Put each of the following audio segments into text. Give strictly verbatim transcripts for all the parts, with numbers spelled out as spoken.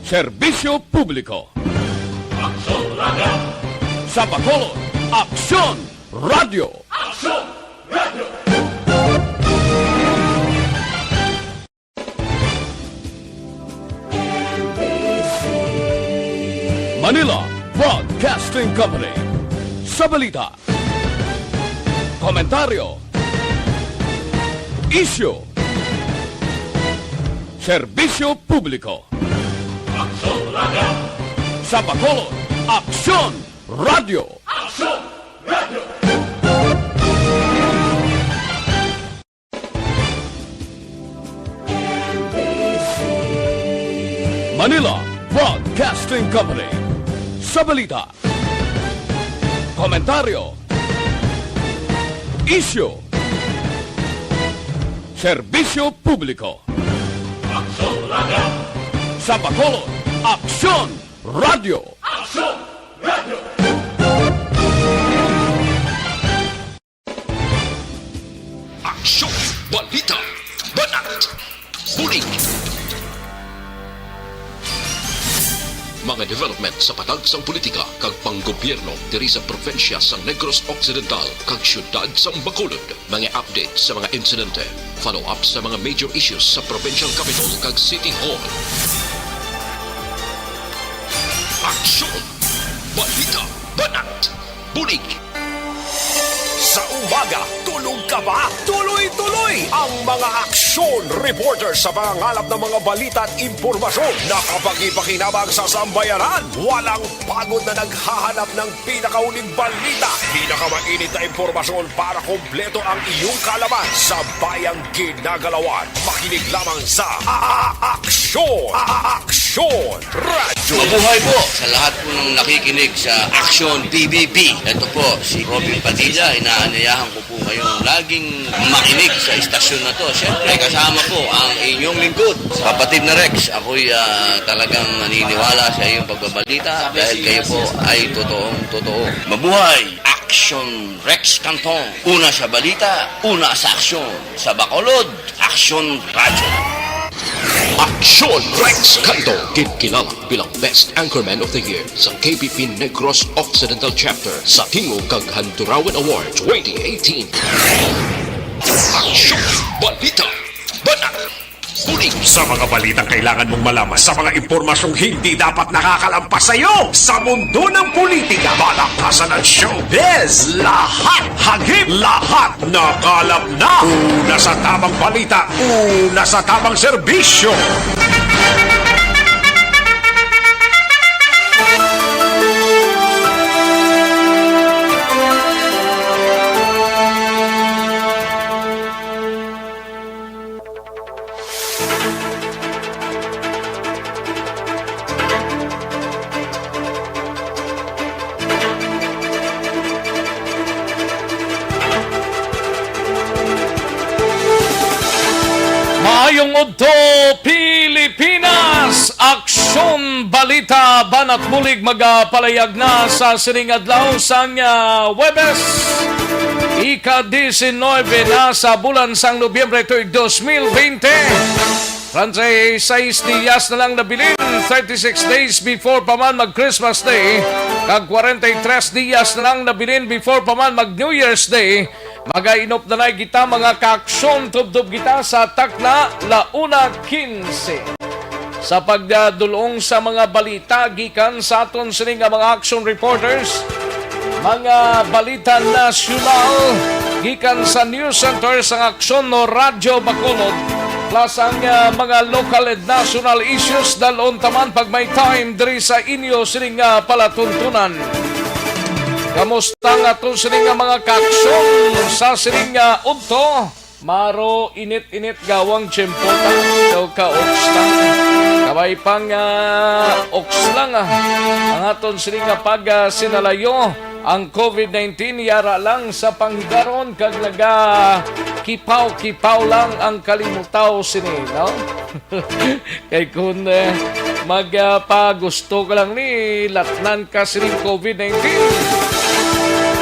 Serbisyo publiko. Aksyon Radio. Sa Bacolod, Aksyon Radio. Aksyon Radio. Manila Broadcasting Company. Sa balita, komentaryo, isyu, serbisyo publiko. Aksyon Radio. Sa Bacolod, Aksyon Radio. Aksyon Radio. Manila Broadcasting Company. Sa balita, komentaryo, isyu, serbisyo publiko. Aksyon Radio. Sa Bacolod, Aksyon Radio. Aksyon Radio. Aksyon, balita, banat, bulig. Mga development sa patag sang politika kag panggobyerno diri sa probinsya sang Negros Occidental kag siyudad sang Bacolod. Mga update sa mga insidente, follow-up sa mga major issues sa provincial capital kag city hall. Aksyon, balita, banat, bulig. Sa umaga, tulog ka ba? Tuloy-tuloy ang mga aksyon reporter sa pangangalap ng mga balita at impormasyon na kapagi-pakinabang sa sambayanan. Walang pagod na naghahanap ng pinakahuling balita, pinakamainit na impormasyon para kompleto ang iyong kaalaman sa bayang ginagalawan. Makinig lamang sa A-, A-, Aksyon! A-, A-, Aksyon! Radyo. Mabuhay po sa lahat po ng nakikinig sa Aksyon P B B. Ito po si Robin Padilla. Inaanyayahan ko po kayong laging makinig sa istasyon na to. Siyempre, kasama po ang inyong lingkod, kapatid na Rex. Ako'y, ah, talagang naniniwala sa iyong pagbabalita dahil kayo po ay totoong totoo. Mabuhay! Aksyon Rex Cantong. Una sa balita, una sa aksyon. Sa Bacolod, Aksyon Radyo. Aksyon Rex Canto, ginkilala bilang Best Anchorman of the Year sa K P P Negros Occidental Chapter sa Tingog kag Handurawan Award twenty eighteen. Aksyon, balita, banat, bulig. Sa mga balitang kailangan mong malaman, sa mga impormasyong hindi dapat nakakalampas sa iyo, sa mundo ng politika, balakasan at showbiz, lahat hagip, lahat nakalap na. Una sa tamang balita, una sa tamang serbisyo. Maayong udto, Pilipinas! Aksyon, balita, banat bulig magapalayag na sa sining adlaw sang, ah, Huwebes, ika diecinueve na sa bulan sang Nobyembre tuig dos mil bente. Treinta y seis dias na lang nabilin, thirty-six days before pa man mag Christmas Day, kag kwarenta y tres dias na lang nabilin before pa man mag New Year's Day. Magainop na nay kita, mga kaaksyon, tubtob kita sa takna, la una quince. Sa pagdulong sa mga balita gikan sa aton sini nga mga action reporters, mga balita nasyonal gikan sa News Center sang Aksyon no Radyo Bacolod, plus ang, ah, mga local and national issues, dalon taman pag may time diri sa inyo sini nga palatuntunan. Kamusta nga to sini nga mga kaaksyon sa sini nga udto? Maro init-init gawang tiyempo ta, daw ka-oks ta. Kabay pang, ah, oks lang, ah, ang aton sini nga pag, ah, sinalayo ang covid nineteen, yara lang sa panggaron kag naga kipaw-kipaw lang ang kalimutaw sini, no? Kay kun, eh, mag, ah, pagusto ka lang ni latnan ka sining covid nineteen.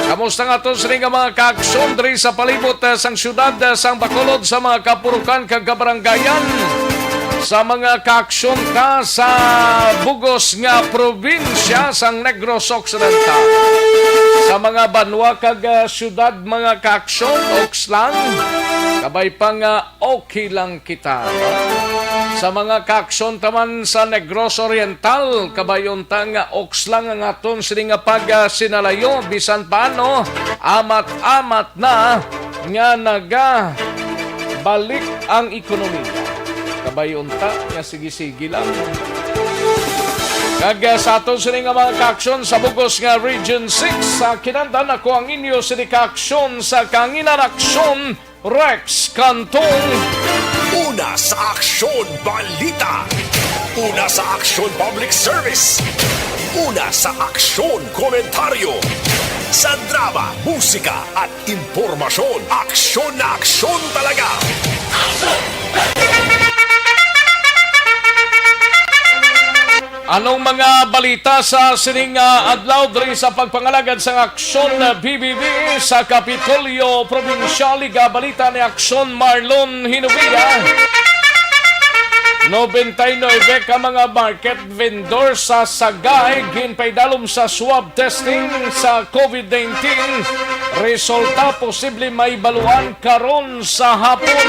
Kamusta nga to sini nga mga kaaksyon diri sa palibot, ah, sang syudad, ah, sang Bacolod, sa mga kapurukan kag kabaranggayan? Sa mga kaaksyon ta sa bugos nga probinsya sang Negros Occidental, sa mga banwa kag, ah, syudad, mga kaaksyon, oks lang, kabay pa nga okay lang kita, no? Sa mga kaaksyon ta man sa Negros Oriental, kabay unta nga oks lang ang aton sini nga pagsinalayo, bisan paano, amat-amat na nga nagabalik ang ekonomiya. Kabay unta nga sige-sige lang. Kag, ah, sa aton sini nga mga kaaksyon sa bugos nga Region six, sa kinandan ako ang inyo sini kaaksyon sa Kanginan Aksyon, Rex Cantong. Una sa aksyon, balita. Una sa aksyon, public service. Una sa aksyon, komentaryo. Sa drama, musika, at impormasyon, aksyon na aksyon talaga. Anong mga balita sa sining, ah, adlaw diri sa pagpangalagad sang Aksyon, ah, B B B sa Kapitolyo Probinsyal? Igabalita ni Aksyon Marlon Hinovia. Nobenta y nuebe ka mga market vendor sa Sagay ginpaidalom sa swab testing sa COVID nineteen. Resulta posible may baluan karon sa hapon.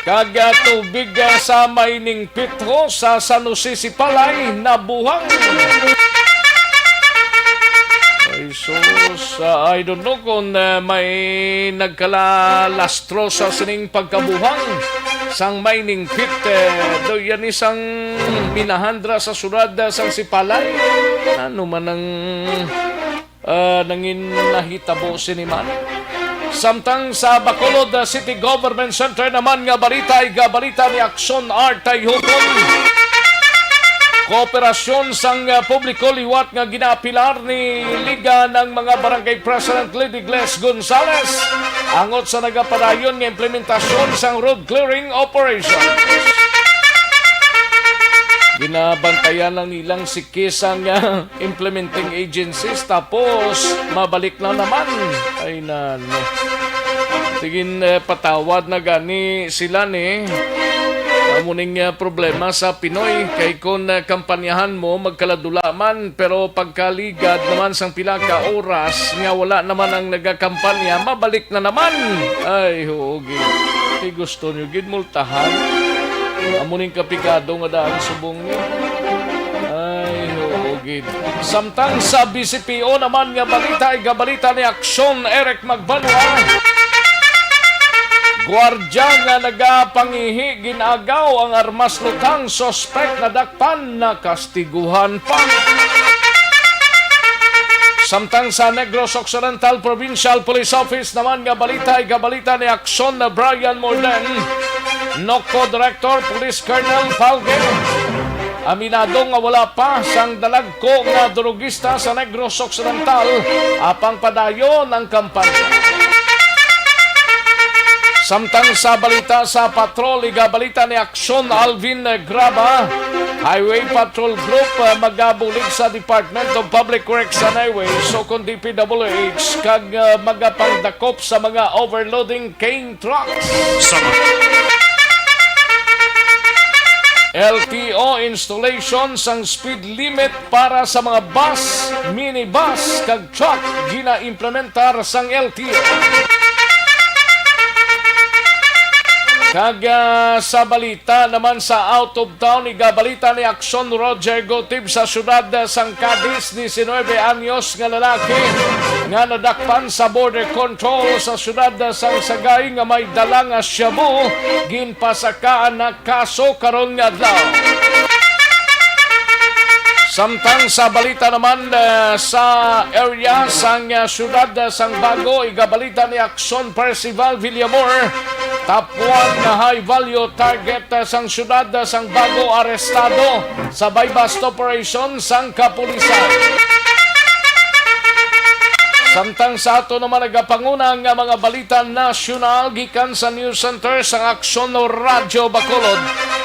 Kag, ah, tubig, ah, sa mining pit ho sa San Jose Sipalay nabuhang. Ay, sus, ah, I don't know kung, ah, may nagkalalastro sa sining pagkabuhang sang mining pit, eh, do yan isang minahandra sa syudad, ah, sang Sipalay. Ano man ang ah, nangin nahitabo sini man. Samtang sa Bacolod, ah, City Government Center naman nga balita, igabalita ni Aksyon Art Tayhukon. Kooperasyon sang, ah, publiko liwat nga ginaapilar ni Liga ng mga Barangay President Lady Gles Gonzales angot sa nagapadayon nga implementasyon sang road clearing operation. Ginabantayan lang nilang si Kisang, ah, implementing agencies, tapos mabalik na naman. Ay, nano. Tingin, eh, patawad na gani sila ni. Amo ning, eh, problema sa Pinoy, kay kun, eh, kampanyahan mo, magkaladula man, pero pagkaligad naman sang pila ka oras nga wala naman ang nagakampanya, mabalik na naman. Ay, huogi. Kay gusto nyo gid multahan. Amo ning kapikado nga daan subong ni. Ay, oo gid. Samtang sa B C P O naman nga balita, igabalita ni Aksyon Eric Magbanwa. Gwardya nga nagapangihi ginagaw ang armas lutang, suspek nadakpan, nakastiguhan pa. Samtang sa Negros Occidental Provincial Police Office naman nga balita, igabalita ni Aksyon Brian Morden. NOCPO Director Police Colonel Falgue, aminado nga wala pa sang dalagko nga drugista sa Negros Occidental, apang padayon ang kampanya. Samtang sa balita sa patrol, igabalita ni Aksyon Alvin Graba, Highway Patrol Group, ah, magabulig sa Department of Public Works and Highways o kon D P W H kag, ah, magapangdakop sa mga overloading cane trucks. Sa L T O installation sang speed limit para sa mga bus, minibus, kag truck gina-implementar sang L T O. Kag, ah, sa balita naman sa out of town, igabalita ni Aksyon Roger Gotib sa siyudad sang Cadiz, diecinuebe anyos nga lalaki nga nadakpan sa border control sa siyudad sang Sagay nga may dala nga shabu, ginpasakaan na kaso karon nga adlaw. Samtang sa balita naman, eh, sa area sang, eh, siyudad, eh, sang Bago, igabalita ni Aksyon Percival Villamor, top one na high value target, eh, sang siyudad, eh, sang Bago, arestado sa buy-bust operation sang kapulisan. Samtang sa ato naman nagapanguna nga mga balita nasyonal gikan sa News Center sang Aksyon Radyo Bacolod,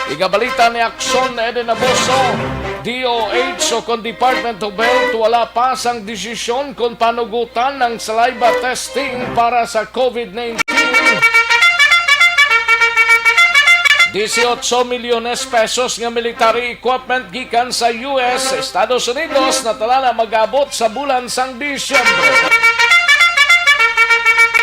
igabalita ni Aksyon Eden Abuso, D O H o kon Department of Health, wala pa sang desisyon kon panugutan ang saliva testing para sa COVID nineteen. Dieciocho milyones pesos nga military equipment gikan sa U S, Estados Unidos, na tala na mag-abot sa bulan sang Disyembre.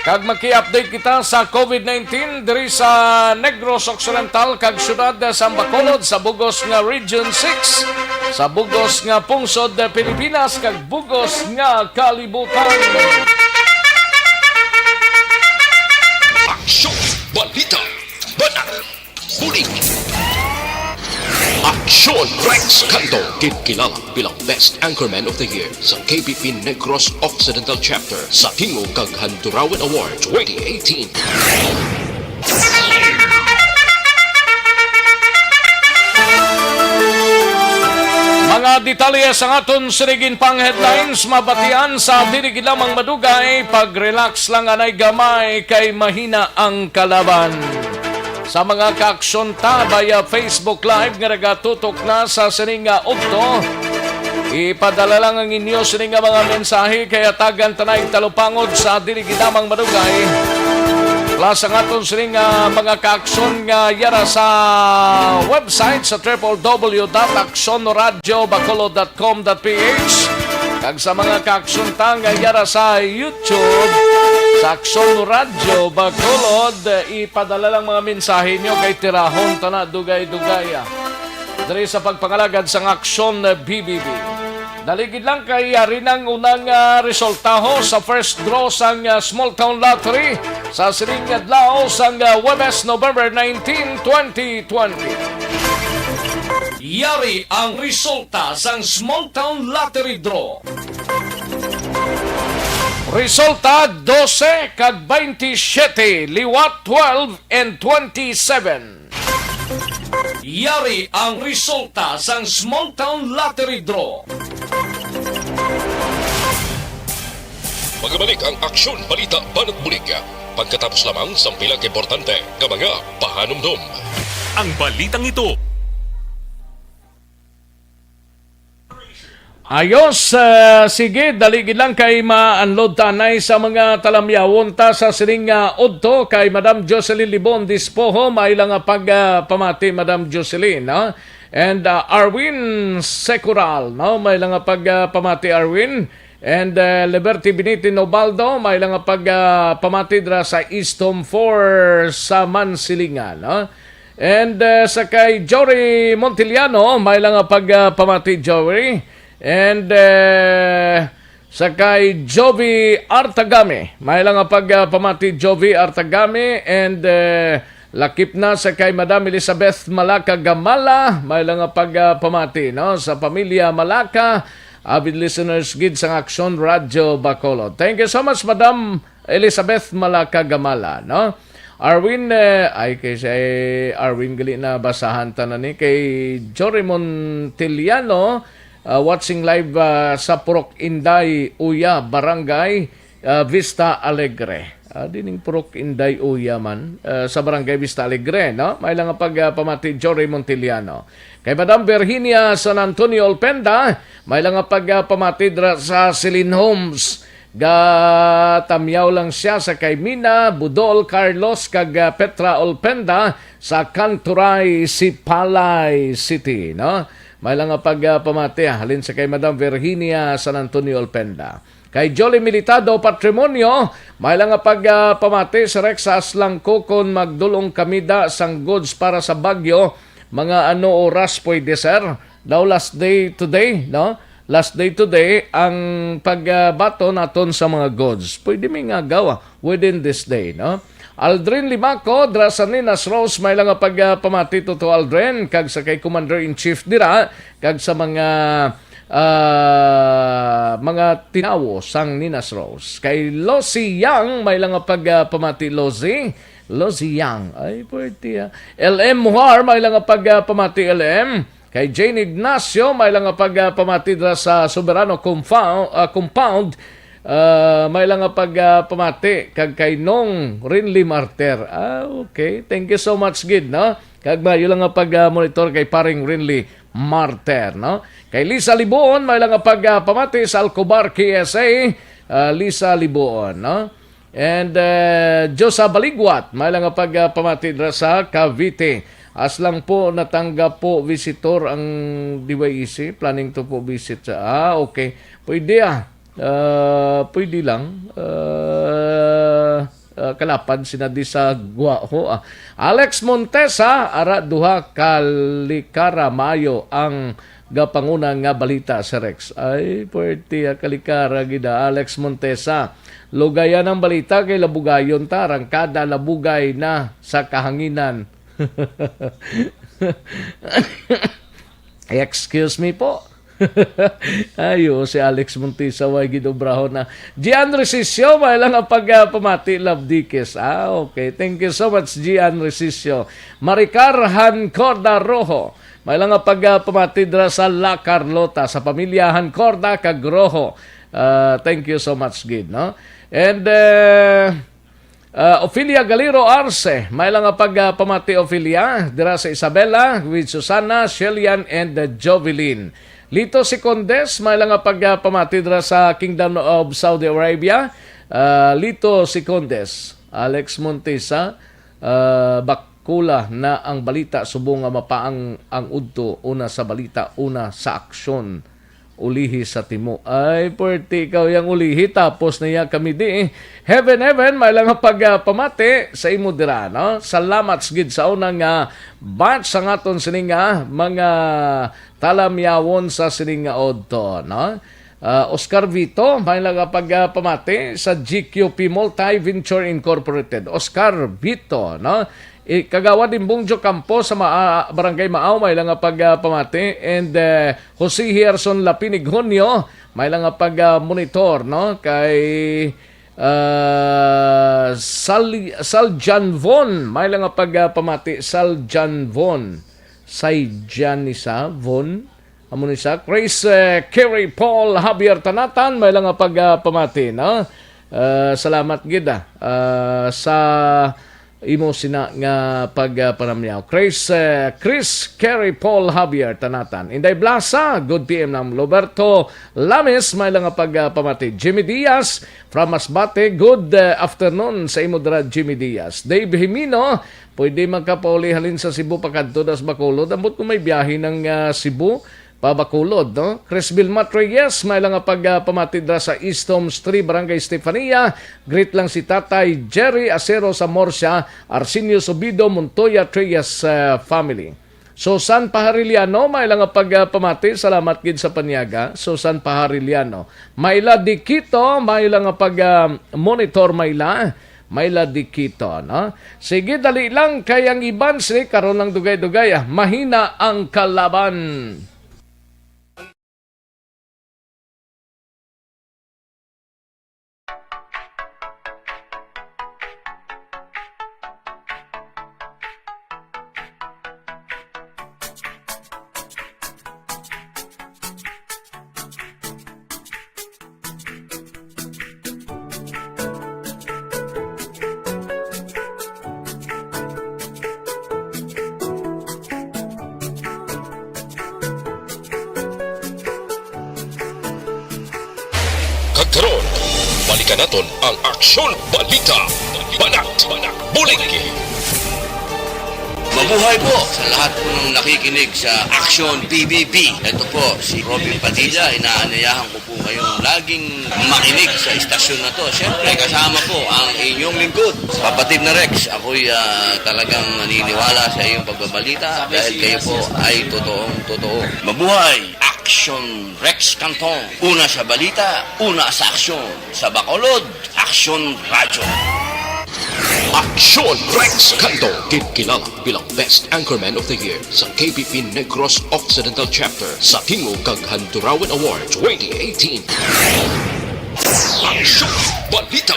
Kag maki-update kita sa COVID nineteen diri sa Negros Occidental kag siyudad sang Bacolod, sa bugos nga Region six, sa bugos nga pungsod Pilipinas, kag bugos nga kalibutan. Aksyon! Balita! Banat! Bulig! Aksyon! Rex Canto, ginkilala bilang Best Anchorman of the Year sa K B P Negros Occidental Chapter sa tingog kag Handurawan Award twenty eighteen. Mga detalye sang aton sining pang headlines, mabatian sa dili gid lamang madugay. Pag-relax lang anay gamay kay mahina ang kalaban. Sa mga kaaksyon ta via Facebook Live nga nagatutok na sa sining nga udto, ipadala lang ang inyo sining nga mga mensahe kay hatagan ta na ning talupangod sa dili gid lamang madugay. Plus ang aton sining nga mga kaaksyon nga yara sa website sa triple W dot aksyon radio bacolod dot com dot ph. Kag sa mga kaaksyon ta nga yara sa YouTube, sa Aksyon Radio Bacolod, ipadala lang mga mensahe nyo kay tirahon ta na dugay-dugay, ah, diri sa pagpangalagad sang Aksyon B B B. Dali gid lang kay yari nang unang, ah, resultaho sa first draw sang, ah, Small Town Lottery sa sining adlaw sang, ah, Huwebes, November nineteen, twenty twenty. Yari ang resulta sang Small Town Lottery Draw. Resulta, dose kag twenty-seven, liwat twelve and twenty-seven. Yari ang resulta sang Small Town Lottery Draw. Magabalik ang Aksyon Balita Banat Bulig pagkatapos lamang sang pila ka importante nga mga pahanumdom. Ang balitang ito. Ayos, ah, sige, dali gid lang kay ma-unload ta anay sa mga talamyawon ta sa sining nga udto kay Madam Jocelyn Libon Dispoho, may lang nga pag, ah, pamati, Madam Jocelyn, no? And, ah, Arwin Secoral, no? May lang nga pag, ah, pamati, Arwin. And, ah, Liberty Binitin Obaldo, may lang nga pag, ah, pamati dira sa East Home four sa Mansilingan, no? And, ah, sa kay Jory Montiliano, may lang nga pag, ah, pamati, Jory. And, ah, sa kay Jovi Artagami, may lang nga pag, ah, pamati, Jovi Artagami. And, ah, lakip na sa kay Madam Elizabeth Malaka Gamala, may lang nga pag, ah, pamati, no? Sa pamilya Malaka, avid listeners gid sang Aksyon Radio Bacolod. Thank you so much, Madam Elizabeth Malaka Gamala, no? Arwin, eh, ay, kay si Arwin gali na basahan ta na ni. Kay Jory Montiliano, ah, watching live, ah, sa Purok Inday Uya, Barangay, ah, Vista Alegre. Ah, dining Purok Inday Uya man, ah, sa Barangay Vista Alegre, no? May lang nga pag, ah, pamati, Jory Montiliano. Kay Madam Virginia San Antonio Olpenda, may lang nga pag, ah, pamati dira sa Celine Homes. Gatamyaw lang siya sa kay Mina, Budol, Carlos, kag, ah, Petra Olpenda sa Kanturay, Sipalay City, no? May lang nga pag, ah, pamati, ah, halin sa kay Madam Virginia San Antonio Olpenda. Kay Jolly Militado Patrimonio, may lang nga pag, ah, pamati, si Rex Aslangco, kon magdulong kami da sang goods para sa Baguio, mga ano oras pwede, sir? Daw last day today, no? Last day today ang pagbaton naton sa mga goods. Pwede mi nga gawa within this day, no? Aldrin Limaco, dira sa Ninas Rose, may lang nga pag, ah, pamati, Toto Aldrin, kag sa kay Commander-in-Chief dira, kag sa mga, ah, mga tinawo sang Ninas Rose. Kay Losi Yang, may lang nga pag, ah, pamati, Losi. Losi Yang, ay, pwerte, ah. L M Muhar, may lang nga pag, ah, pamati, L M. Kay Jane Ignacio, may lang nga pag, ah, pamati dira sa Soberano Compound, ah, Compound. Ah, may lang nga pag, ah, pamati kag kay Nong Rinly Marter. Ah, okay. Thank you so much gid, no? Kag maayo lang nga pag, ah, monitor kay Paring Rinly Marter, no? Kay Lisa Libuon, may lang nga pag, ah, pamati sa Alcobar K S A, ah, Lisa Libuon, no? And, uh, Josa Baligwat, may lang nga pag, uh, pamati dira sa Cavite. As lang po natanggap po visitor ang D Y E C, planning to po visit sa, ah, okay. Pwede, ah. Ah, pwede lang. Ah, ah, kalapad sina di sa Guaho, ah. Alex Montesa, ara duha ka likara, maayo ang gapanguna nga balita, Sir Rex. Ay, puwerte, ah, kalikara gid, ah, Alex Montesa. Lugayan ang balita kay labugayon ta, arangkada labugay na sa kahanginan. Excuse me po. Ayo, si Alex Montesa, way gid obrahon na. Gian Resisio, may lang ang pag, ah, pamati, Love Dikis. Ah, okay. Thank you so much, Gian Resisio. Maricar Hancorda Rojo, may lang ang pag, ah, pamati dira sa La Carlota, sa pamilya Hancorda kag Rojo. Ah, thank you so much gid, no? And, eh, ah, Ofelia Galero Arce, may lang nga pag, ah, pamati, Ofelia, dira sa Isabela, with Susana, Shelian, and, ah, Jovelyn. Lito Secondes, may lang nga pag, ah, pamati dira sa Kingdom of Saudi Arabia. Ah, Lito Secondes, Alex Montesa, ah, bakula na ang balita, subong nga mapaang ang udto, una sa balita, una sa aksyon. Ulihi sa timo. Ay, puwerte ikaw yang ulihi, tapos na ya kami di, eh. Heaven, heaven, may lang nga pag, ah, pamati sa imo dira, no? Salamat gid sa una nga batch sa aton sini nga mga talamyawon sa sini nga udto, no? Ah, Oscar Vito, may lang nga pag, ah, pamati sa G Q P Multi Venture Incorporated. Oscar Vito, no? Eh, Kagawad Imbong Jocampo sa Ma-, ah, Barangay Maaw, may lang nga pag, ah, pamati. And, eh, Jose Gerson Lapinig Junio, may lang nga pag, ah, monitor, no? Kay, ah, Sal-, Saljan Von, may lang nga pag, ah, pamati. Saljan Von. Sayjanisa Von. Amo ni sa Chris, eh, Kerry Paul Javier Tanatan, may lang nga pag, ah, pamati, no? Ah, salamat gid, ah, ah, sa imo sina nga pag, ah, panamyaw. Chris, eh, Chris Kerry Paul Javier Tanatan. Inday Blasa, good P M lang. Roberto Lames, may lang nga pag, ah, pamati. Jimmy Diaz from Masbate, good, eh, afternoon sa imo dira, Jimmy Diaz. Dave Jimino, pwede magkapauli halin sa Cebu pakadto das Bacolod. Ambot kung may biyahe ng, ah, Cebu pa Bacolod, no? Chris Vilmat Reyes, may lang nga pag, ah, pamati dira sa East Homes three, Barangay Stefania. Greet lang si Tatay Jerry Acero sa Murcia, Arsenio Subido, Montoya Reyes, ah, family. Susan Pahariliano, may lang nga pag, ah, pamati. Salamat gid sa panyaga, Susan Pahariliano. Myla Dikito, may lang nga pag, ah, monitor, Myla. Myla Dikito, no? Sige, dali lang, kay ang iban, si karon lang dugay-dugay, ah. Mahina ang kalaban. Kag karon, balikan naton ang Aksyon Balita, Banat, Bulig. Mabuhay po sa lahat po ng nakikinig sa Aksyon P B B. Ito po si Robin Padilla. Inaanyayahan ko po kayong laging makinig sa istasyon na to. Siyempre, kasama po ang inyong lingkod, Kapatid na Rex. Ako'y, ah, talagang naniniwala sa iyong pagbabalita dahil kayo po ay totoong totoo. Mabuhay! Action Rex Cantong. Una sa balita, una sa aksyon. Sa Bacolod, Aksyon Radyo. Aksyon Rex Cantong, kinkilala bilang Best Anchorman of the Year sa K P P Negros Occidental Chapter sa Tingog kag Handurawan Awards twenty eighteen. Aksyon Balita,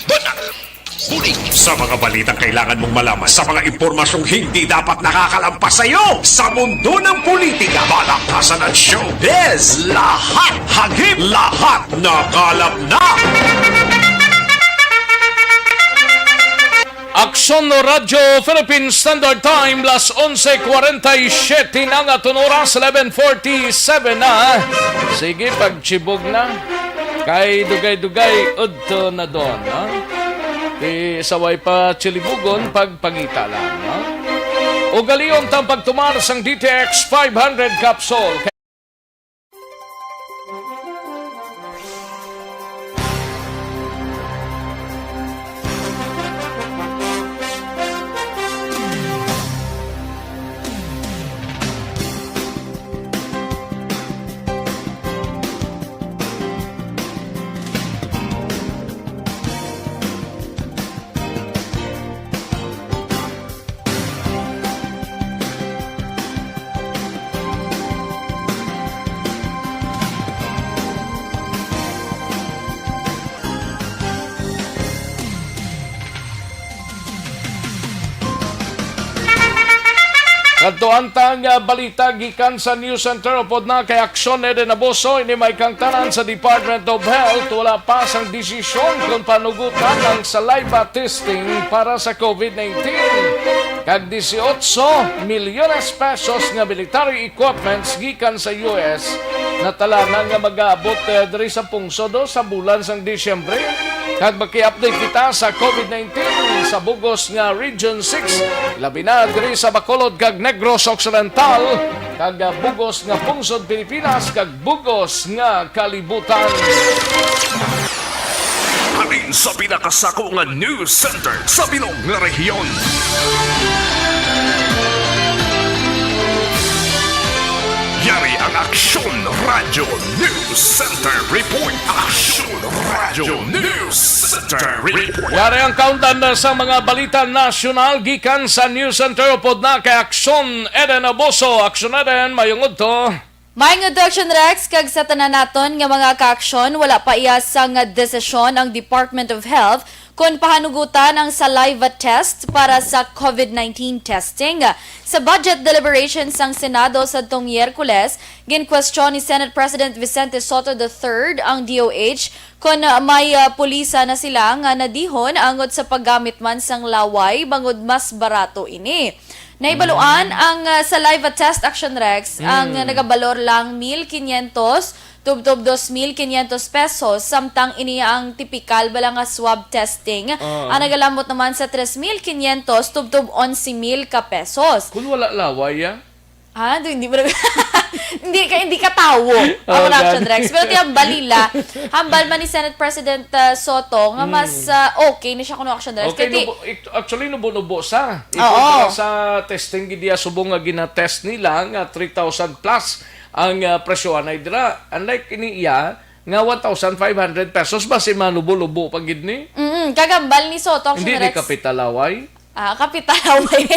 Banat, Bulig. Sa mga balitang kailangan mong malaman, sa mga impormasyong hindi dapat nakakalampas sa iyo, sa mundo ng politika, balaktasan at showbiz, lahat hagip, lahat nakalap na. Aksyon Radyo Philippine Standard Time, las onse cuarenta y siete na nga aton oras, eleven forty-seven na. Sige, pagchibog na. Kay dugay-dugay, udto na doon, no? Di sa way pa chilibugon, pagpangita lang, no? Ugalion ta ang pagtumar sang D T X five hundred capsule. Kadtuan ta nga balita gikan sa News Center, upod na kay Aksyon Eden Abuso, ini may kangtanan sa Department of Health, wala pa sang desisyon kung panugutan ang saliva testing para sa COVID nineteen. Kag dieciocho milyones pesos nga military equipments gikan sa U S natalanan nga mag-aabot, eh, diri sa pungsod, oh, sa bulan sang Disyembre. Kag maki-update kita sa COVID nineteen sa bugos nga Region six, labi na diri sa Bacolod kag Negros Occidental, kag, ah, bugos nga pungsod Pilipinas, kag bugos nga kalibutan. Halin sa pinakasako nga news center sa bilog nga rehiyon. Yari ang Aksyon Radyo News Center Report. Aksyon Radyo News Center Report. Yari ang kaundan na sa mga balita nasyonal gikan sa News Center, upod na kay Aksyon Eden Abuso. Aksyon Eden, mayong udto. Maayong udto, Action Rex, kag sa tanan naton nga mga kaaksyon, wala pa iya sang desisyon ang Department of Health kon pahanugutan ang saliva test para sa COVID nineteen testing. Sa budget deliberation sang Senado sadtong Miyerkules, ginkwestiyon ni Senate President Vicente Sotto the third ang D O H kon may, ah, pulisa na sila nga nadihon angot sa paggamit man sang laway bangod mas barato ini. Naibaluan ang, ah, saliva test, Action Rex, ang, ah, nagabalor lang mil quinientos tubtob dos mil quinientos pesos, samtang ini ang tipikal bala nga swab testing. Ah. Ang nagalamot naman sa tres mil quinientos tubtob onse mil ka pesos. Kung wala laway, ah? Ha? Di, hindi mo na, hindi ka, hindi ka tawo ang Oh, Action gani. Rex. Pero ti hambal nila, hambal man ni Senate President, ah, Sotto nga mas, ah, okay ni siya kuno, Action Rex. Okay, kay ti nubo-, it-, actually, nubo-nubo sa. Oo. Ipon sa testing gid iya subong nga gina-test nila nga three thousand plus ang, ah, presyohan ay dira. Unlike ini iya nga one thousand five hundred pesos, basi manubo-lubo pa gid ni. Mm, kag hambal ni Sotto, Action Hindi ni Rex. Kapital laway. Ah, kapital laway.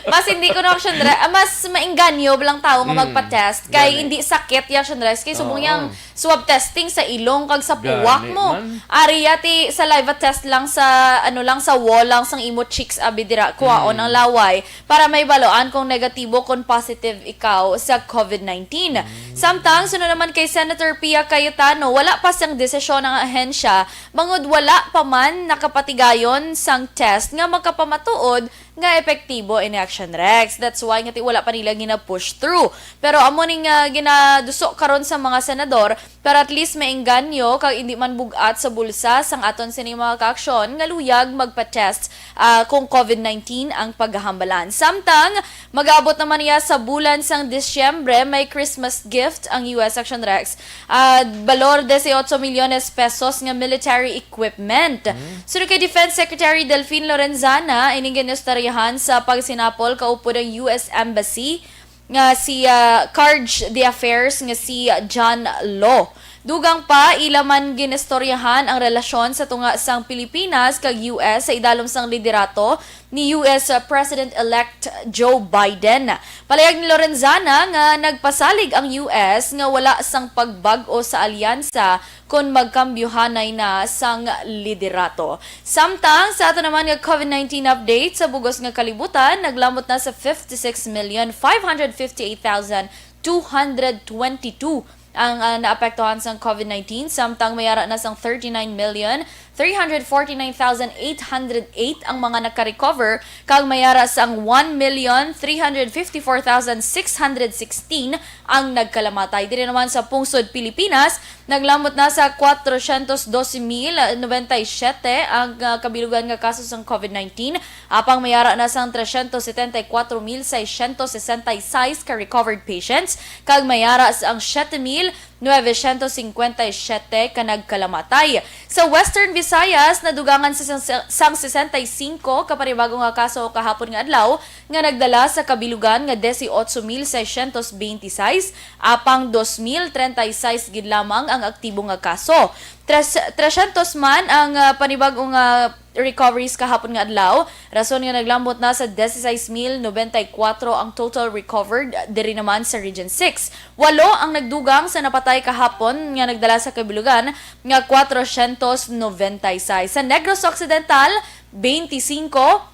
Mas hindi ko na, Action Rex, ah, mas maengganyo lang tawo nga Mm, magpa-test kay gani. Hindi sakit ya, Action Rex, kay subong Oo. Yang swab testing sa ilong kag sa puwak Gani mo. Man. Ari ya ti saliva test lang sa, ano lang, sa wall lang sang imo cheeks, abi dira, kuhaon Mm. ang laway para may baloan kung negatibo, kung positive ikaw sa COVID nineteen. Mm. Samtang, sunod naman kay Senator Pia Cayetano, wala pa sang desisyon ang ahensya bangod wala pa man nakapatigayon sang test nga makapamatuod nga epektibo ini, Action Rex. That's why nga ti wala pa nila gina-push through. Pero amo ning, ah, ginaduso karon sa mga senador, pero at least maengganyo kag indi man bug-at sa bulsa sang aton sini mga kaaksyon nga luyag magpa-test, ah, kung COVID nineteen ang paghambalan. Samtang, mag-aabot naman niya sa bulan sang Disyembre, may Christmas gift ang U S, Action Rex. Ah, balor dieciocho milyones pesos nga military equipment. Hmm. Suno kay Defense Secretary Delfin Lorenzana, ining ginistoryahan sa pagsinapol kaupod ang U S Embassy nga si, ah, Charge d'Affaires nga si John Law. Dugang pa, ila man ginistoryahan ang relasyon sa tunga sang Pilipinas kag U S sa idalom sang liderato ni U S President-elect Joe Biden. Palayag ni Lorenzana nga nagpasalig ang U S nga wala sang pagbag-o sa alyansa kon magkambyohanay na sang liderato. Samtang sa ato naman nga COVID nineteen update sa bugos nga kalibutan, naglamot na sa fifty-six million five hundred fifty-eight thousand two hundred twenty-two ang, ah, naapektuhan sang COVID nineteen, samtang may ara na sang thirty-nine million three hundred forty-nine thousand eight hundred eight ang mga nakarecover, kag may ara sang one million three hundred fifty-four thousand six hundred sixteen ang nagkalamatay. Diri naman sa pungsod Pilipinas, naglambot na sa kwatrocientos doce mil noventa y siete ang, ah, kabilugan nga kaso sang COVID nineteen, apang may ara na sang trescientos setenta y cuatro mil seiscientos sesenta y seis ka recovered patients, kag may ara sang siete mil novecientos cincuenta y siete ka nagkalamatay. Sa Western Visayas, nadugangan sa sang, sang sesenta y cinco ka panibago nga kaso kahapon nga adlaw, nga nagdala sa kabilugan nga dieciocho mil seiscientos veintiseis, apang dos mil treinta y seis gid lamang ang aktibo nga kaso. Tres, trescientos man ang, ah, panibago nga recoveries kahapon nga adlaw, rason nga naglambot na sa dieciséis mil noventa y cuatro ang total recovered diri naman sa Region six. Walo ang nagdugang sa napatay kahapon nga nagdala sa kabilugan nga kwatrocientos noventa y seis. Sa Negros Occidental, twenty-five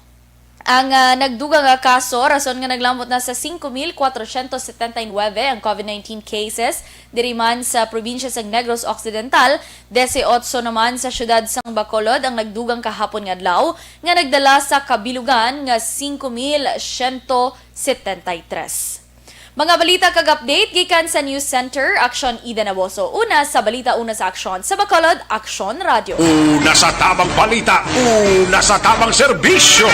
ang, ah, nagdugang nga kaso, rason nga naglambot na sa cinco mil cuatrocientos setenta y nueve ang COVID nineteen cases. Diri man sa probinsya sang Negros Occidental, dieciocho naman sa siyudad sang Bacolod ang nagdugang kahapon nga adlaw, nga nagdala sa kabilugan nga cinco mil ciento setenta y tres. Mga balita kag update gikan sa News Center, Aksyon Ida Naboso. Una sa balita, una sa aksyon. Sa Bacolod, Aksyon Radyo. Una sa tabang balita, una sa tabang serbisyo.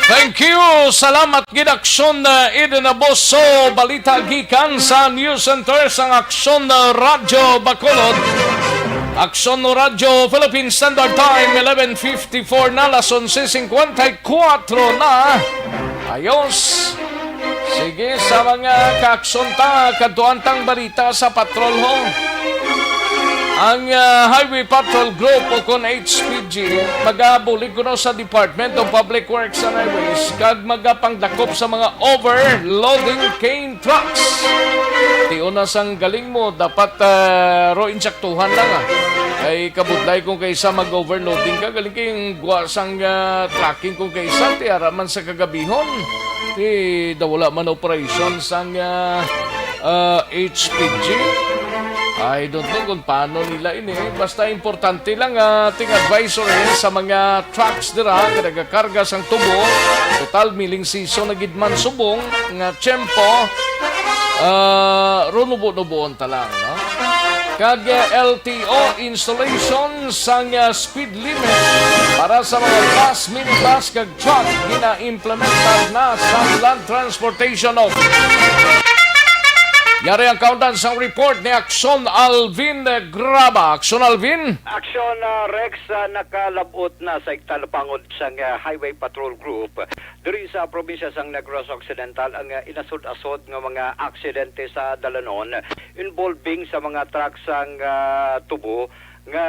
Thank you. Salamat gid, Aksyon, uh, Eden Aboso. Balita gikan sa News Center sang Aksyon, uh, Radyo Bacolod. Aksyon Radyo Philippine Standard Time, eleven fifty-four na, las onse cincuenta y cuatro na. Ayos. Sige, sa mga kaaksyon ta, kadtuan tang balita sa patrol, ho. Ang, ah, Highway Patrol Group o kon H P G magabulig kuno sa Department of Public Works and Highways kag magapangdakop sa mga overloading cane trucks. Tion na sang galing mo, dapat, ah, ro insaktuhan lang, ah. Kay kabudlay kung kaysa mag-overloading ka, galing kay gwa sang, ah, trucking kung kaysa, ti ara man sa kagabihon. Ti daw wala man operation sang, ah, ah, H P G. I don't know kung paano nila ini. Basta importante lang, ah, ting advisory sa mga trucks dira nga nagakarga sang tubo. Total, milling season na gid man subong nga tiyempo. Ah, runubo-nuboon ta lang, no? Kag, ah, L T O installation sang, ah, speed limit para sa mga bus, minibus, kag truck gina-implementar na sa Land Transportation Office. Yari ang kaundan sang report ni Aksyon Alvin Graba. Aksyon Alvin. Aksyon, ah, Rex, ah, nakalab-ot na sa igtalapangod sang, ah, Highway Patrol Group diri sa probinsya sang Negros Occidental ang, ah, inasod-asod nga mga aksidente sa dalanon involving sa mga truck sang, ah, tubo nga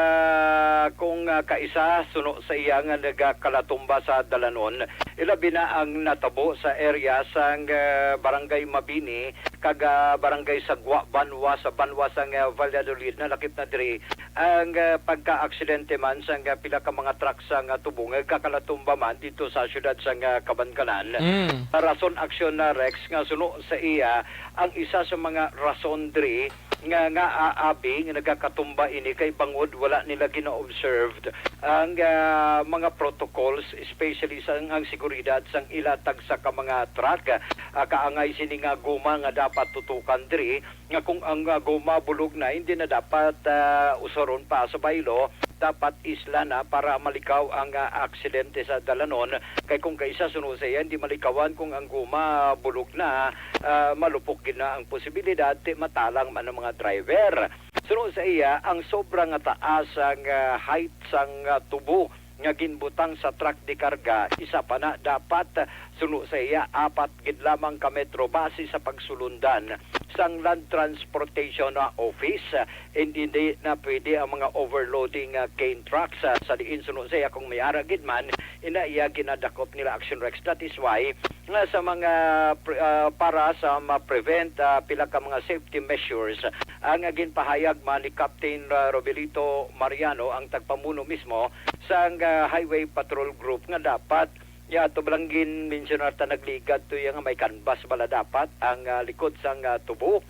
kung, ah, kaisa suno sa iya nga nagakalatumba sa dalanon, ilabi na ang natabo sa area sang, ah, Barangay Mabini kag, ah, Barangay Sagwa, Banwa, sa banwa sang, ah, Valladolid, nalakip na diri ang, ah, pagka-aksidente man sang, ah, pila ka mga truck sang, ah, tubo nga nagakalatumba man dito sa siyudad sang, ah, Kabankalan. Mm. Rason aksyon na Rex nga suno sa iya ang isa sa mga rason diri nga, nga aabi nga nagakatumba ini kay bangod wala nila gina-observed ang, ah, mga protocols, especially sa ang seguridad sang ila tagsa ka mga truck. Ah, kaangay sini nga guma nga dapat tutukan diri, nga kung ang, ah, guma bulog na, hindi na dapat, ah, usaron pa sa baylo, dapat isla na para malikaw ang, ah, aksidente sa dalanon. Kay kung kaisa suno sa iya, hindi malikawan kung ang guma bulog na, ah, malupok gid na ang posibilidad ti matalang man ang mga driver. Suno sa iya, ang sobra nga taas ang, ah, height sang, ah, tubo nga ginbutang sa truck de carga, isa pa na dapat, suno sa iya, apat gid lamang ka metro base sa pagsulundan sang Land Transportation Office. Hindi, hindi na pwede ang mga overloading, ah, cane trucks, ah, sa diin suno sa iya kung may ara gid man, ina iya ginadakop nila Action Rex. That is why nga sa mga pre-, ah, para sa ma-prevent, ah, pila ka mga safety measures ang ginpahayag man ni Captain, ah, Robelito Mariano, ang tagpamuno mismo sang, ah, Highway Patrol Group nga dapat, ya, to balang gin-mensionar ta nagligad to iya nga may canvas bala dapat ang, ah, likod sang, ah, tubo.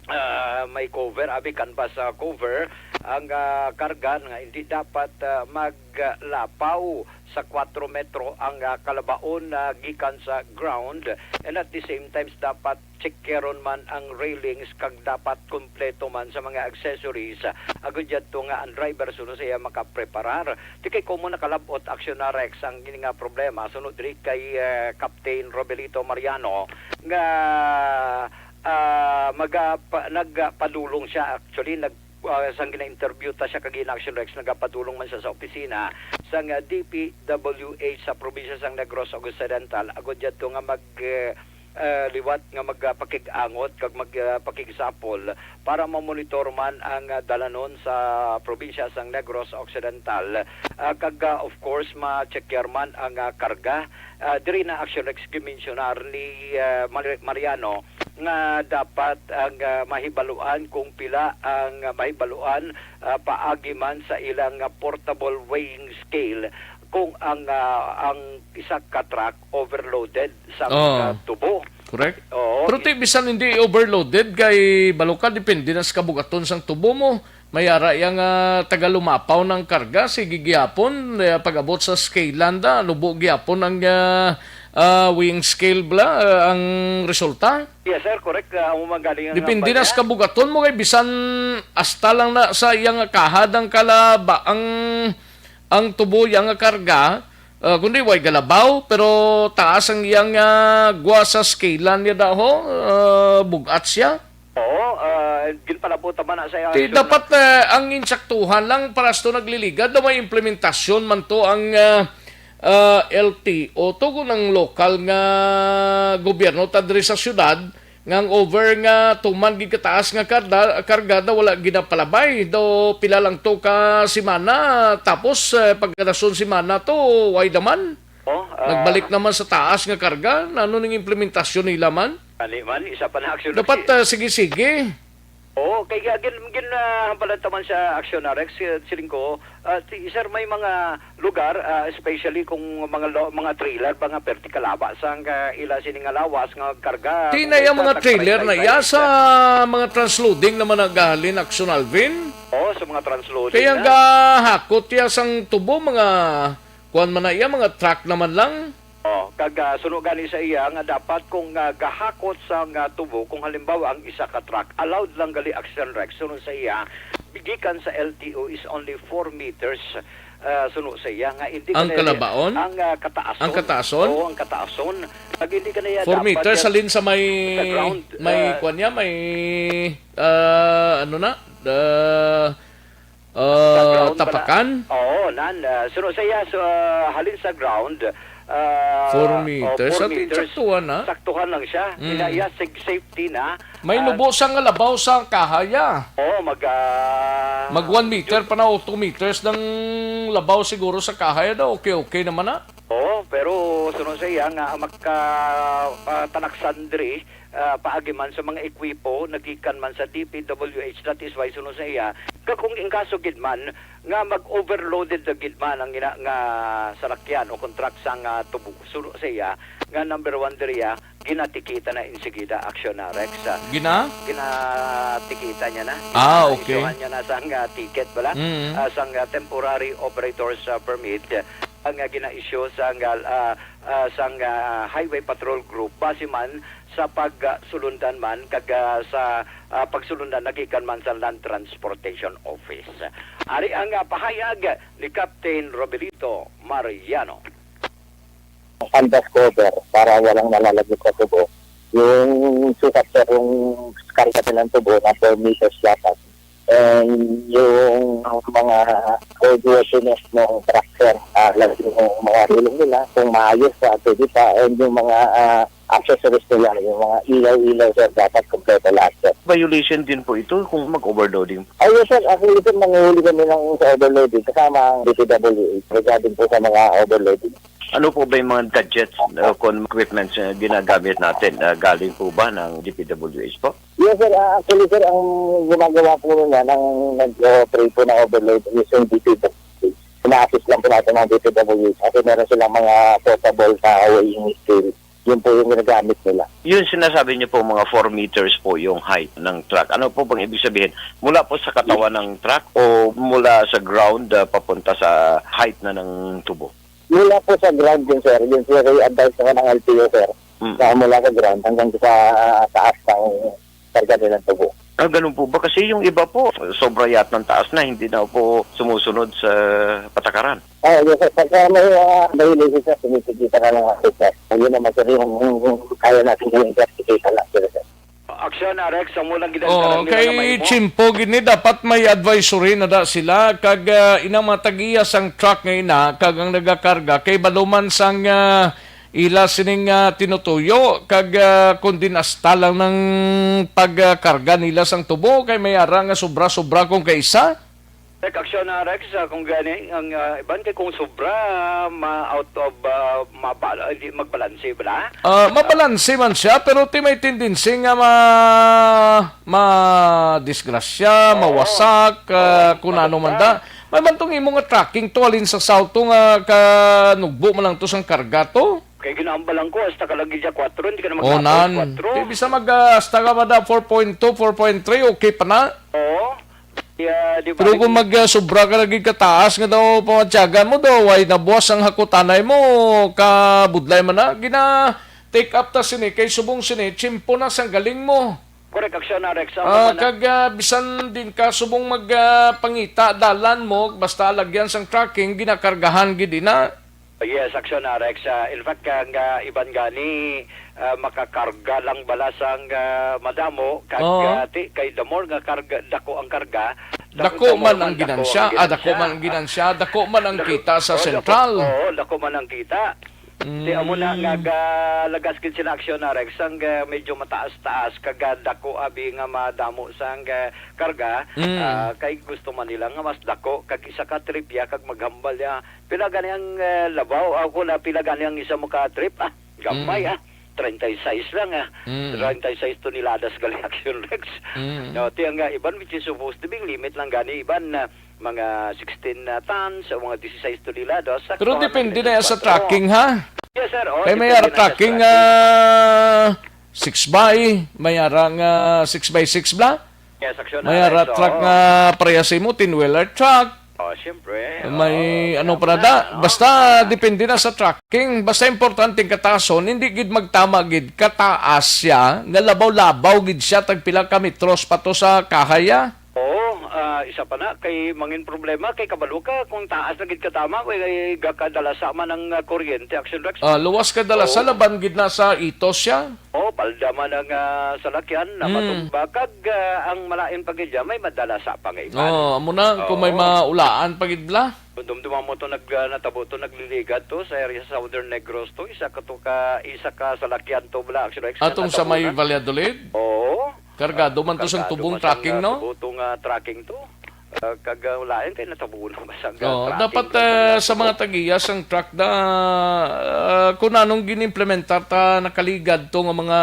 Ah, may cover, abi, canvas, ah, cover, ang, ah, karga nga hindi dapat, ah, maglapaw sa kwatro metro ang, ah, kalabaon na gikan sa ground, and at the same times dapat checkeron man ang railings kag dapat kompleto man sa mga accessories, ah, agud yadto nga ang driver suno sa iya makapreparar. Di kay komo nakalabot, Action Rex, ang ini nga problema suno diri kay, ah, Captain Robelito Mariano nga, ah, maga-, pa-, nagpadulong siya, actually, nag-, ah, sang gina-interview ta siya kag in Action Rex, nagapadulong man siya sa opisina sang, ah, D P W H sa probinsya sang Negros Occidental, agud yadto nga mag, eh, ah, liwat nga magpakig-angot kag mag, ah, pakigsapol para mamonitor man ang, ah, dalanon sa probinsya sang Negros Occidental. Ah, kag, ah, of course, ma-checker man ang, ah, karga. Ah, diri na, Action Rex, gimensionar ni, ah, Mar-, Mariano nga dapat ang, ah, mahibaluan kung pila ang, ah, mahibaluan, ah, paagi man sa ilang, ah, portable weighing scale kung ang, ah, ang isa ka truck overloaded sa, oh, ah, tubo. Correct. Oo. Pero ti, bisan hindi overloaded, kay balo ka, depende na sa kabugaton sang tubo mo. May ara iya nga taga lumapaw ng karga, sige gihapon, eh, pag-abot sa scale landa, lubo gihapon ang, ah, ah, weighing scale bala, ah, ang resulta. Yes, sir, correct. Ah, amo man galing ang Depende na sa kabugaton mo, kay bisan hasta lang na sa iya nga kahad ang kalaba, ang, ang tubo iya nga karga, ah, kundi way galabaw, pero taas ang iyang, ah, gwa sa scale niya daho, ah, bugat siya. Oo, ah, ginpalabot naman na sa Ti, aksyon na dapat, eh, ang insaktuhan lang para sa to nagliligad na may implementasyon man to ang, ah, ah, L T O to kung ang lokal nga gobyerno ta diri sa syudad nga ang over nga tuman gid kataas nga karda, karga daw wala ginapalabay, daw pila lang to ka semana, tapos, eh, pagkadason semana to, way naman. Oh, ah, Nagbalik naman sa taas nga karga. Nano ning implementasyon nila man? Ani man, isa pa na aksyon Dapat, si ah, sige-sige. Oo, kay, ah, gin-, gin-, ah, hampalan ta man sa aksyon na, Rex, eh, siling ko, ah, ti-, sir, may mga lugar, ah, especially kung mga lo-, mga trailer ba nga perti kalaba sang, ah, ila sini nga lawas nga karga, Ti kung na may yung mga tatag trailer na taray-taray iya sa sa mga transloading naman nagahalin, Aksyon Alvin. Oo, sa mga transloading Kaya na. gahakot iya sang tubo, mga kuwan man na iya, mga truck naman lang. Oh, kag, ah, suno gani sa iya nga dapat kung, ah, gahakot sa nga tubo, kung halimbawa ang isa ka truck, allowed lang gali, Action Rex, suno sa iya, gikan sa L T O is only four meters, ah, suno sa iya, nga hindi Ang ka na kalabaon? ang, ah, kataason. Ang kataason? Oo, ang kataason. Kag hindi ka na iya Four dapat meters, yan halin sa may, sa ground, may ah, kwan niya, may, ah, ano na, ah, Ah, Sa ground pala. tapakan? Oo, nan, ah, suno sa iya, so, ah, halin sa ground, ah, Four oh, meters. four At meters. insaktuhan, ha? Saktuhan lang siya. Mm. Ina iya, sig-, safety na. May Ah, lubo sa nga labaw sa kahaya. Oo, mag, ah, Mag one meter pa na o two meters ng labaw siguro sa kahaya daw. Okay, okay naman na. Oo, pero suno sa iya nga maka, ah, talaksan diri, ah, paagi man sa mga ekwipo nagikan man sa D P W H, that is why suno sa iya, ka kung in kaso gid man nga mag-overloaded na gid man ang ina nga salakyan o contract sang, ah, tubo, suno sa iya nga number one diriya, ginatikita na insigida, aksyon na, Rex, ah. Gina? Ginatikita niya na. Ah, okay. Isuhan niya na sang, ah, ticket bala, Mm. ah, sang, ah, temporary operators, ah, permit, ah, nga gina-issue sang, ah, ah, sang, ah, Highway Patrol Group base man sa pagsulundan man kag, ah, sa, ah, pagsulundan nagikan man sa Land Transportation Office. Ari ang, ah, pahayag ni Captain Robelito Mariano. Canvas cover para walang nalalaglag sa tubo. Yung sukat, sir, yung karga nilang tubo na four meters dapat. And yung mga roadworthiness ng tractor, ah, lalo yung mga railing nila, kung maayos pa, pwede pa, and yung mga, ah, accessories nila, yung mga ilaw-ilaw, sir, dapat kompleto lahat, sir. Violation din po ito kung mag-overloading. Ah, yes, sir. Actually, sir, nanguhuli kami ng sa overloading kasama ang D P W H regarding po sa mga overloading. Ano po ba yung mga gadgets, uh, kung equipments na ginagamit natin? Uh, galing po ba ng D P W H po? Yes, sir. Ah, actually, sir, ang gumagawa po nun yan, ang nag-operate po ng overload is yung D P W H. Ina-assist lang po natin ng D P W H kasi meron silang mga portable na weighing scale. Yun po yung ginagamit nila. Yun sinasabi niyo po, mga four meters po yung height ng truck. Ano po bang ibig sabihin? Mula po sa katawan ng truck o mula sa ground, ah, papunta sa height na ng tubo? Mula po sa ground yun, sir. Yun, sir, yung advice naman ng L T O, sir. Mm. Na mula sa ground hanggang sa taas ng karga nilang tubo. Ah, ganun po ba? Kasi yung iba po, sobra yata ng taas na, hindi na po sumusunod sa patakaran. Ah, yes, sir. Pagka may, ah, violation, sir, tinitigita ka ng aso, sir. Ayun naman, sir, yung, yung, yung kaya natin yung investigation lang, sir. Aksyon, Rex, ang mulang Oo, ginagdaran nila kay na may mo. Chimpo gini, dapat may advisory na da sila kag, ah, inang mga tagiya sang truck nga ina kag ang nagakarga kay baluman sang, ah, ila sining, ah, tinutuyo kag, ah, kun din asta lang ng pagkarga nila sang tubo kay may ara nga sobra-sobra kung kaisa. Tek, aksyon na, Rex, ah, kung gani, ang, ah, iban kay kung sobra, ah, ma-out of, ah, mabal-, ah, di magbalanse bala? Ah, mabalanse man siya, pero ti may tendency nga ma-, madisgrasya, Oo. mawasak, ah, Oo, kung ano man matukta. da. May man tong imo nga tracking to, halin sa south to nga kanugbo man lang to sang karga to. Kay ginaambalan ko, hasta ka lagi dya kwatro, hindi ka na Oh, maghapon nan. kwatro. Di bisa mag, ah, hasta ka mada four point two, four point three, okay pa na. Oo. Yeah, di ba? Pero kung mag, ah, sobra ka lagi kataas nga daw pamatyagan mo daw, ay nabuwas ang hakutanay mo, kabudlay man na, gina-take up ta sini, kay subong sini, tsimpo na sang galing mo. Correct, aksyon na, Rex. Ang Ah, mga na- kag, ah, bisan din ka subong mag, ah, pangita, dalan mo, basta alagyan sang tracking, ginakargahan gid ina. Yes, aksyon na, Rex. Ah, in fact, ang, ah, iban gani, ah, makakarga lang bala sang, ah, madamo, kag, Oo. ah, ti-, kay the more nga karga, dako ang karga, the, Dako the more man ang man dako ginansya. ang Ah, dako ginansya. man ang ginansya. Dako man ang Dako, kita sa oh, dako, sentral. oo, dako man ang kita. Ti amo na nga Mm. galagas gid sila, aksyon na, Rex, ang, ah, medyo mataas-taas, kag, ah, dako abi nga madamo sang, ah, karga, Mm. ah, kay gusto man nila nga mas dako, kag isa ka trip ya, kag maghambal ya. Pila gani ang, eh, labaw? Ako na, pila gani ang isa mo ka trip? Ah, gamay, Mm. ah. Treinta y seis lang, ah. Mm. Treinta y seis toneladas gali, aksyon, Rex. Mm. No, ti ang, ah, iban, which is supposed to be limit lang gani, iban, ah, mga sixteen, ah, tons o mga dieciséis toneladas. Pero sakto depende na na sa tracking, ha? Yes, sir. Oh, Kay may depende ara na sa tracking tracking. nga six by, may ara nga six by six bla? Yes, aksyon May na ara rin, truck oo. nga parehas sa imo, ten-wheeler truck. Oh, siyempre. May Oo, ano tama pa na da. na, no? Basta Ah. depende na sa tracking. Basta importante ang katason, hindi gid magtama gid kataas siya, nga labaw-labaw gid siya, tagpila ka metros pa to sa kahay, ah. Oo, ah, isa pa na, kay mangin problema, kay kabalo ka, kung taas na gid katama, kay gakadalasa man ang, ah, kuryente, aksyon, Rex. Ah, luwas ka dala sa Oo. laban gid na sa itos siya. Oh, palda man ang, ah, salakyan na Hmm. matumba. Kag, ah, ang malain pa gid dyan, may madala sa pangaitan. Oh, amo na, kung may Oo. maulaan pa gid bla. Kung dumduma mo to, nag, ah, natabo to, nagliligad to sa area sa Southern Negros to, isa ka to ka, isa ka salakyan to bla, actually, Atong sa sa may Tabunan. Valladolid? Oo. Kargado man to sang Kargado tubong man sang, tracking, ah, no? tubo to nga tracking to. Ah, kag, ah, lain kay natabo na ba sa Oh, tracking dapat, kag ah, sa mga tagiya sang truck na, ah, kung anong ginimplementar ta nakaligad to nga mga,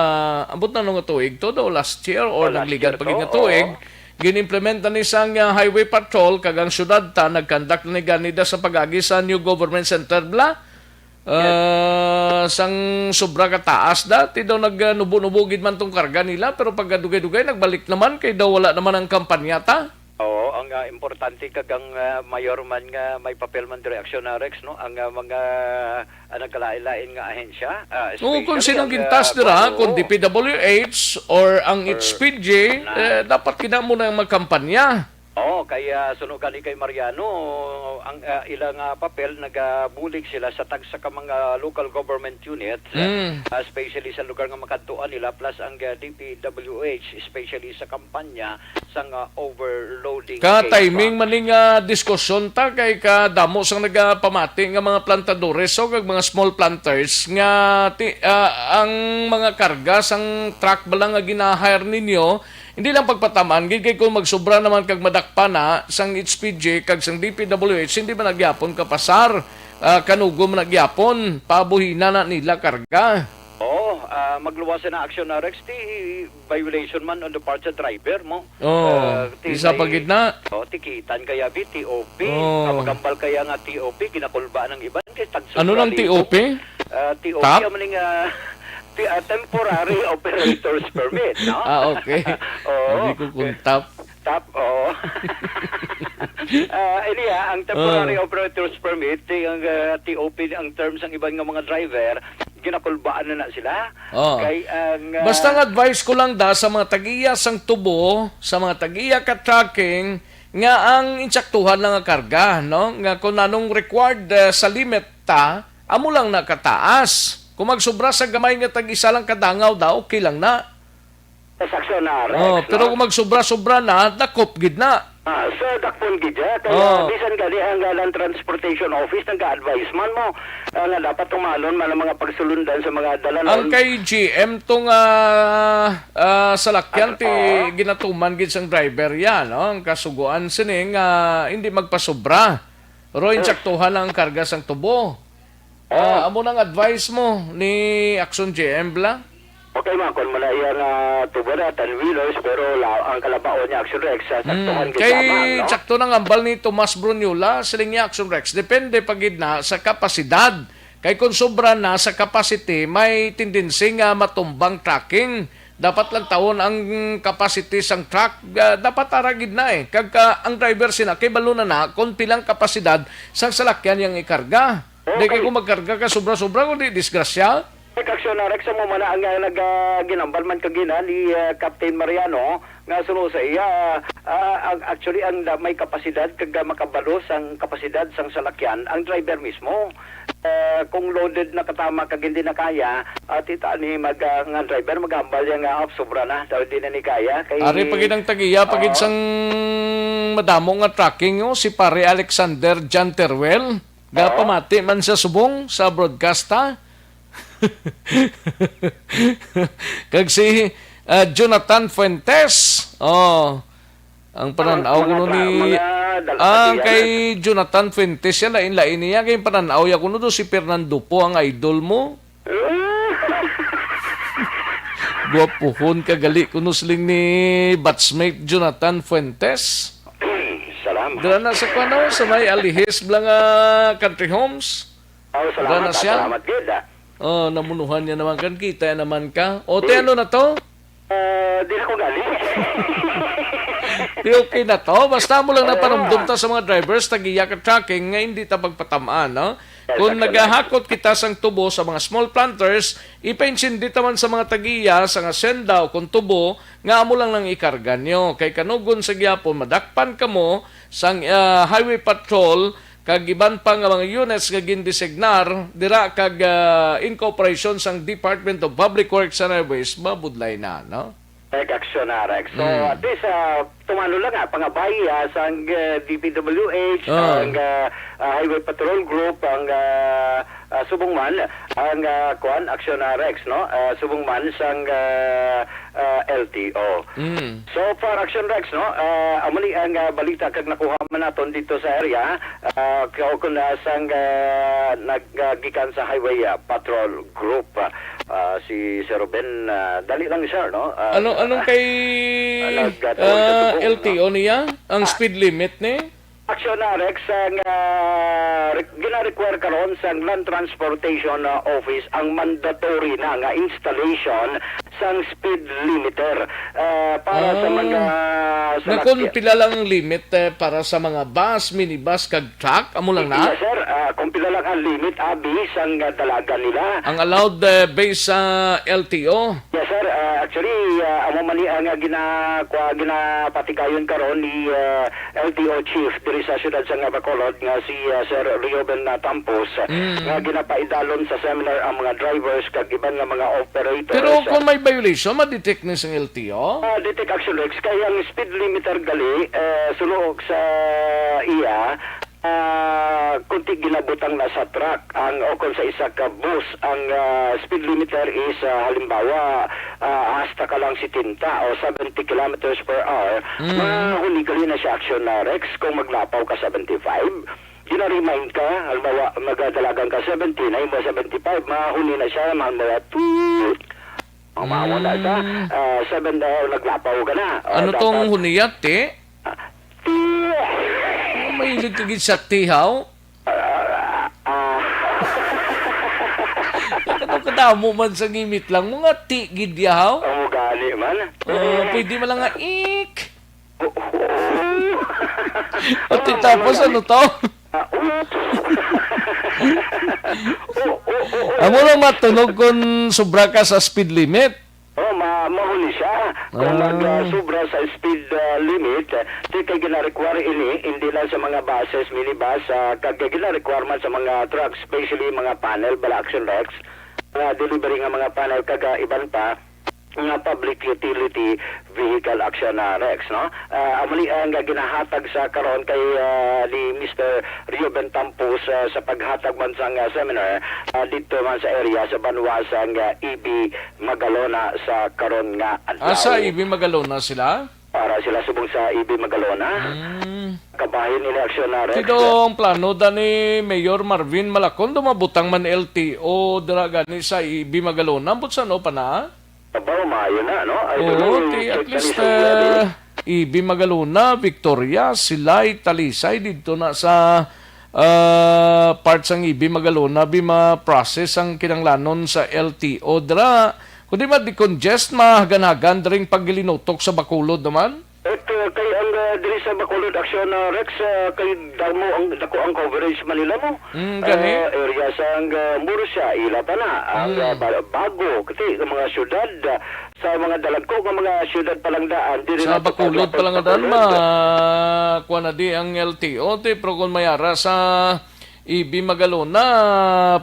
ambot na nga tuig to, daw last year or Oh, last nagligad year pa gid to, nga tuig, oo. ginimplementa ni sang, ah, Highway Patrol kag ang syudad ta nagkandak na ni gani da sa pag-agi sa New Government Center, bla? Yes. Ah, sang sobra ka taas, dati daw nag, ah, nubo-nubo gid man tong karga nila, pero pagkadugay-dugay nagbalik naman kay daw wala naman ang kampanya ta. Oo, ang, ah, importante kag ang, ah, mayor man nga may papel man diri, aksyon na, Rex, no? Ang, ah, mga, ah, nagkalain-lain nga ahensya, ah, Oo, kung especially sinong ang, gintas ah, dira, kuwan, kung oo. D P W H or ang Or H P G, na eh, dapat gid amo na ang magkampanya. Oo, kay, ah, suno gani kay Mariano, ang, ah, ilang, ah, papel, nagabulig sila sa tagsa ka mga local government unit, Mm. ah, especially sa lugar nga makadtuan nila, plus ang, ah, D P W H, especially sa kampanya sang, ah, overloading Ka case timing pa. man ni nga diskusyon ta kay kadamo sang nagapamati nga mga plantadores o kag mga small planters nga ti-, ah, ang mga karga sang truck bala nga gina-hire ninyo, hindi lang pagpataman gid kay kung magsubra naman kag madakpan na sang H P G kag sang D P W H, hindi man na gyapon kapasar, ah, kanugo man na gyapon, pabuhina na nila karga. Oo, ah, magluwas na aksyon na, Rex, ti violation man on the part sa driver mo. Oo, Ah, ti isa pa may gid na. Oh, tikitan kaya bi, T O P. Oo. Ang magambal kaya nga T O P, ginakulba ng iban kay tag Ano sobra nang libo. T O P? Ah, T O P, Tap? ang maling, ah, Ti-, ah, temporary operator's permit, no? Ah, okay. Oo. Hindi ko kung top. Top, oo. Ah, ini, ah, ang temporary Ah. operator's permit, ti-, ang, ah, T O P, ang terms, ang iban nga mga driver, ginakulbaan na na sila. Oh. Kay ang, ah, Basta ang advice ko lang da sa mga tagiya sang tubo, sa mga tagiya ka trucking, nga ang insaktuhan lang nga karga, no? Nga kung anong required, ah, sa limit ta, amo lang na kataas. Kung magsubra sa gamay nga tag-isa lang ka dangaw da, okay lang na. Sa aksyon na, Rex, Oh, pero no? kung magsubra-subra na, dakop gid na. Ah, so, dakpon gid ya. Kaya Oh. bisan gani ang, ah, Land Transportation Office, nag-a-advise man mo, ah, nga dapat tumanon man ang mga pagsulundan sa mga dalanon. Ang kay G M tong, ah, ah, salakyan, At, ti oo. ginatuman gid sang driver ya, no? Ang kasuguan sini nga hindi magpasobra. Pero Yes. insaktuhan lang ang karga sang tubo. Ah, Oh. amo nang advice mo ni Action G M bala? Okay, man, kung mala iya nga tubo na, ten wheelers, pero la-, ang kalabaw niya, Action Rex, sa Hmm, saktuhan gid kay lamang, no? sakto nang ambal ni Tomas Bruniola, siling niya, Action Rex, depende pa gid na sa kapasidad. Kay kung sobra na sa capacity, may tendency nga matumbang trucking. Dapat lang tawon ang capacity sang truck, ah, dapat ara gid na eh. Kag, ah, ang driver sina kay balo na na kung pilang kapasidad sang salakyan yang ikarga. Di kay Okay. kung magkarga ka sobra-sobra, kundi disgrasya. Kag aksyon na, Rex, amo man na ang, ah, nag, ah, ginambal man kagina ni, ah, Captain Mariano, nga suno sa iya, ah, ang, actually, ang da-, may kapasidad kag, ah, makabalo sang kapasidad sang salakyan ang driver mismo. Ah, kung loaded na katama kag hindi na kaya, ah, tita ni mag, ah, nga driver maghambal ya nga, "Ah, sobra na, daw hindi na ni kaya." Kay Ari pa gid ang tagiya, pa gid Oo. sang madamo nga trucking, oh, si Pare Alexander John Teruel. Oo. Gapamati man sa subong sa broadcast, ha? Kag si, ah, Jonathan Fuentes. Oh, ang panan-aw Mga kuno tra-, ni, mga dal-, ah, ang kay Jonathan Fuentes, yan, lain-lain niya. Kay panan-aw ya kuno do si Fernando po ang idol mo. Guwapuhon ka gali kuno siling ni batchmate Jonathan Fuentes. Salamat. Dira na sa kuno, sa may Alihis bala nga country homes. Oh, salamat, Dira na ah, siya. salamat gid, ah. Oh, namunuhan niya naman kan, kita naman ka. O, te, Hmm. ano na to? Ah, di na ko gali. Di okay na to. Basta mo lang Oo. napanumdum ta sa mga drivers, tagiya ka trucking, nga hindi ta pagpatamaan, no? Yes, Kung actually. naghahakot kita sang tubo sa mga small planters, ipaintindi ta man sa mga tagiya sang asyenda o kung tubo nga amo lang nang ikarga nyo. Kay kanugon sa gihapon, madakpan kamo sang, ah, Highway Patrol kag iban pa nga mga units nga gindesignar dira kag, ah, in cooperation sang Department of Public Works and Highways, mabudlay na, no? Correct, aksyon na, Rex. So, Mm. at least, ah, tumano lang nga, pangabay, ah, sang, ah, D P W H, Ah. ang, ah, ah, Highway Patrol Group, ang, ah, ah, subong man, ang, ah, kuan, aksyon na, Rex, no? Ah, subong man sang, ah, ah, L T O. Mm. So far, aksyon, Rex, no? Ah, amo ni ang, ah, balita kag nakuha man naton dito sa area, ah, ka-, kun, ah, sang, ah, nag-, ah, gikan sa Highway, ah, Patrol Group, ah, ah, si Sir Ruben, ah, dali lang, sir, no? Ah, Ano, anong kay, ah, nagkataon sa ah, tubong, L T O no? niya? Ang Ah. speed limit ni? Aksyon na, Rex, ang, ah, re-, gina-require karon sang Land Transportation, ah, Office ang mandatory na nga installation sang speed limiter, ah, para sa Ah. mga Nga kung salakyan. pila lang ang limit, eh, para sa mga bus, minibus, kag truck, amo lang na? Yes, sir. Ah, kung pila lang ang limit, abi, sang, ah, dalagan nila. Ang allowed, eh, based sa L T O? Yes, sir. Ah, actually, ah, amo man ni ang, ah, gina-, kwa-, ginapatigayon karon ni, ah, L T O chief diri sa siyudad sa Bacolod nga si, ah, Sir Reuben, ah, Tampos, ah, Mm. nga ginapaidalon sa seminar ang mga drivers kag iban nga mga operators, Pero ah. kung may violation, ma-detect ni sang L T O? Ah, detect action, Rex, kay ang speed limiter gali, eh, sulok sa iya, ah, kunti ginabutang na sa truck ang, o kung sa isa ka bus, ang, ah, speed limiter is, ah, halimbawa, ah, hasta ka lang setenta o seventy kilometers per hour, Mm. mahuli gali na siya action na, Rex, kung maglapaw ka seventy-five. Gina-remind ka, halimbawa, magdalagan ka seventy, na mo seventy-five, mahuli na siya, halimbawa, tweet. Ang mamo na ka, Mm. ah, seven, ah, naglapaw ka na. Ah, Ano tong dapat huniyat, eh? Ah, tweet. Oh, mahilig ka gid sa tihaw? Ah, ah. Ano ka Amo man sa ngimit lang, mga ti gid yahaw. Amo gani man. Oh, pwede man lang nga, ik. Oo. At tapos, ano to? Ah, oops. Oo, oo, oo. Amo lang matunog kung sobra ka sa speed limit. Oh, ma mahuli siya. Kung Ah. mag, ah, sobra sa speed, ah, limit, eh, di kay gina-require ini, hindi lang sa mga buses, minibus, ah, kag gina-require man sa mga trucks, especially mga panel, bala Action Rex, mga delivery nga mga panel, kag, ah, iban pa, nga public utility vehicle Action, ah, Rex, no? Ah, amo ni ang ginahatag sa karon kay, ah, ni Mister Reuben Tampos, ah, sa paghatag man sang, ah, seminar, ah, didto man sa area sa banwa sang, ah, E B Magalona sa karon nga adlaw. Asa E B Magalona sila? Para sila subong sa E B Magalona. Hmm. Kabahin ini Action, ah, Rex. Ti daw ang plano da ni Mayor Marvin Malacon, daw mabutang man L T O dira gani sa E B Magalona. Ambot sa ano pa na? Abaw, maayo na, no? I don't Oo, know, ti, at check least, na ni sa uh, Ibi Magalona, Victoria, Silay, Talisay, didto na sa, uh, part sang Ibi Magalona, bi ma-process ang kinanglanon sa L T O dra. Kundi ma-decongest, mahagan-hagan dring paggilinutok sa Bacolod naman. At, uh, kay ang, uh, diri sa Bacolod Action, uh, Rex, uh, kay damo ang, dako ang coverage man nila mo. Mm, gani. Ah, area sang, ah, Murcia, ila pa na. Ang, Mm. ah, ba-, bago, kasi ang mga syudad, ah, sa mga dalagko nga mga syudad pa lang daan, diri Sa na Bacolod pa lang daan, Bacolod. ma-, kuha na di ang L T O, ti, pero kung may ara sa Ibi Magalona,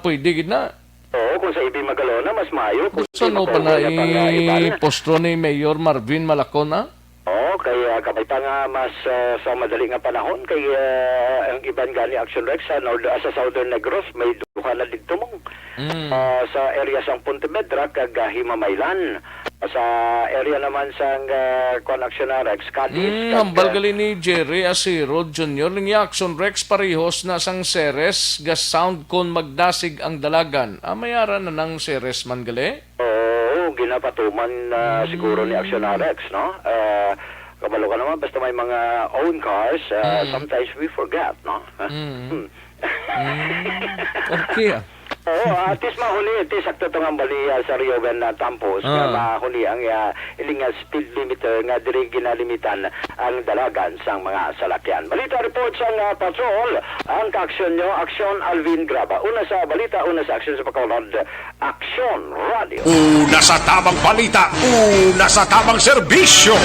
pwede gid na. Oo, kung sa Ibi Magalona, mas maayo. Kung Sa di ano pa na makuha na pang, ah, iba na. i-postro ni Mayor Marvin Malacon, ha? Oo, kay, ah, kabay pa nga mas, ah, sa madali nga panahon, kay, ah, ang iban gani Action Rex sa Nord-, ah, sa Southern Negros, may duha na didto mong, Mm. ah, sa area sang Pontevedra kag, ah, Himamaylan. Sa area naman sang, ah, kuwan, Action Rex, Cadiz, Mm, kag, hambal ah, gali ni Jerry Asiro Junior, ning Action Rex parehos na sang Ceres, ga sound kon magdasig ang dalagan. Ah, may ara na nang Ceres man gali? Oo, ginapatuman na Mm. siguro ni Action Rex, no? Ah, kabalo ka naman, basta may mga own cars, ah, Mm. sometimes we forget, no? Mm. Hmm. Mm. Okay, ah. Oo, at least mahuli, at least sakto to nga bali, ah, sa Rio Ben, ah, Tampos, nga Ah. mahuli ang, ah, iling nga speed limiter nga diri ginalimitan ang dalagan sang mga salakyan. Balita report sang, ah, patrol, ang kaaksyon nyo, Aksyon Alvin Graba. Una sa balita, una sa aksyon sa Bacolod, Aksyon Radio. Una sa tamang balita, una sa tamang serbisyo.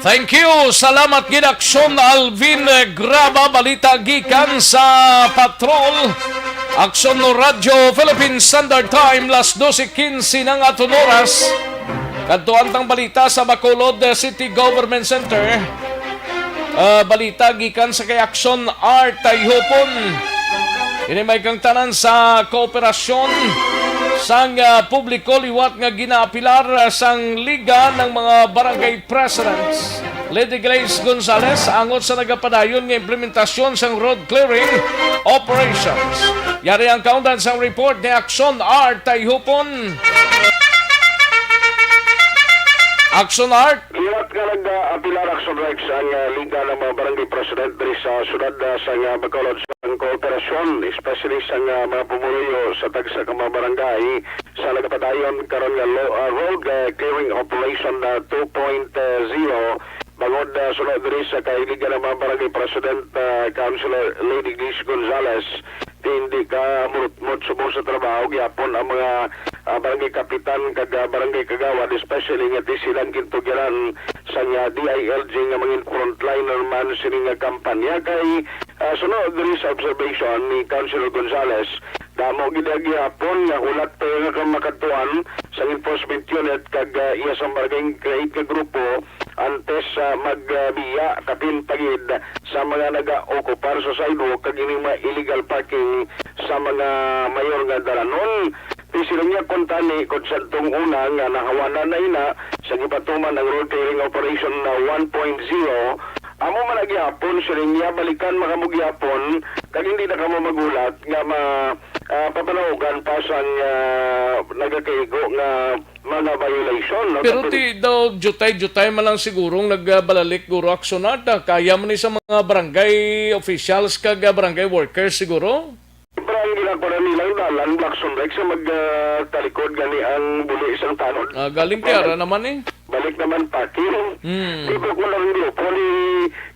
Thank you. Salamat gid, Aksyon Alvin Graba. Balita gikan sa Patrol. Aksyon Radyo Philippine Standard Time, las doce quince ng aton oras. Kadtuan tang balita sa Bacolod City Government Center. Ah, balita gikan sa kay Aksyon Art Tayhupon. Ini may kangtanan sa kooperasyon sang, ah, publiko liwat nga ginaapilar, ah, sang Liga ng mga Barangay Presidents, Lady Grace Gonzalez, angot sa nagapadayon nga implementasyon sang road clearing operations. Yari ang kaundan sang report ni Aksyon Art Tayhupon. Aksyon Art. Liwat nga nag-apilar, Aksyon Rex, ang, ah, Liga ng mga Barangay President diri sa siyudad, ah, sa, ah, Bacolod, sa kooperasyon, especially sa, ah, mga pumuluyo sa tagsa ka mga barangay sa nagapadayon karon nga lo-, ah, road, ah, clearing operation na two point zero, bangod, ah, suno diri sa kay Liga ng mga Barangay President, ah, Councilor Lady Grace Gonzalez. Di, hindi ka murutmot subong sa trabaho gyapon ang mga, ah, barangay kapitan kag, ah, barangay kagawad, especially nga di sila ang gintugyanan sa nga D I L G nga mga frontliner man sini nga kampanya. Kay, ah, suno diri sa observation ni Councilor Gonzalez, damo gid ang gihapon nga hulat pa nga makadtuan sa enforcement unit kag, ah, iya sa barangay create nga grupo antes, ah, magbiya kapin pa gid sa mga nagaokupar sa sidewalk kag ining mga illegal parking sa mga mayor nga dalanon. Ti sila niya kuntani kung sa tong una nga nahawanan na ina sa gipatuman ang road clearing operation na one point zero, amo man na gihapon sila niya balikan makamo gihapon kag hindi na kamo magulat nga ma, ah, papanaugan pa sang, ah, nagakaigo nga mga violation, no? Pero Tapos ti daw jutay-jutay man lang sigurong nagbalalik guro aksyonan, ah, kaya man ni sa mga barangay officials kag, ah, barangay workers siguro? Para nilang dalan, Blackson Rex, sa mag, ah, talikod gani ang buli sang tanod. Ah, galing ti ara naman eh. Balik naman parking. Hmm. Di ko ko lang grupo ni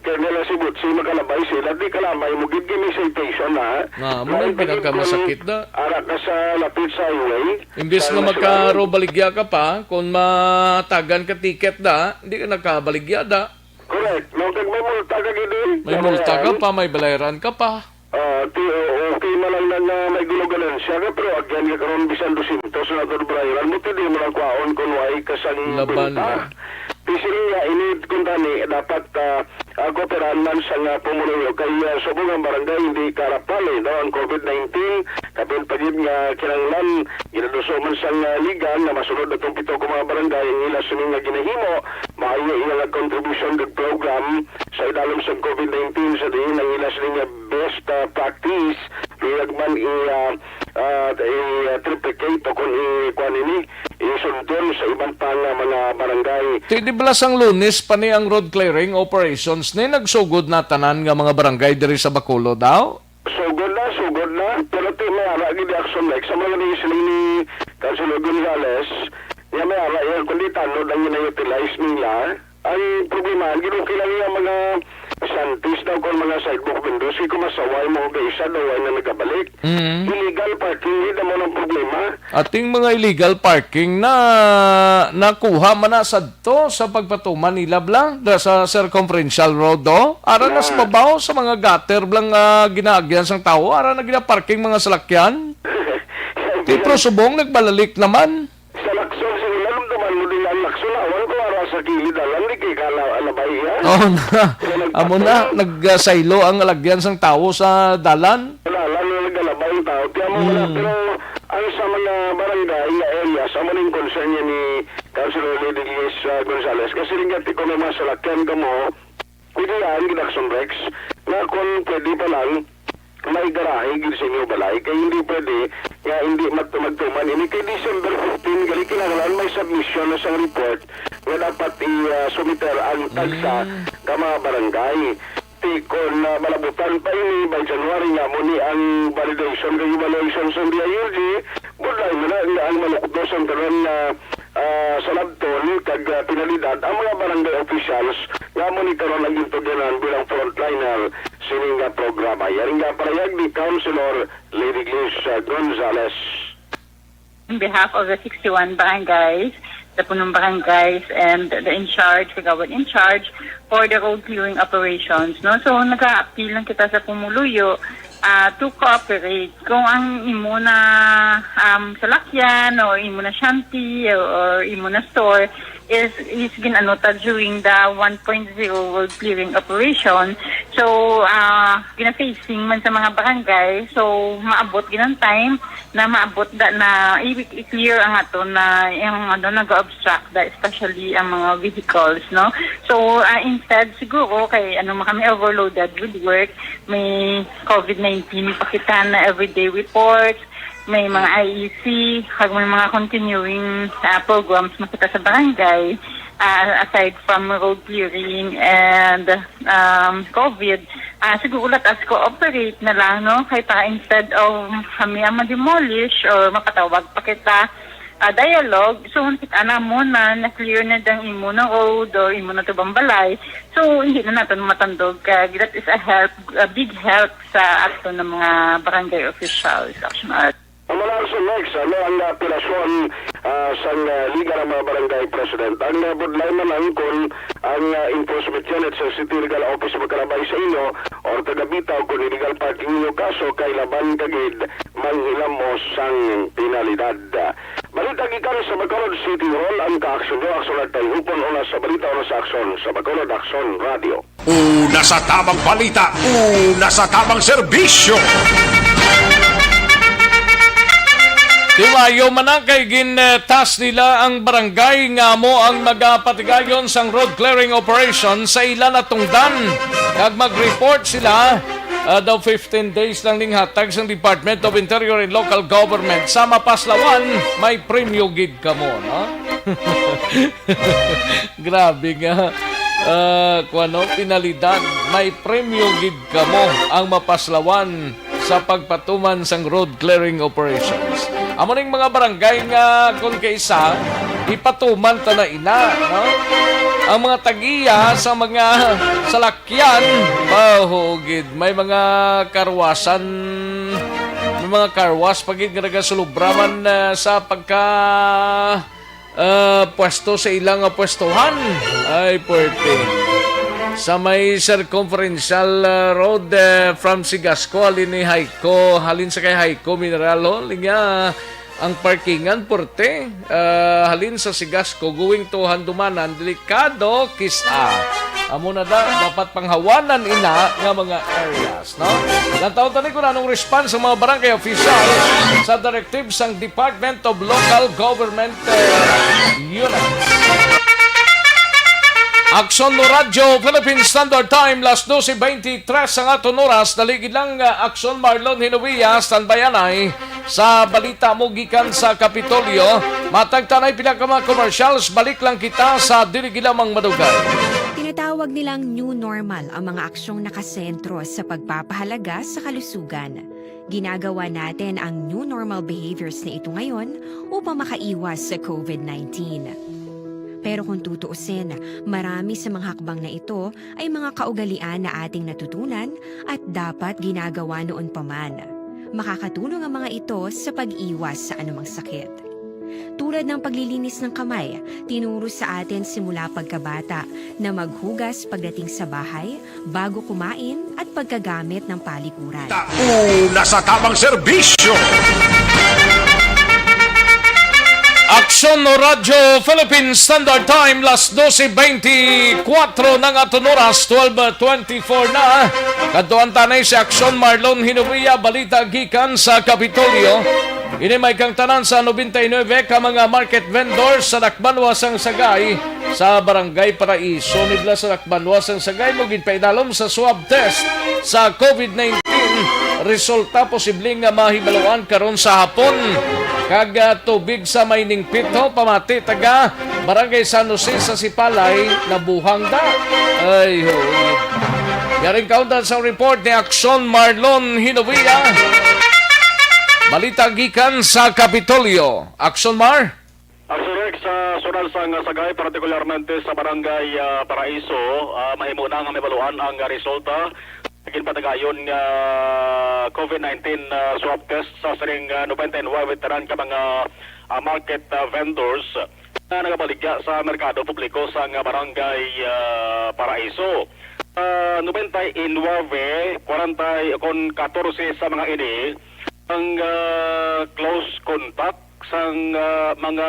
Colonel Sibutsi makalabay sila, di kalamay mo gid kini citation, ha? Ah, mo Lain nang pa gid pinakamasakit kung da. Ara ka sa lapit sa highway. Imbis sa nga national. Magkarobaligya ka pa, kung matagan ka ticket da, di ka nakabaligya da. Correct. No, kag may multa ka gid eh. May multa ka pa, may bayaran ka pa. Ah, ti, o-, okay na lang na, na may gulo ganansya ka, pero agyan ka karon bisan dosyentos na to bayaran mo, ti di mo lang kwaon kung way ka sang Laban multa. Na. Ti siling nga, ini kung tani, dapat, ah, ah, kooperahan man sa nga pumuluyo kay, ah, subong ang barangay hindi karapal, eh, no, ang covid nineteen, kapin pa gid nga kinahanglan, ginaduso man sang, ah, liga nga masunod atong pito ka mga barangay ang ila sini nga ginahimo, maayo ila nga contribution kag program sa idalom sang covid nineteen sa diin ang ila sini nga best, ah, practice, luyag man i, ah, ah, i-, ah, triplicate o kung i-, kuan ini, isundon sa iban pa nga mga barangay. Ti di bala sang Lunes pa ni ang road clearing operations ni nagsugod na tanan nga mga barangay diri sa Bacolod daw? Sugod na, sugod na. Pero ti may ara gid action like sa mga ni siling ni Councilor Gonzales, niya may ara iya kundi tanod ang gina-utilize nila. Ang problema, ang ginuki lang niya mga shanties daw kung mga sidewalk vendors, kay kung masaway mo kay isa daw ay na nagabalik. Mm. Illegal parking, yun naman ang problema. Ating mga illegal parking na nakuha man na sadto sa pagpatuman nila bla, da sa circumferential road, do? Ara na sa Ah. babaw sa mga gutter blang, ah, ginaagyan sang tao, ara na ginaparking mga salakyan. Ti, pero subong nagbalalik naman. Sa Lacson, sa ilalom naman mo din ang Lacson, awan ko ara sa kilid, alam, di kay ka la-, labay, ha? Oh, na. Kaya nagpatong. Amo na, nagsaylo ang lagyan sang tawo sa dalan. Wala lang na naglalabay ang tao. Kaya mo wala, Mm. pero ang sa mga barangay nga area, sa maning concern niya ni Councilor Lady Liz, uh, Gonzales, kasi rin nga, ti ko may mga salakyan ka mo, ito yan, Ginaction Rex, nga kung pwede pa lang, may garahe gid sa inyo balay, kay hindi pwede nga hindi mag-, magtuman ini kay December fifteen, gali kinahanglan may submission na sang report nga dapat i-, ah, sumiter ang tagsa Mm. ka mga barangay. Ti kon, ah, malabutan pa ini by January nga mo ni ang validation kag evaluation sa D I L G, budlay mo na nga ang malukdos ang karon nga, ah, sa labton kag, ah, penalidad ang mga barangay officials nga mo ni karon ang gintugyanan bilang frontliner sini nga programa. Yari nga parayag ni Councilor Lady Glis, ah, Gonzales. In behalf of the sixty-one barangays, the punong barangays, and the in charge, the government in charge for the road clearing operations, no? So, nag-a-appeal lang kita sa pumuluyo, ah, to cooperate. Kung ang imo na, um, salakyan o imo na shanty o, or imo na store is, is gin-anota during the one point zero road clearing operation. So, ah, gina-facing man sa mga barangay. So, maabot gid ang time na maabot da na i-, i-clear ang ato na yung ano, nag-obstruct da, especially ang mga vehicles, no? So, ah, instead siguro kay ano man kami overloaded with work, may covid nineteen pa kita na everyday reports, may mga I E C, kag may mga continuing, ah, programs man kita sa barangay, ah, aside from road clearing and, um, covid, ah, siguro let us cooperate na lang, no? Kay para instead of kami ang ma-demolish or mapatawag pa kita, ah, dialogue, so, kita na mo na na-clear na dang imo na road or imo na tubang balay. So, hindi na natin matandog. Kag that is a help, a big help sa ato ng mga barangay officials, Action Art. Ang mga sa next, ano ang apelasyon, ah, sang, ah, Liga ng mga Barangay President? Ang, ah, budlay man ang kun ang, ah, enforcement unit sa City Legal Office makalabay sa inyo or tagabitaw kung illegal parking inyo kaso kay laban kagid manghilamos sang penalidad. Balita gikan sa Bacolod City Hall, ang kaaksyon nyo, aksyon at tayhupon, una sa balita, una sa aksyon, sa Bacolod Aksyon Radio. Una sa tamang balita, una sa tamang serbisyo. Tiwayo man na kay gintas nila ang barangay nga amo ang magapatigayon sang road clearing operation sa ila natungdan. Kag mag-report sila, ah, daw fifteen days lang ning hatag sang Department of Interior and Local Government. Sa mapaslawan, may premyo gid kamo, no? Grabe nga. Ah, kuwano, penalidad. May premyo gid kamo ang mapaslawan sa pagpatuman sang road clearing operations. Amo ning mga barangay nga kon kaisa, ipatuman ta na ina, no? Ang mga tag-iya sa mga salakyan, bahugid, may mga karwasan, may mga karwas pa gid nga nagasulubra man, ah, sa pagka ah, pwesto sa ilang, ah, pwestuhan. Ay, puwerte. Sa may circumferential, ah, road, eh, from Sigasco, halin ni Heiko, halin sa kay Heiko Mineral Hall, nga ang parkingan, puwerte, ah, halin sa Sigasco, going to Handumanan, delikado, kis-a. Amo na da, dapat panghawanan ina nga mga areas, no? Lantawon tani kung anong response sa mga barangay officials sa directive sang Department of Local Government, eh, Units. Aksyon no Radyo, Philippine Standard Time, las doce veintitrés ang aton oras. Dali gid lang, ah, Aksyon Marlon Hinuia, standby anay sa balita mo gikan sa Kapitolyo. Matag tanay pila ka mga commercials, balik lang kita sa dili gid lamang madugay. Tinatawag nilang new normal ang mga aksyong nakasentro sa pagpapahalaga sa kalusugan. Ginagawa natin ang new normal behaviors na ito ngayon upang makaiwas sa covid nineteen. Pero kung tutuusin, marami sa mga hakbang na ito ay mga kaugalian na ating natutunan at dapat ginagawa noon pa man. Makakatulong ang mga ito sa pag-iwas sa anumang sakit. Tulad ng paglilinis ng kamay, tinuro sa atin simula pagkabata na maghugas pagdating sa bahay, bago kumain, at pagkagamit ng palikuran. Una sa tamang serbisyo. Aksyon no Radyo Philippine Standard Time, las doce veinticuatro ng aton oras, twelve twenty-four na. Kadtuan tanay si Aksyon Marlon Hinuia, balita gikan sa Kapitolyo. Ini may kangtanan sa noventa y nuebe ka mga market vendors sa Dakbanwa sang Sagay sa Barangay Paraiso. Nibla sa Dakbanwa sang Sagay mo ginpaidalom sa swab test sa covid nineteen. Resulta posible nga mahibaluan karon sa hapon. Kag, ah, tubig sa Mining Pit, ho, pamati taga Barangay San Jose sa Sipalay, nabuhang da. Ay, ho. Yaring kaundan sa report ni Aksyon Marlon Hinovia. Balita gikan sa Kapitolyo. Aksyon Mar? Aksyon Rex, sa Sudad sang Sagay, partikularmente sa Barangay, ah, Paraiso, ah, mahimo na nga mabaluan ang resulta sa ginpatigayon nga covid nineteen, ah, swab test sa sining, ah, noventa y nuebe tanan ka mga, ah, market, ah, vendors nga nagabaligya sa merkado publiko sang Barangay, ah, Paraiso. Ah, noventa y nuebe, kwarenta, kon katorse sa mga ini ang, ah, close contact sang, ah, mga,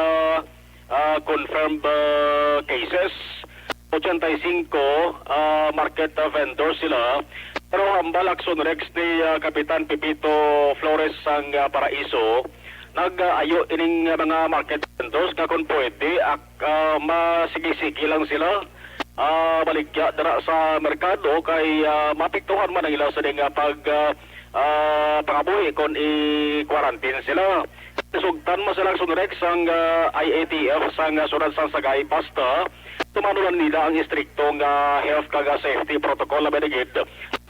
ah, confirmed, ah, cases. Ochenta y cinco, ah, market, ah, vendors sila. Pero hambal, Aksyon Rex, ni, ah, Kapitan Pepito Flores sang, ah, Paraiso, nag-ayo ining, ah, mga market vendors nga kung pwede, ak-, ah, masigi-sigi lang sila, ah, baligya dira sa merkado kay, ah, maapektuhan man ang ila sa ning, ah, pag, ah, ah, pangabuhi kon i-quarantine sila. Sugtan man sila, Aksyon Rex, sang, ah, I A T F sang, ah, Sudad sang Sagay, basta tumano lang nila ang istrikto nga health kag, ah, safety protocol, labi na gid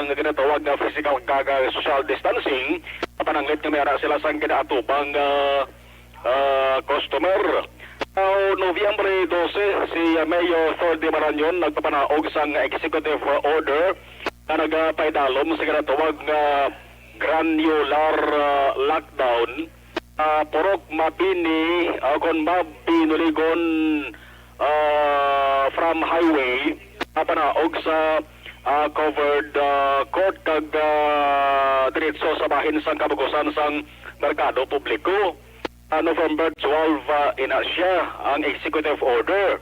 ang ginatawag nga physical kag, ah, social distancing, pananglit nga may ara sila sang ginaatubang, ah, ah, customer. Sa Nobyembre dose, si, ah, Mayor Ferdie Marañon nagpapanaog sang executive, ah, order nga nagapaidalom sa ginatawag nga granular, ah, lockdown. Ah, Purok Mabini, ah, kon Mabinuligon, ah, from highway, napanaog sa, ah, covered, ah, court kag, ah, diretso sa bahin sang kabugusan sang merkado publiko. Ah, November twelve, ah, ina siya ang executive order.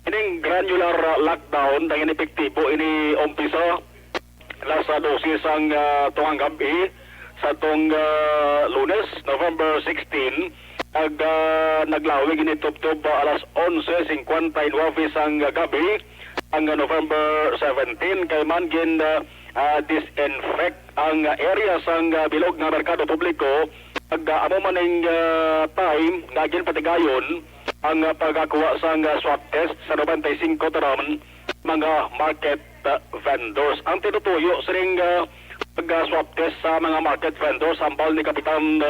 Ining granular, ah, lockdown naging epektibo ini umpisa alas dose sang, ah, tungang gab-i sa tong, ah, Lunes, November sixteen, nag, ah, naglawig ini tubtob, ah, alas onse cincuenta y nueve sang gab-i, ang November seventeen, kay man gin, ah, ah, disinfect ang area sang, ah, bilog nga merkado publiko, ag, ah, amo man ning, ah, time nga ginpatigayon ang, ah, pagkakuha sang, ah, swab test sa noventa y cinco tanan mga market, ah, vendors. Ang tinutuyo sining, ah, pag-swab test sa mga market vendors, hambal ni Kapitan,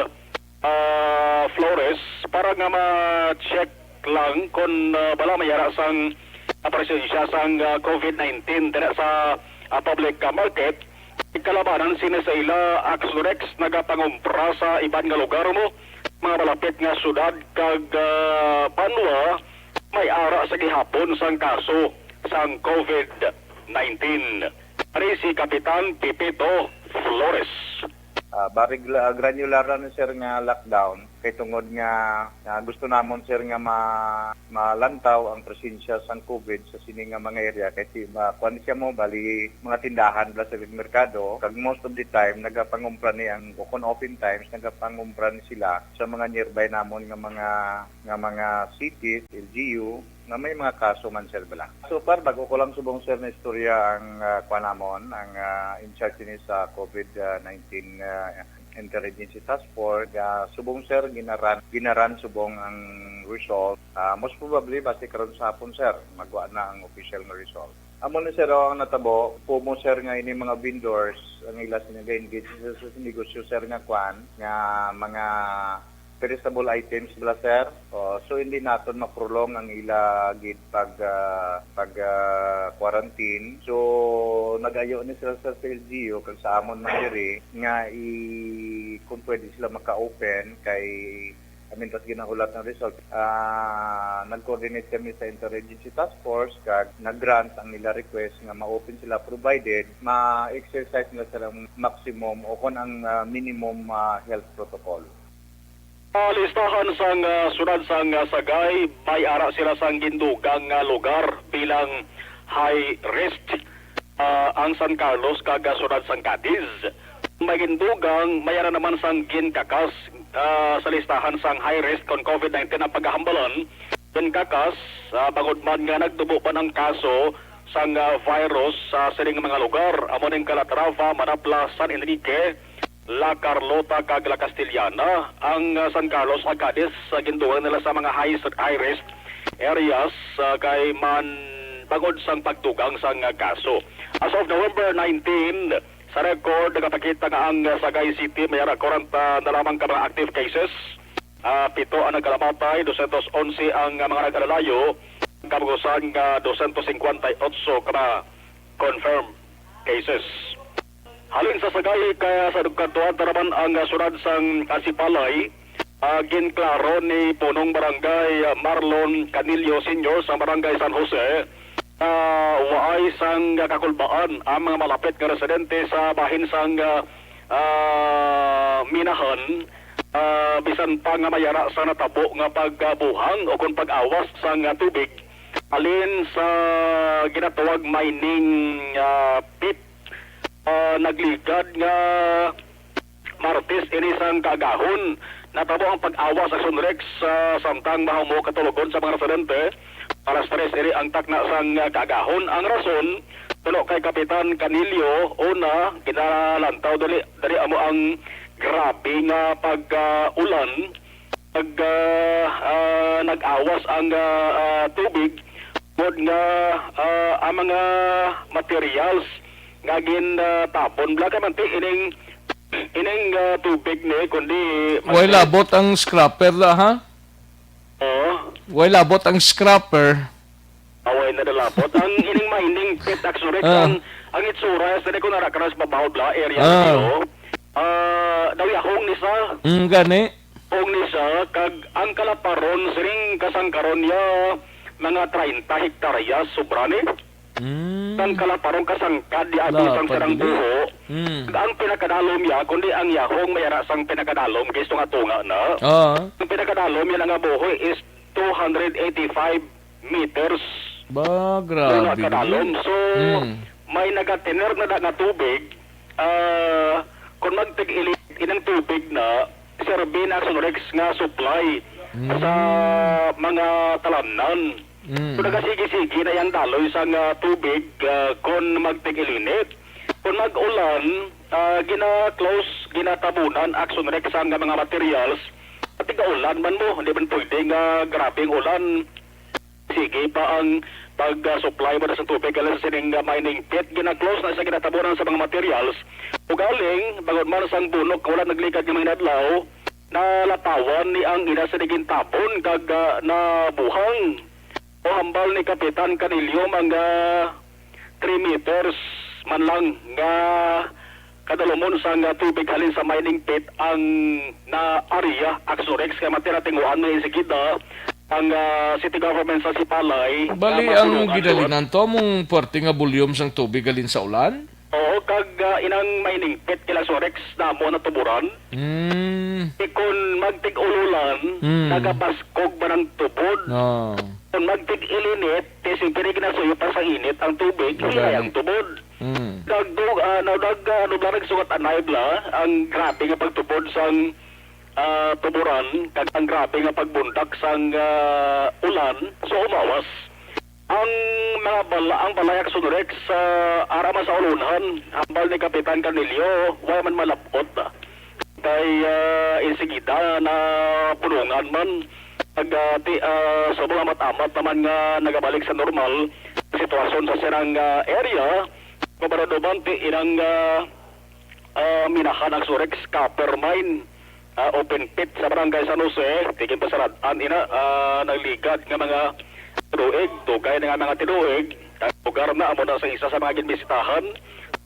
ah, Flores, para nga ma-check lang kung, ah, bala may ara sang, ah, presensya sang, ah, COVID nineteen dira sa, ah, public, ah, market. Kalabanan sini sa ila, Axorex nagapangumpra sa iban nga lugar mo, mga malapit nga syudad kag, ah, banwa, may ara sa gihapon sang kaso sang COVID nineteen. Ari si Kapitan Pipito Flores. Ah, barig la-, granular na ni, sir, nga lockdown kay tungod nga, nga gusto namon, sir, nga ma-, malantaw ang presensya sang COVID sa sini nga mga area kay si, ma-, kuwan siya mo, bali mga tindahan bala sa merkado, kag most of the time nagapangumpra ni ang, o kon open times, nagapangumpra ni sila sa mga nearby namon nga mga, nga mga cities, L G U, nga may mga kaso man, sir, bala. So far, bago ko lang subong, sir, na istorya ang, ah, kuwan namon, ang, ah, in charge ni sa COVID, ah, nineteen, ah, Interagency Task Force. Ah, subong, sir, ginaran, ginaran subong ang result. Ah, most probably, basi karon sa hapon, sir, magwa na ang official nga result. Amo ni, sir, oh, ang natabo, pumo, sir, nga ini mga vendors, ang ila sila ga-engage sa, sa negosyo, sir, nga kwan, nga mga perishable items bala, sir. Oh, so, hindi naton maprolong ang ila gid pag, ah, pag, ah, quarantine. So, nagayo ni sila, sir, sa L G U kag sa amon man diri nga i-, kung pwede sila maka-open kay, I mean, tas ginahulat ng result. Ah, nag-coordinate kami sa Interagency Task Force kag nag-grant ang nila request nga ma-open sila provided ma-exercise nila silang maximum o kon ang, ah, minimum, ah, health protocol. Sa listahan sang, ah, siyudad sang, ah, Sagay, may ara sila sang gindugang nga lugar bilang high risk, ah, ang San Carlos kag, ah, siyudad sang Cadiz. May gindugang, may ara naman sang ginkakas, ah, sa listahan sang high risk kon COVID nineteen ang pagkahambalan. Ginkakas, ah, bangod man nga nagtubo man ang kaso sang, ah, virus sa sining mga lugar, amo ning Calatrava, Manapla, San Enrique, La Carlota kag La Castellana. Ang, ah, San Carlos ug Cadiz, ah, gindugang nila sa mga high, high risk areas, ah, kay man bangod sang pagdugang sang, ah, kaso. As of November nineteen, sa record, nagapakita nga ang, ah, Sagay City may ara kwarenta na lamang ka mga active cases. Ah, pito ang nagkalamatay, dosyentos onse ang, ah, mga nag-alalayo, kabugusan nga dosyentos singkwenta y otso ka mga confirmed cases. Halin sa Sagay, kaya sa kadtuan naman ang, ah, siyudad sang, ah, Sipalay, ah, ginklaro ni Punong Barangay, ah, Marlon Canillo Senior sa Barangay San Jose, ah, waay sang kakulbaan ang mga malapit nga residente sa bahin sang, ah, ah, Minahan, ah, bisan pa nga may ara sa natabo nga pagbuhang o kon pag-awas sang, ah, tubig halin sa ginatawag mining, ah, pit. Ah, nagligad nga Martes ini sang kaagahon, natabo ang pag-awas sa Sunrex, ah, samtang mahamok katulogon sa mga residente. Alas tres ini ang takna sang, ah, kaagahon. Ang rason, tulo kay Kapitan Canillo, una, ginalantaw dali, dali amo ang grabe nga pag, ah, ulan. Nag, ah, ah, nag-awas ang, ah, ah, tubig, tungod nga, ah, ang mga materials nga gin, ah, tapon, wala ka man ti ining, ining, ah, tubig ni, kundi Way labot ang scrapper la, ha? Oo. Way labot ang scrapper. Away na nalapot. Ang ining mining pit, actually, Ah. ang, ang itsura, sa ko narakaras mabaw bla, area Ah. niyo. Ah, daw yahong ni sa. Mm, gani. Hong ni sa, kag ang kalaparon, siring kasangkaron niya, mga treinta hektarya, sobra ni. Mm. Ang kalaparon kasangkad di ato sang Lapad sarang gini. buho. Mm. Ang pinakadalom niya, kundi ang yahong may ara sang pinakadalom, gusto nga tunga na. Ah. Ang pinakadalom niya nga buho is two hundred eighty-five meters Ba, grabe, kadalom. Gid. So, Mm. may nagatiner na da nga tubig. Ah, kung magtig-ilit, inang tubig na, serbi na ang Sunrex nga supply Mm. sa mga talamnan. Mm. So, nagasigi-sige na yang daloy sa nga tubig, ah, kung magtig-ilinit. Kung mag-ulan, ah, gina-close, ginatabunan, Action Rex ang mga materials. At tiga-ulan man mo, hindi man pwede nga grabing ulan. Sige pa ang pag-supply mo na sa tubig, alam sa sining, ah, mining pit, gina-close na sa ginatabunan sa mga materials. Ugaling, bangod man sang bunok nga wala nagligad nga mga adlaw, nalapawan ni ang ina sa gintabon kag, ah, nabuhang. O hambal ni Kapitan Canelio, mga three meters man lang nga kadalumon sang, ah, tubig halin sa mining pit ang na area, Axorex, kay matira tinguan na insigida ang, ah, city government sa Sipalay nga Bali, ang mabulungan doon. Gidalinan to, among puwerte nga volume sang tubig halin sa ulan? Oo, kag, ah, inang mining pit kila Sorex namo na tuburan. Mm. Di kun magtig-ululan, Mm. nagabaskog man ang tubod. Ah. Kun magtig-ilinit, di siyempre ginasuyo pa sa init ang tubig, Gani. Hilay ang tubod. Mm. Kag do, ah, na, nag, ah, ano ba, nagsugat anay bla, ang grabe nga pagtubod sang, ah, tuburan, kag ang grabe nga pagbundak sang, ah, ulan, so umawas. Ang mga bala-, ang balay Action Rex, ah, ara man sa ulunhan, hambal ni Kapitan Canelio, wala man malab-ot, ah. Kay, ah, insigida na pulungan man. Pag, ah, ti-, ah, sa mga amat-amat naman nga nagabalik sa normal sitwasyon sa sirang, ah, area, kumpara naman ti inang, ah, ah, minahan ang Surex Copper Mine, ah, open pit sa Barangay San Jose, tigin pasarad-an ina, ah, nagligad nga mga tinuig, dugay na nga mga tinuig, ang lugar na amo na sa isa sa mga ginbisitahan,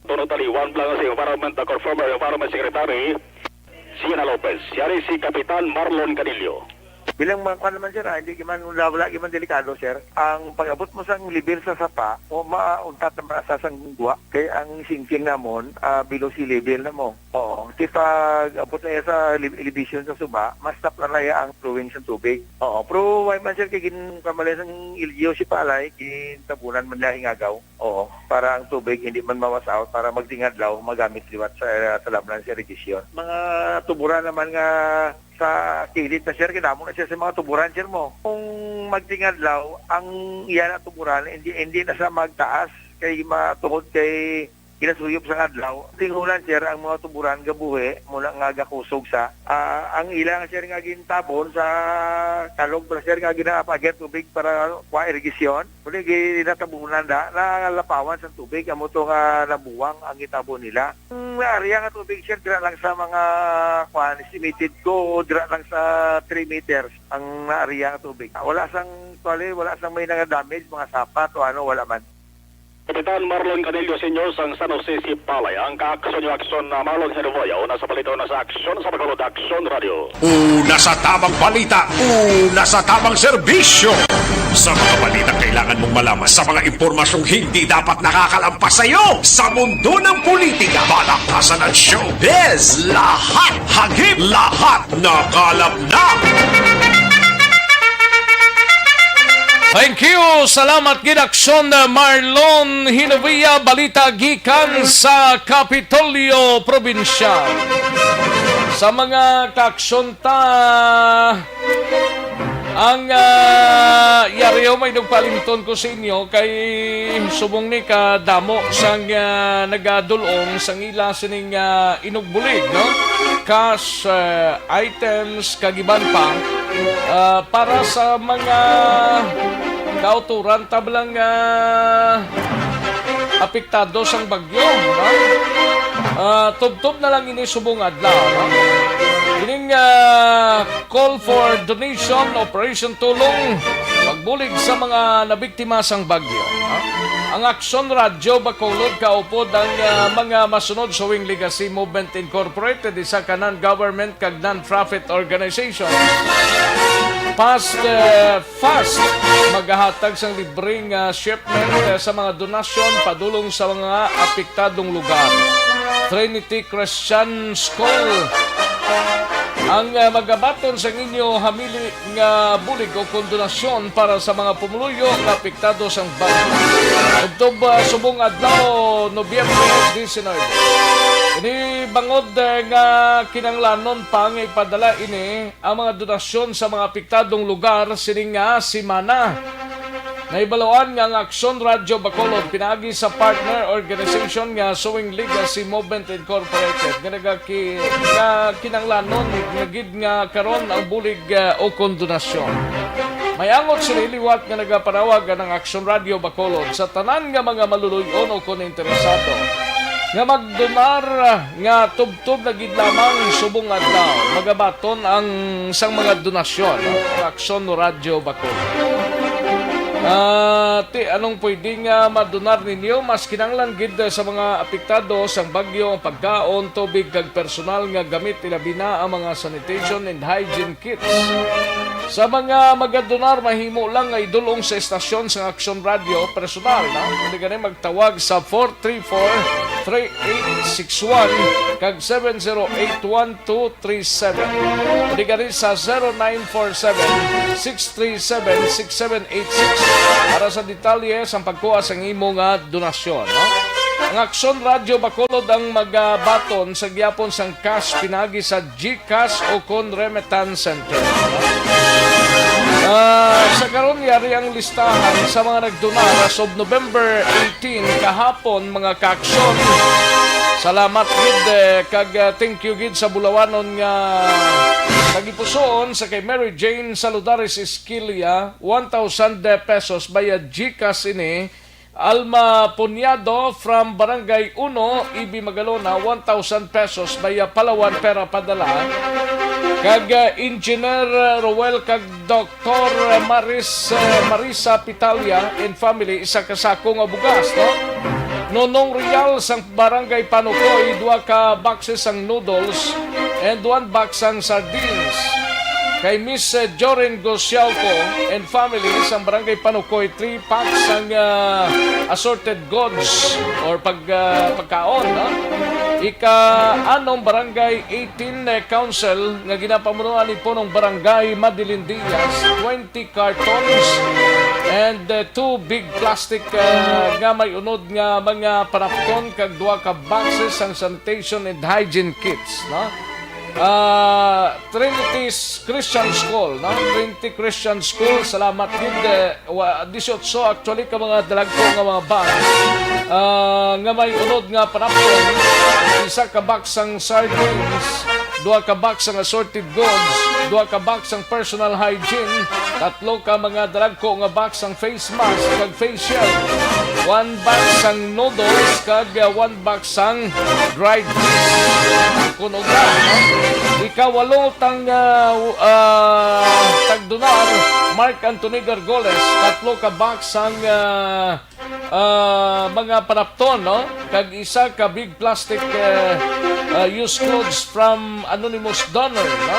tuno taliwan lang sa Environment, ako former Environment Secretary, Sina Lopez. Yari si Kapitan Marlon Canillo. Bilang mga kwan naman, sir, ah, hindi man, wala, wala man delikado, sir. Ang pag-abot mo sang level sa sapa, o mauntat naman sa sang gwa, kay ang sinking namon, ah, below sea level na mo. Oo. Kasi pag abot na sa ele-, elevation sa suba, mas tap na na ang flowing sa tubig. Oo. Pero why man, sir, kay gin-, kamalay sang L G U si Palay, gintabunan man na hingagaw. Oo. Para ang tubig hindi man mawasaw, para magdingadlaw, magamit liwat sa, sa lamnan sa irigasyon. Mga tuburan naman nga sa kilid na, sir, kinamo na siya sa mga tuburan, sir, mo. Kung magdingadlaw, ang iya na tuburan, hindi, hindi na sa magtaas, kay matungod kay ginasuyop sa adlaw. Tingulan, sir, ang mga tuburan gabuhi, muna nga gakusog sa, ah, ang ilang, sir, nga gintabon sa kalog, sir, nga ginapagyan tubig para, ano, kwa irigasyon. Muli, ginatabunan da, nalapawan sa tubig, amo to nga nabuwang ang itabon nila. Ang area nga tubig, sir, dira lang sa mga, kwan, estimated ko, dira lang sa three meters ang area nga tubig. Wala sang, actually, wala sang may nga damage, mga sapat o ano, wala man. Kapitan Marlon Canillo, Senior, sang San Jose Sipalay. Ang kaaksyon niyo, aksyon na Marlon Herboya, una sa balita, una sa aksyon, sa Bacolod Aksyon Radio. Una sa tamang balita, una sa tamang serbisyo. Sa mga balita kailangan mong malaman, sa mga impormasyong hindi dapat nakakalampas sa iyo, sa mundo ng politika, balaktasan at showbiz, lahat hagip, lahat nakalap na. Thank you. Salamat gid, Aksyon Marlon Hinovia. Balita gikan sa Kapitolyo Probinsyal. Sa mga kaaksyon ta, ang, ah, yari, may nagpalimton ko sa inyo kay subong ni kadamo sang, ah, nagadulong sang ila sining, ah, inugbulig, no? Cash, ah, items, kag iban pa, ah, para sa mga kauturan tablang, ah, apektado sang bagyo, no? Ah, tubtob na lang ini subong adlaw, no? Ining, ah, call for donation, Operation Tulong, pagbulig sa mga nabiktima sang bagyo, no? Ang Aksyon Radyo Bacolod kaupod ang, ah, mga masunod sa Wing Legacy Movement Incorporated, isa ka non-government kag non-profit organization. Past, ah, FAST, magahatag sang libreng, ah, shipment, ah, sa mga donasyon padulong sa mga apektadong lugar. Trinity Christian School ang, ah, magabaton sang inyo hamili nga bulig o kon donasyon para sa mga pumuluyo nga apektado sang bagyo. Tubtob, ah, subong adlaw, Nobyembre diecinuebe. Ini bangod, ah, nga kinahanglanon pa nga ipadala ini ang mga donasyon sa mga apektadong lugar sining nga semana. Nahibaluan nga ang Aksyon Radyo Bacolod pinaagi sa partner organization nga Sowing Legacy Movement Incorporated nga nagaki-, nga kinahanglanon nga gid nga karon ang bulig, ah, o kon donasyon. May angot sini liwat nga nagapanawag ang Aksyon Radyo Bacolod sa tanan nga mga maluluy-on o kon interesado nga magdonar nga tubtob na gid lamang subong adlaw, magabaton ang sang mga donasyon, no? Ang Aksyon Radyo Bacolod. Ah, ti, anong pwede nga madonar ninyo? Mas kinahanglan gid sa mga apektado sang bagyo ang pagkaon, tubig, kag personal nga gamit, ilabi na ang mga sanitation and hygiene kits. Sa mga magadonar, mahimo lang nga idul-ong sa estasyon sang Aksyon Radyo, personal, no? Pwede gani magtawag sa four three four, three eight six one kag seven zero eight one two three seven. Pwede gani sa zero nine four seven, six three seven, six seven eight six para sa detalye sang pagkuha sang imo nga donasyon, no? Ang Aksyon Radyo Bacolod ang magabaton sa gihapon sang cash pinaagi sa GCash o kon remittance center. Ah, sa karon, yari ang listahan sa mga nagdonar as of November eighteen, kahapon, mga kaaksyon. Salamat gid, eh, kag, ah, thank you gid sa bulawanon nga tagipusoon sa kay Mary Jane Saludares Esquilla, one thousand pesos via GCash ini. Alma Punyado from Barangay Uno, Ibi Magalona, one thousand pesos via Palawan Pera padala. Kag, uh, Engineer, uh, Roel kag Doktor Maris, uh, Marisa Pitalia and family, isa ka sako nga bugas, no? Nonong Real sang Barangay Panukoy, duha ka boxes sang noodles and one box sang sardines. Kay Miss, uh, Jorin Gosiauco and family sang Barangay Panukoy, three packs sang, ah, assorted goods or pag, ah, pagkaon, no? Ika-anom, Barangay eighteen, eh, Council nga ginapamunuan ni Punong Barangay Madeline Diaz, twenty cartons and, eh, two big plastic, ah, nga may unod nga mga panapton kag duha ka boxes sang sanitation and hygiene kits, no? Ah, Trinity Christian School, no? Trinity Christian School, salamat gid, eh, wa-, dieciocho actually ka mga dalagko nga mga bag, ah, nga may unod nga panapton, isa ka box sang sardines, duha ka box sang assorted goods, duha ka box sang personal hygiene, tatlo ka mga dalagko nga box sang face mask kag face shield, one box sang noodles, kag, ah, one box sang dried fish. Kun uga, no? Ikawalo tang, ah, ah, tagdonar, Mark Anthony Gargoles, tatlo ka box sang, ah, ah, mga panapton, no? Kag isa ka big plastic, eh, ah, used clothes from anonymous donor, no?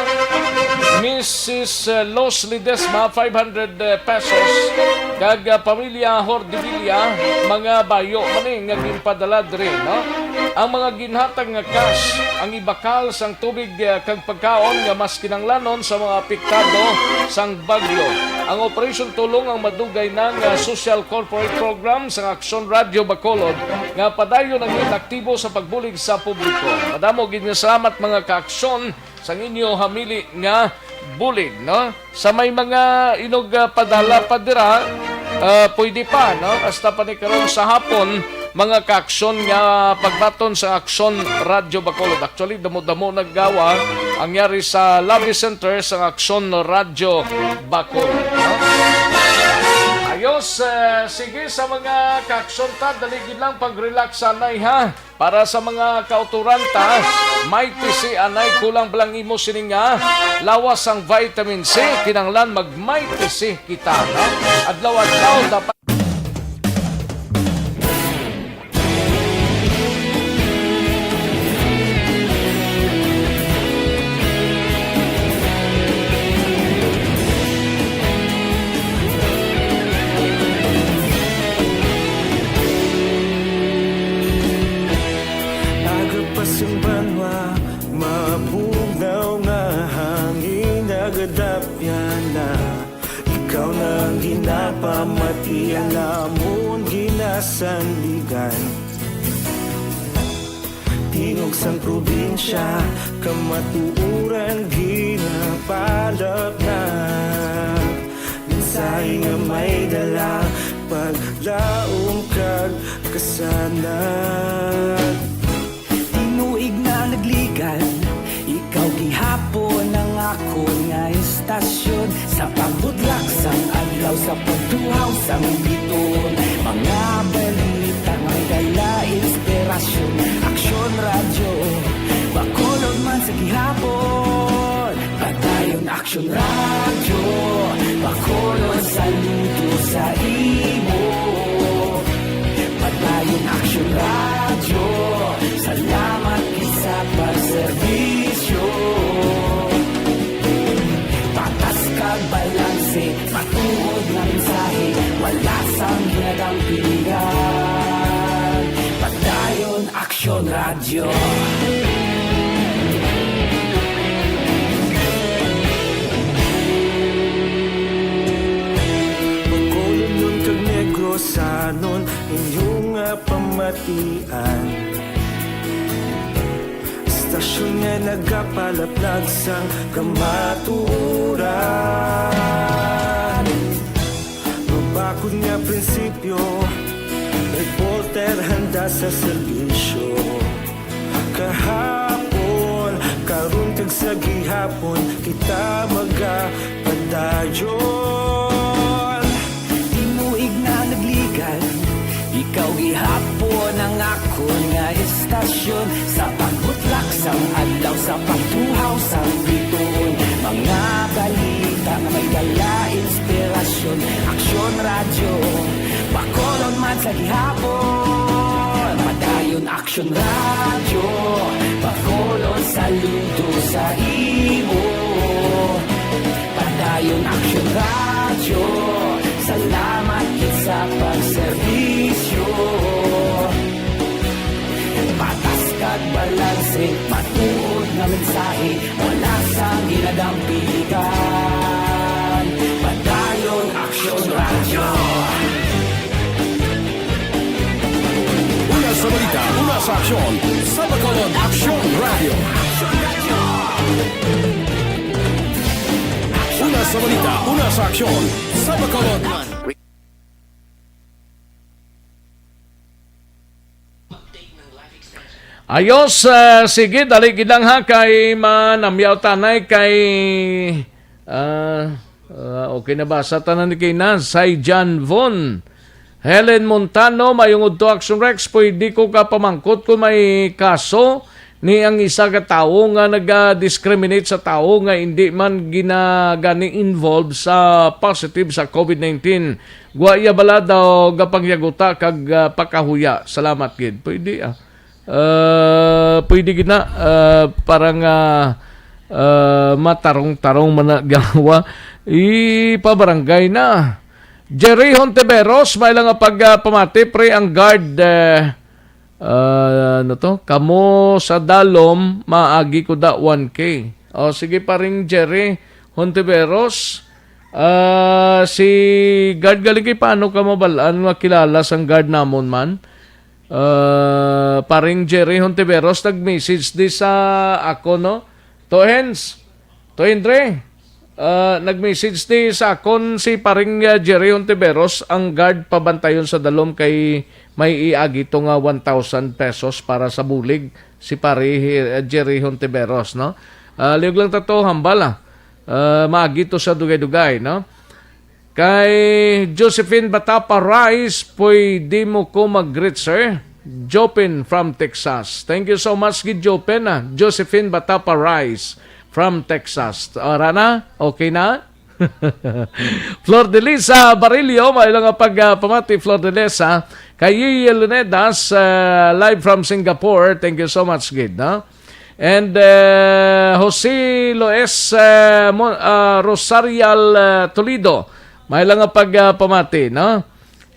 Missus, eh, Los Ledesma, five hundred, eh, pesos. Kag, ah, pamilya Hordevilla, mga bayo man ni nga ginpadala diri, no? Ang mga ginhatag nga cash ang ibakal sang tubig, ah, kag pagkaon nga mas kinahanglanon sa mga apektado sang bagyo. Ang Operation Tulong ang madugay na nga social corporate program sang Aksyon Radyo Bacolod nga padayon ang aktibo sa pagbulig sa publiko. Madamo gid nga salamat, mga kaaksyon, sang inyo hamili nga bulig, no? Sa may mga inog, ah, padala pa dira, ah, pwede pa, no? Hasta pa ni karon sa hapon, mga kaaksyon nga pagbaton sa Aksyon Radyo Bacolod. Actually, damo-damo naggawa ang yari sa lobby center sa Aksyon Radyo Bacolod, no? Ayos, eh, sige sa mga kaaksyon ta, dali gid lang pag-relax anay, ha? Para sa mga kauturan ta, may tisi anay, kulang ba lang imo sini nga lawas sang vitamin C, kinahanglan mag may tisi kita, no? Adlaw-adlaw dapat. Agapas ang banwa, mabugnaw nga hangin, nagadapyan na. Ikaw na ang ginapamati, ang amon ginasandigan. Tingog sang probinsya, kamatuoran ginapalapnap. Mensahe nga may dala, paglaom kag kasanag. Tinuig na nagligan, ikaw gihapon ang akon nga istasyon. Sa pagbutlak sang adlaw, sa pagduhaw sang biton, mga balita may dala inspirasyon. Aksyon Radyo, Bacolod, saludo sa imo. Padayon Aksyon Radyo, salamat gid sa pagserbisyo. Patas kag balanse, matuod nga mensahe, wala sang ginadampigan. Padayon Aksyon Radyo. Bacolodnon kag Negrosanon, inyo nga pamatian. Istasyon nga nagapalaplag sang kamatuoran. Mabakod nga prinsipyo, reporter handa sa serbisyo. Kahapon, karon kag sa gihapon, kita magapadayon. Tinuig na nagligan, ikaw gihapon ang akon nga istasyon. Sa pagbutlak sang adlaw, sa pagtuhaw sang bituon, mga balita nga may dala inspirasyon. Aksyon Radyo, Bacolod man sa gihapon. Padayon Aksyon Radyo, Bacolod, saludo sa imo. Padayon Aksyon Radyo, salamat gid sa pagserbisyo. Patas kag balanse, matuod nga mensahe, wala sang ginadampigan. Padayon Aksyon Radyo. Una sa balita, una sa aksyon, sa Bacolod Aksyon Radyo. Una sa balita, una sa aksyon, sa Bacolod. Ayos, ah, sige, dali gid lang ha, kay manamyaw tanay kay, ah, ah, okay, nabasa tanan ni kay na, Sai Jan Von. Helen Montano, mayong udto, Action Rex, pwede ko ka pamangkot kung may kaso ni ang isa ka tawo nga naga-discriminate sa tawo nga hindi man ginagani involved sa positive sa covid nineteen. Guwaya bala daw gapangyaguta kag, ah, pakahuya. Salamat gid. Pwede, ah. Ah, pwede gid na, ah, para nga, ah, matarong-tarong man na ganawa. Ipabarangay na. Jerry Hontiveros, may lang nga pag, ah, pamati, pre, ang guard, eh, ah, ano to? Kamo sa Dalom, maagi ko da one K. O, sige, paring Jerry Hontiveros. Ah, si guard Galigay, paano ka mabalaan nga kilala sang guard namon man? Ah, paring Jerry Hontiveros, nag-message di sa ako, no? To Hens, to Hendre, ah, nag-message di sa akon si paring, ah, Jerry Hontiveros, ang guard pabantayon sa Dalom kay may iagi to nga one thousand pesos para sa bulig si pare, ah, Jerry Hontiveros, no? Ah, liog lang ta to, hambal, ah. Ah, maagi to sa dugay-dugay, no? Kay Josephine Batapa Rice, pwede mo ko mag-greet, sir? Jopin from Texas. Thank you so much, gid Jopin, ah. Josephine Batapa Rice from Texas. Ara na? Okay na? Flor de Lisa Barillo, may lang nga pag, ah, pamati, Flor de Lisa. Kay Yeye Lunedas, ah, live from Singapore. Thank you so much, gid, no? And, eh, Jose Loes, eh, Mo-, ah, Rosarial, eh, Toledo. May lang nga pag, ah, pamati, no?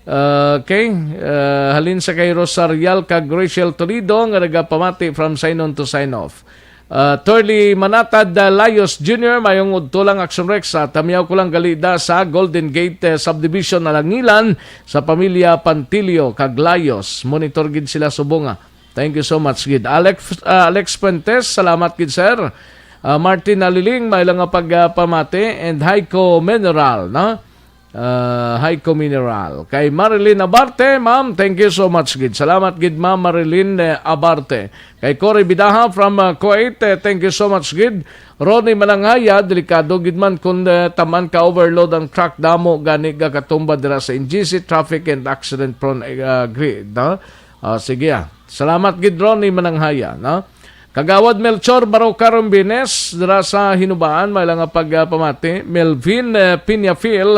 Ah, okay. Ah, halin sa kay Rosarial kag Rachel Toledo nga nagapamati from sign on to sign off. Ah, Turley Manatad, ah, Layos Junior, mayong udto lang, Action Rex. Ah, tamyaw ko lang gali da sa Golden Gate, eh, Subdivision, Alangilan, sa pamilya Pantilio kag Layos. Monitor gid sila subong, ah. Thank you so much, gid. Alex, ah, Alex Fuentes, salamat, gid, sir. Ah, Martin Aliling, may lang nga pag, ah, pamati, and Heiko Mineral, no? Ah, Heiko Mineral. Kay Marilyn Abarte, ma'am, thank you so much, gid. Salamat, gid, ma'am Marilyn, eh, Abarte. Kay Cory Bidaha from, ah, Kuwait, eh, thank you so much, gid. Ronnie Manangaya, delikado gid man kung, eh, taman ka overload ang truck, damo gani gakatumba dira sa N G C traffic and accident prone, eh, ah, grid, no? Ah, sige, ah. Salamat gid, Ronnie Mananghaya, no? Kagawad Melchor Baroca Rombines, dira sa Hinubaan, may lang nga pagpamati. Melvin, eh, Peñafil,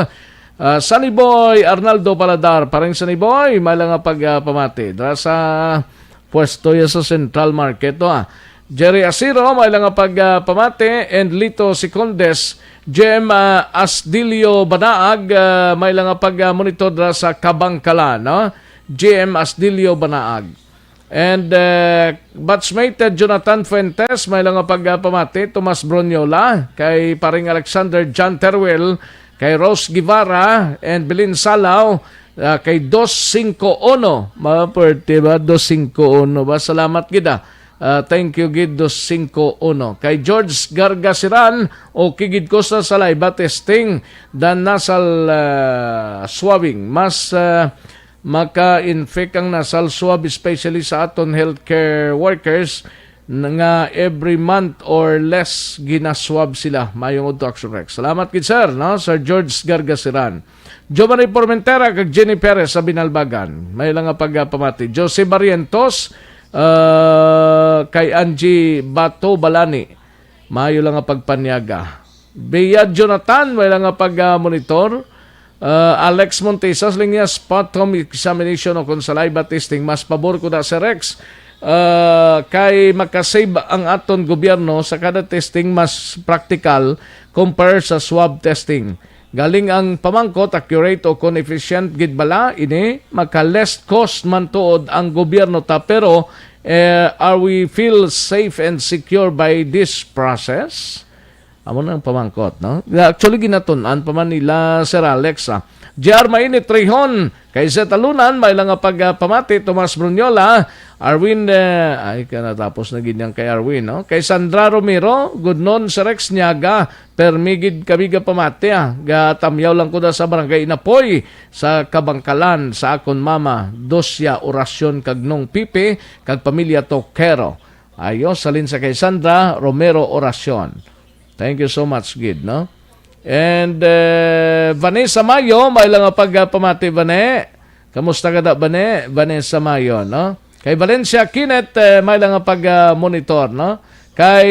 ah, Sunny Boy Arnaldo Paladar, parang Sunny Boy, may lang nga pagpamati. Dira sa pwesto ya sa Central Market, to, ah. Jerry Asiro, may lang nga pagpamati. And Lito Secondes, J M, ah, Asdilio Banaag, ah, may lang nga pag-monitor dira sa Kabangkalan, no? J M Asdilio Banaag. And, uh, batchmate, uh, Jonathan Fuentes, may lang nga pagpamati, Tomas Bronyola, kay paring Alexander John Teruel, kay Rose Guevara, and Belin Salaw, uh, kay Dos Cinco Uno. Maperte ba? Dos Cinco Uno ba? Salamat gid, ah. Uh, thank you gid, Dos Cinco Uno. Kay George Gargasiran, okay gid ko sa saliva testing, dan nasal, uh, swabing. Mas, uh, maka-infect ang nasal swab, especially sa aton healthcare workers n-, nga every month or less ginaswab sila. Mayong udto, Action Rex. Salamat gid, sir, no? Sir George Gargasiran. Jomari Formentera kag Jenny Perez sa Binalbagan. May lang nga pagpamati. Jose Barrientos, ah, kay Angie Bato Balani. Mayo lang nga pagpanyaga. Bea Jonathan, may lang nga pag-monitor. Ah, Alex Montesas, linya, spot home examination o kung saliva testing, mas pabor ko na si Rex. Ah, kay makasave ang aton gobyerno sa kada testing, mas practical compare sa swab testing. Galing ang pamangkot, accurate o kung efficient gid bala ini, maka less cost man tuod ang gobyerno ta, pero, eh, are we feel safe and secure by this process? Amo na ang pamangkot, no? Actually, ginatun-an pa man nila, Sir Alex, ah. J R Mainit Rihon, kay Zeta Lunan, may lang nga pagpamati, Tomas Brunyola, Arwin, eh, ay, ka natapos na gid yan kay Arwin, no? Kay Sandra Romero, good noon, Sir Rex Niaga, permi gid kami gapamati, ah. Gatamyaw lang ko na sa Barangay Inapoy, sa Kabangkalan, sa akon mama, Dosia Oracion kag Nong Pipe, kag pamilya Tokero. Ayos, salin sa kay Sandra Romero Oracion. Thank you so much, gid, no? And, eh, Vanessa Mayo, may lang nga pagpamati, Vane. Kamusta ka da, Vane? Vanessa Mayo, no? Kay Valencia Kinet, eh, may lang nga pag-monitor, no? Kay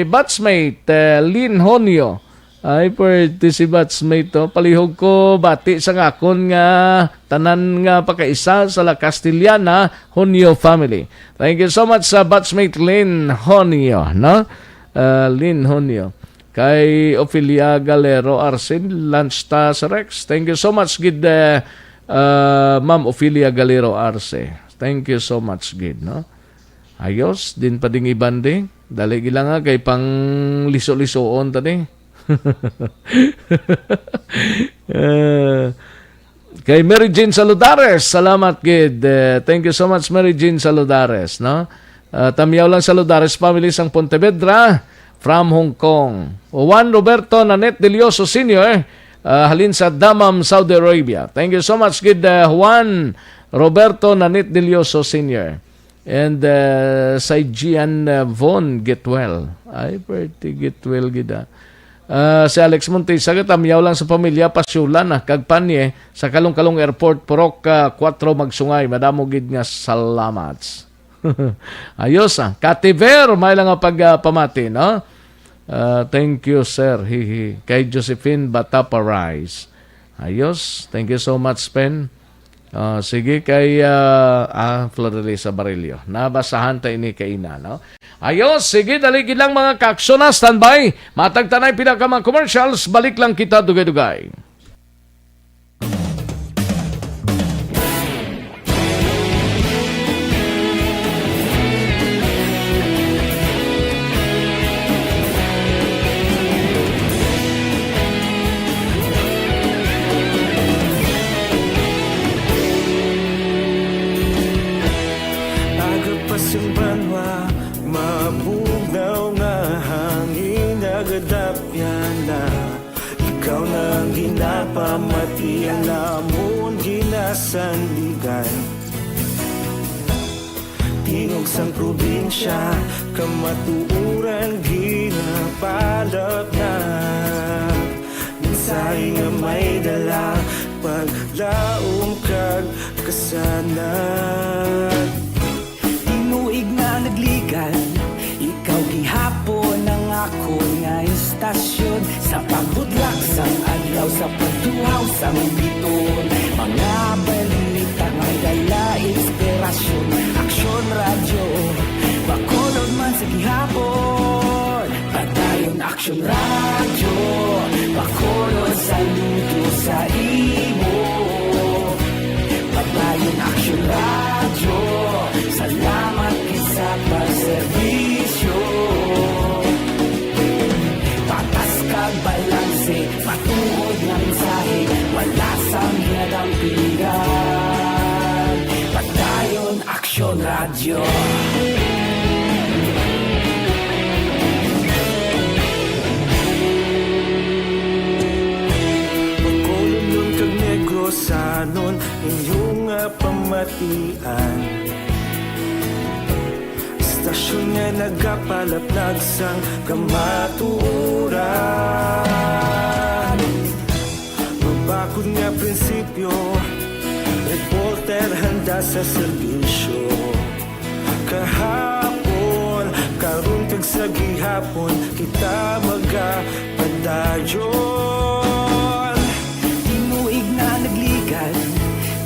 batchmate, eh, Lynn Honio. Ay, pwerte si batchmate, oh. Palihog ko, bati sa akon nga tanan nga pakaisa sa La Castellana Honio family. Thank you so much sa batchmate Lynn Honio, no? Ah, Lynn Honio. Kay Ofelia Galero Arce, lunch ta sa Rex. Thank you so much, gid, eh, ah, Ma'am Ofelia Galero Arce. Thank you so much, gid, no? Ayos, din pa ding iban, di. Dali gila nga, kay pang liso-lisoon ta, di. Eh, kay Mary Jane Saludares, salamat gid. Eh, thank you so much, Mary Jane Saludares, no? Ah, tamyaw lang, Saludares family sang Pontevedra, from Hong Kong. Juan Roberto Nanette Delioso Senior, ah, halin sa Dammam, Saudi Arabia. Thank you so much, gid, ah, Juan Roberto Nanette Delioso Senior. And, uh, si Gian, uh, Von Getwell. Ay, pretty Getwell gid, ah. Uh, si Alex Montesa, katamyaw lang sa pamilya, Pasyulan, ah, kag Panye, sa Kalong-Kalong Airport, Purok, uh, kuwatro, Magsungay. Madamo gid nga salamat. Ayos, ah. Kativer, may lang nga pag, uh, pamati, no? Uh, thank you, sir. Hihi. Kay Josephine Batapa Rice. Ayos. Thank you so much, Pen. Ah, sige, kay, ah, ah, Florelisa Barillo. Nabasahan ta ini kaina, no? Ayos, sige, dali gid lang, mga kaaksyon, ha, standby. Matag tanay pila ka mga commercials, balik lang kita dugay-dugay. Aga pa sing banwa, mabugnaw nga hangin nagadapyan na. Ikaw na ang ginapamati, ang amon ginasandigan. Tingog sang probinsya, kamatuoran ginapalapnag. Mensahe nga may dala, paglaom kag kasanag. Tinuig na nagligan, Sa pagtuhaw sang biton, mga balita nga may dala inspirasyon. Aksyon Radyo, Bacolod man sa gihapon. Padayon Aksyon Radyo, Bacolod saludo sa imo. Padayon Aksyon Radyo, salamat gid sa pagserbisyo. Patas kag balanse, matuod nga mensahe, wala sang ginadampigan. Padayon Aksyon Radyo. Bacolodnon kag Negrosanon, inyo nga pamatian. Istasyon nga nagapalaplag sang kamatuoran. Mabakod nga prinsipyo, reporter handa sa serbisyo. Kahapon, karon kag sa gihapon, kita magapadayon. Tinuig na nagligad,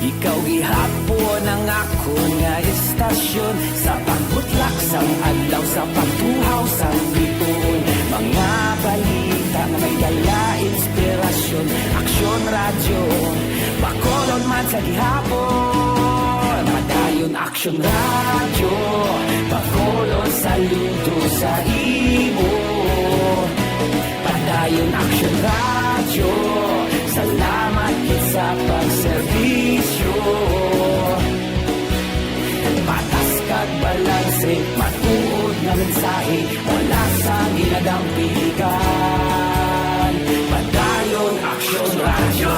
ikaw gihapon ang akon nga istasyon. Sa pagbutlak sang adlaw, sa pagtuhaw sang bituon, mga balita nga may dala inspirasyon. Aksyon Radyo, Bacolod man sa gihapon. Padayon Aksyon Radyo, Bacolod saludo sa imo. Padayon Aksyon Radyo, salamat gid sa pagserbisyo. Patas kag balanse, matuod nga mensahe, wala sang ginadampigan. Padayon Aksyon Radyo.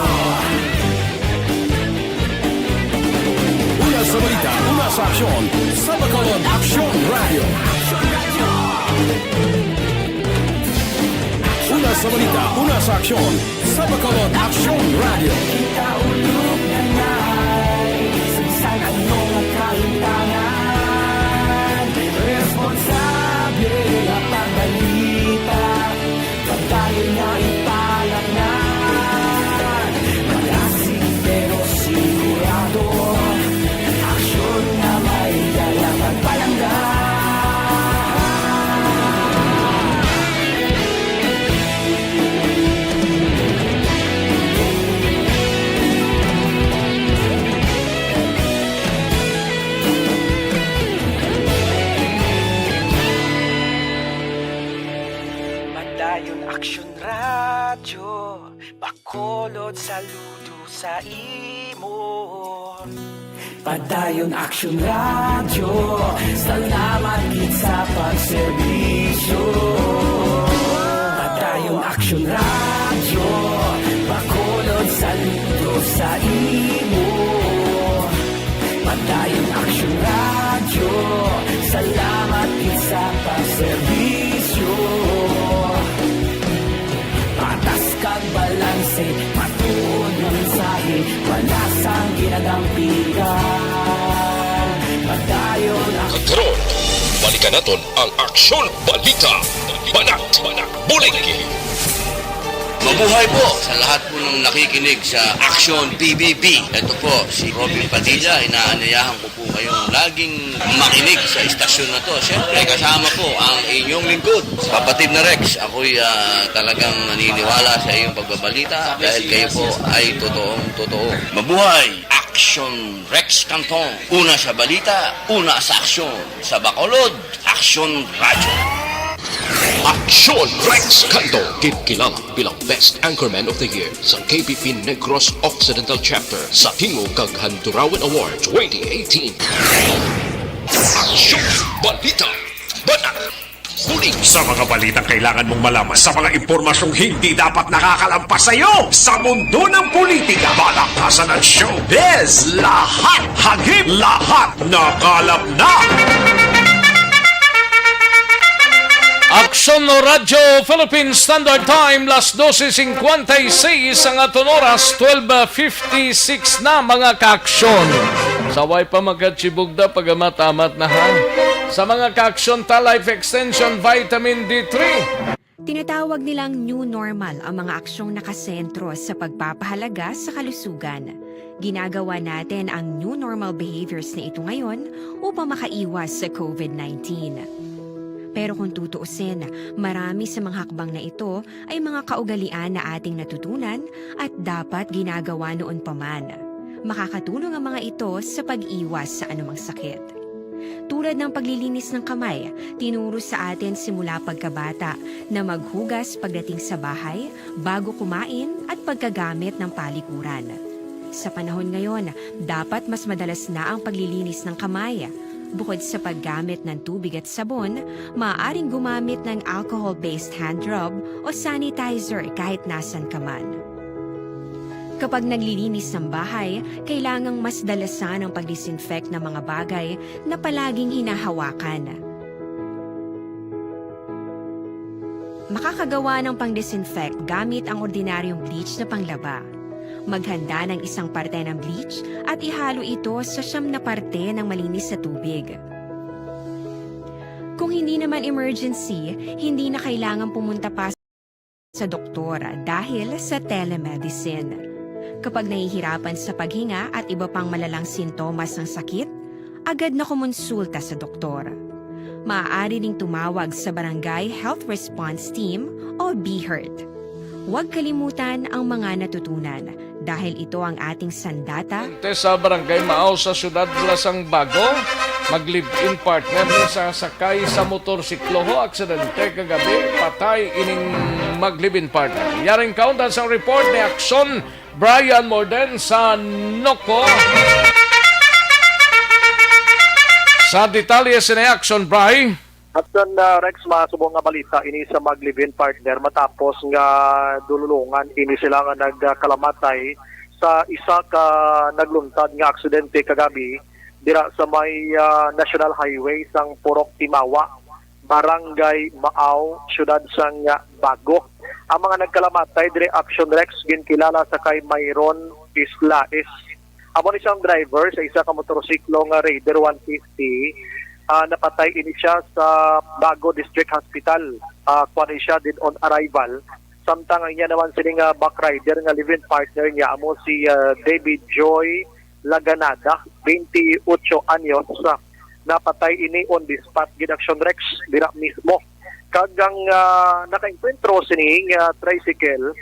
Una sa balita, una sa aksyon, sa Bacolod Aksyon Radyo. Una sa balita, una sa aksyon, sa Bacolod Aksyon Radyo. Kita ulog na na'y sa bisan ano nga kahintangan. Responsable nga pagbalita, pagdayon nga ipalangnan. Malasig pero sigurado, aksyon nga may dala pagpalangga. Padayon Aksyon Radyo, Bacolod saludo sa imo. Padayon Aksyon Radyo, salamat gid sa pagserbisyo. Padayon Aksyon Radyo, Bacolod saludo sa imo. Padayon Aksyon Radyo, salamat gid sa pagserbisyo. Patas kag balanse, matuod nga mensahe, wala sang ginadampigan. Padayon Aksyon. Karon, balikan naton ang Aksyon Balita. Banat, bulig. Mabuhay po sa lahat po ng nakikinig sa Aksyon P B B. Ito po si Robin Padilla, inaanyayahan ko po kayong laging makinig sa istasyon na to. Siyempre, kasama po ang inyong lingkod, kapatid na Rex. Ako'y, ah, talagang naniniwala sa iyong pagbabalita dahil kayo po ay totoong totoo. Mabuhay! Aksyon Rex Canton. Una sa balita, una sa aksyon. Sa Bacolod, Aksyon Radyo. Aksyon Rex Canton, ginkilala bilang Best Anchorman of the Year sa K B P Negros Occidental Chapter sa Tingog kag Handurawan Award twenty eighteen. Aksyon Balita. Banat. Bulig. Sa mga balitang kailangan mong malaman, sa mga impormasyong hindi dapat nakakalampas sa iyo, sa mundo ng politika, balaktasan at showbiz, lahat hagip, lahat nakalap na. Aksyon Radyo Philippine Standard Time, las doce cincuenta y seis ang aton oras, twelve fifty-six na, mga kaaksyon. Sa way pa magkachibugda, pagamat-amat na, ha. Sa mga kaaksyon ta, Life Extension Vitamin D three. Tinatawag nilang new normal ang mga aksyong nakasentro sa pagpapahalaga sa kalusugan. Ginagawa natin ang new normal behaviors na ito ngayon upang makaiwas sa COVID nineteen. Pero kung tutuusin, marami sa mga hakbang na ito ay mga kaugalian na ating natutunan at dapat ginagawa noon pa man. Makakatulong ang mga ito sa pag-iwas sa anumang sakit. Tulad ng paglilinis ng kamay, tinuro sa atin simula pagkabata na maghugas pagdating sa bahay, bago kumain at pagkagamit ng palikuran. Sa panahon ngayon, dapat mas madalas na ang paglilinis ng kamay. Bukod sa paggamit ng tubig at sabon, maaaring gumamit ng alcohol-based hand rub o sanitizer kahit nasan ka man. Kapag naglilinis ng bahay, kailangang mas dalasan ang pag-disinfect ng mga bagay na palaging hinahawakan. Makakagawa ng pang-disinfect gamit ang ordinaryong bleach na panglaba. Maghanda ng isang parte ng bleach at ihalo ito sa siyam na parte ng malinis na tubig. Kung hindi naman emergency, hindi na kailangan pumunta pa sa doktor dahil sa telemedicine. Kapag nahihirapan sa paghinga at iba pang malalang sintomas ng sakit, agad na kumonsulta sa doktor. Maaari ding tumawag sa Barangay Health Response Team o BHERT. Huwag kalimutan ang mga natutunan dahil ito ang ating sandata. Sa Barangay Maaw sa siyudad Lasang Bago, mag-live-in partner ni sa sakay sa motorsiklo ho, aksidente kagabi, patay ining mag-live-in partner. Yaring kauntan sa report ni Action Brian Morden sa Noco. Sa detalye sini Action, Bri. At sa, uh, Rex, mga subong nga balita, ini sa mag-live-in partner matapos nga dululungan ini sila nga nagkalamatay sa isa ka nagluntad nga aksidente kagabi dira sa may, ah, National Highway sang Purok Timawa, Barangay Maaw, siyudad sang, ah, Bago. Ang mga nagkalamatay diri, Action Rex, ginkilala sa kay Myron Islaes. Amo ni siyang driver sa isa ka motorsiklo nga Raider one fifty. Ah, napatay ini siya sa Bago District Hospital. Ah, kuha ni siya dead on arrival. Samtang ang iya naman sini nga back rider nga live-in partner niya amo si, ah, David Joy Laganada, twenty-eight anyos, ah, napatay ini on the spot gid, Action Rex, dira mismo. Kag ang, ah, nakaengkwentro sini nga tricycle,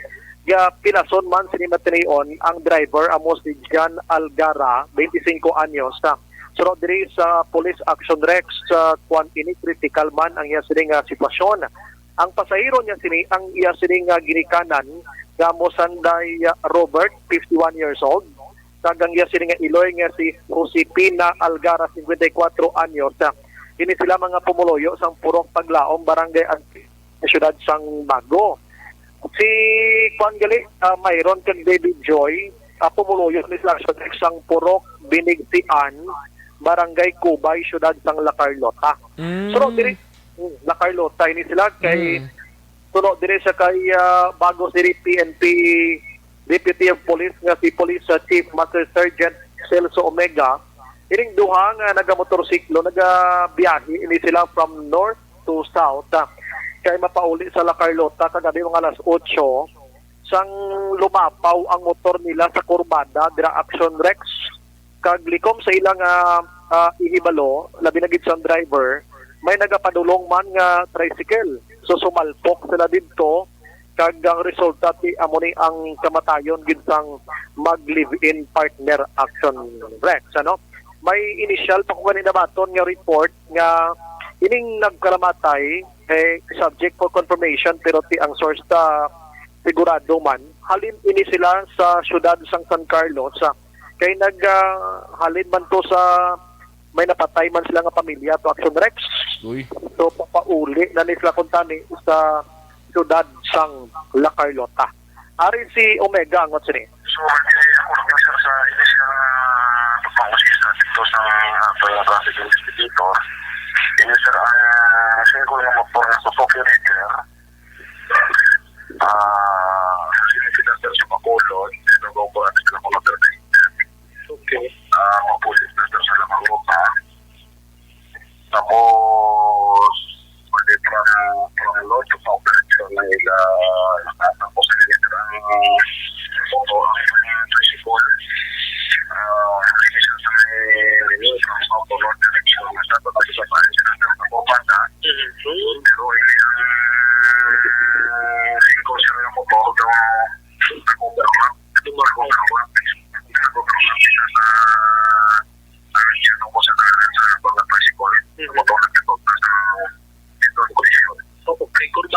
nga pilason man sini matinion ang driver amo si Jan Algara, twenty-five anyos, ah. Suno diri sa Police Action Rex, ah, kuan ini, critical man ang iya sini nga sitwasyon. Ang pasahero niya sini, ang iya sini nga ginikanan, nga amo sanday, ah, Robert, fifty-one years old, kag ang iya sini nga iloy nga si Josepina Algara, cincuenta y cuatro anyos. Ah, ini sila mga pumuluyo sang Purok Paglaom, Barangay Antique, sa siyudad sang Bago. Si kuan gali, ah, Myron kag David Joy, ah, pumuluyo ni sila sa sang Purok Binigsian, Barangay Cubay, siyudad sang La Carlota. Mm. Suno diri, mm, La Carlota ini sila kay Mm. suno diri sa kay, ah, Bago City P N P Deputy of Police nga si Police, ah, Chief Master Sergeant Celso Omega. Ining duha nga nagamotorsiklo, nagabiyahe ini sila from north to south, ah, kay mapauli sa La Carlota kagabi mga alas otso, sang lumapaw ang motor nila sa kurbada dira, Action Rex. Kag likom sa ilang, ah, ah, ihibalo, labi na gid sang driver, may nagapadulong man nga tricycle. So, sumalpok sila didto, kag ang resulta ti amo ni ang kamatayon gid sang mag-live-in partner, Action Rex, ano? May initial pa ko ganin nabaton nga report nga ining nagkalamatay, eh, subject for confirmation, pero ti ang source ta sigurado man, halin ini sila sa siyudad sang San Carlos, ah, kay nag, ah, halin man to sa may napatay man sila nga pamilya to, Action Rex. Uy. So, papauli na ni sila kuntani sa siyudad sang La Carlota. Ari si Omega, angot sini. So, ako lang, sir, sa initial nga pagpangusisa dito sa ato nga traffic investigator. Ini, sir, ang singko nga motor nga Suzuki Raider. Ah, sila, sila, sir, sa Bacolod, dito ba ko ang sila ko, sir? Okay. Ah, mapulit na, sir, sa Lamarota. Tapos, pwede from, from north to south direction,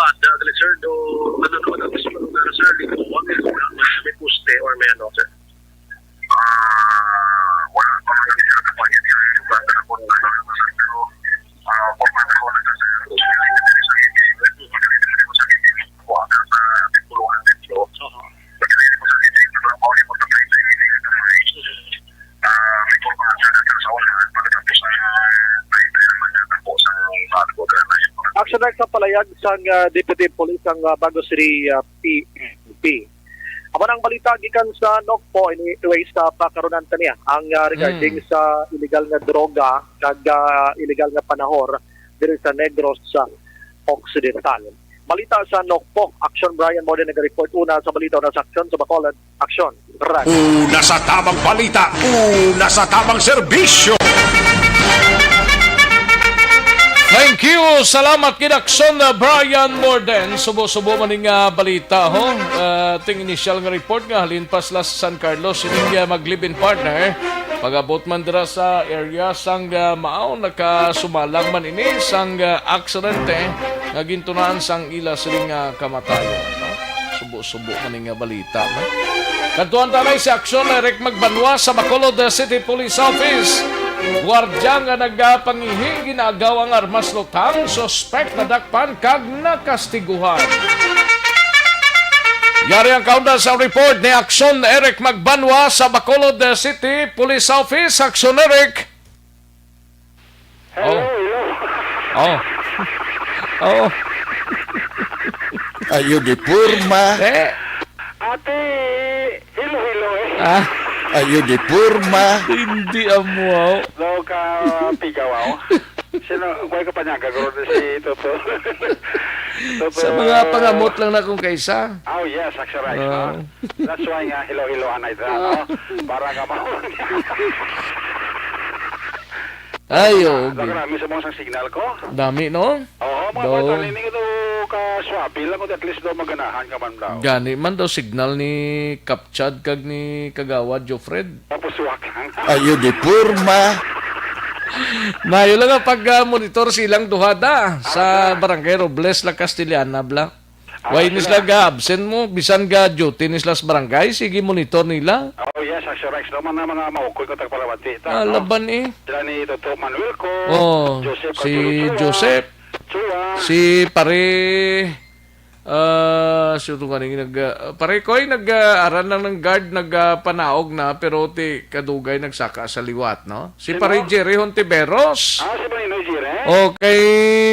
Pada gali, sir, do, ano naman ang mismo lugar, sir? Di ko, wag, eh, wala man may poste or may ano, sir. Ah, wala pa man kami, sir, kapag yun yung lugar na kung ano naman, sir, pero, ah, formal na ako na, sir. Wala sa puluhan dito. Oho. Action Rex sa palayag sang, ah, Deputy Police ang, ah, Bago City, ah, P N P. Amo na ang balita gikan sa Nokpo. Anyway, sa pakarunan ta niya ang, ah, regarding Mm. sa illegal nga droga kag, ah, illegal nga panahor diri sa Negros, ah, Occidental. Balita sa Nokpo. Action, Brian Morden naga-report. Una sa balita, una sa aksyon sa Bacolod. Aksyon, Brad. Una sa tamang balita, una sa tamang serbisyo. Thank you. Salamat gid, Aksyon, uh, Brian Morden. Subo-subo man ning, uh, balita, ho. Uh, ting initial nga report nga halin pa sila sa San Carlos, sining, uh, mag-live-in partner. Pag-abot man dira sa area sang, uh, Mao, nakasumalang man ini sang, uh, aksidente nga gintunaan sang ila sining, uh, kamatayon, no? Subo-subo man ning, uh, balita, no? Kadtuan ta anay si Aksyon Eric Magbanwa sa Bacolod City Police Office. Gwardiya nga nagapangihi, ginaagaw ang armas lutang, suspek nadakpan kag nakastiguhan. Yari ang kaunda sa report ni Aksyon Eric Magbanwa sa Bacolod City Police Office. Aksyon, Eric. Hello, Oh. hello. Oh. Oh. Ayo di porma. Eh. Ate, hilo-hilo eh. Ah. Ayo di porma. Hindi amo, oh. Daw ka pigaw, oh. Sino, kuha ka pa niya, gagawin si Toto. Toto. Sa mga pangamot lang na kung kaisa. Oh, yes, actually, Oh. no? That's why nga, hilo-hilohan na ito, Oh. no? Para nga ma- Ay, oo, Daw gi- karami sa mga sang signal ko. Dami, no? Oo, mga Daw. kwarta, lining ito ka swabe lang, at least daw maganahan ka man daw. Gani man daw signal ni Kapchad kag ni Kagawad Jofred. Tapos suwak lang. Ayo di porma. Mayo lang nga pag, ah, monitor silang duha da sa Ah, Barangay Robles, La Castellana, bla. Ah, Why ni sila. sila ga-absent mo? Bisan ga-duty ni sila sa barangay, sige, monitor nila. Oh, yes, Sir Rex. Naman na mga maukol ko tagpalamati. Ta, Ah, no? laban eh. Sila ni Toto Manuel ko, Oh, Joseph si Arturo Chua, Joseph, Chua. si pare, ah, sino nga ning nag, ah, pare ko ay nag, ah, aral lang ng guard, nag, ah, panaog na, pero ti kadugay nagsaka sa liwat, no? Si Sino? Pare Jerry Hontiveros. Ah, si Maninoy Jerry? Okay,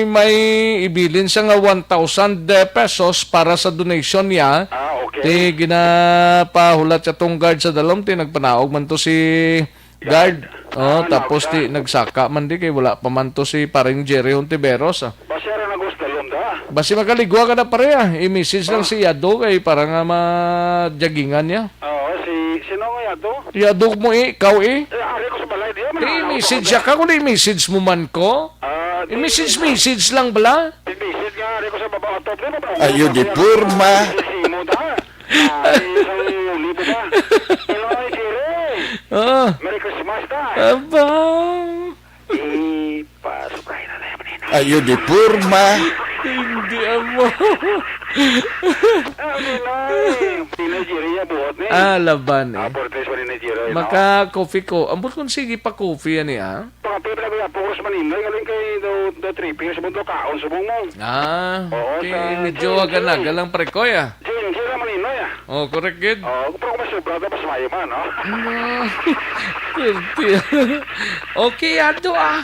may ibilin siya nga one thousand pesos para sa donation niya. Ah, okay. Ti ginapahulat sa tong guard sa dalom, ti nagpanaog man to si guard. Guard. Oh, Ah, tapos naog ti na. nagsaka man di kay wala pa man to si paring Jerry Hontiveros, ah. Basi ara na gusto, Lom, da? Basi makaligwa ka na, pare, ah. I-message lang Ah. si Yado kay para nga madyagingan niya. Oo, si, sino nga Yado? Yado mo eh, ikaw eh. Eh, ari ko sa balay, di man Di, ako message sa siya ka kung di message mo man ko. Ah, di I-message, message lang bala. I-message nga, ari ko sa baba, atop, di ba, baba? Ayo, di porma. Si Simo, da? Ah, isang libo ba? Hello, Jerry. Ah. Merry Christmas, da. Aba. Ipasubrahin na lang, Maninoy. Ayo di porma. Hindi amo. Ah, Maninoy. Maninoy Jerry, ya, buot ni. Ah, laban eh. Ah, Portes, Maninoy Jerry, no? Maka-coffee ko. Ambot kung sige pa coffee yan eh, ah. Pangapil na ba, puros Maninoy, galing kay do, do three P, sa mundo kaon, subong mo. Ah, Oo, okay. sa Medyo June, aganaga June. lang, pare ko, ya. June, June na Maninoy, ah. Oh, correct gid. Oh, pero kung may sobra, dapat sa mayo man, no? No. Perti. Okay, ato ah.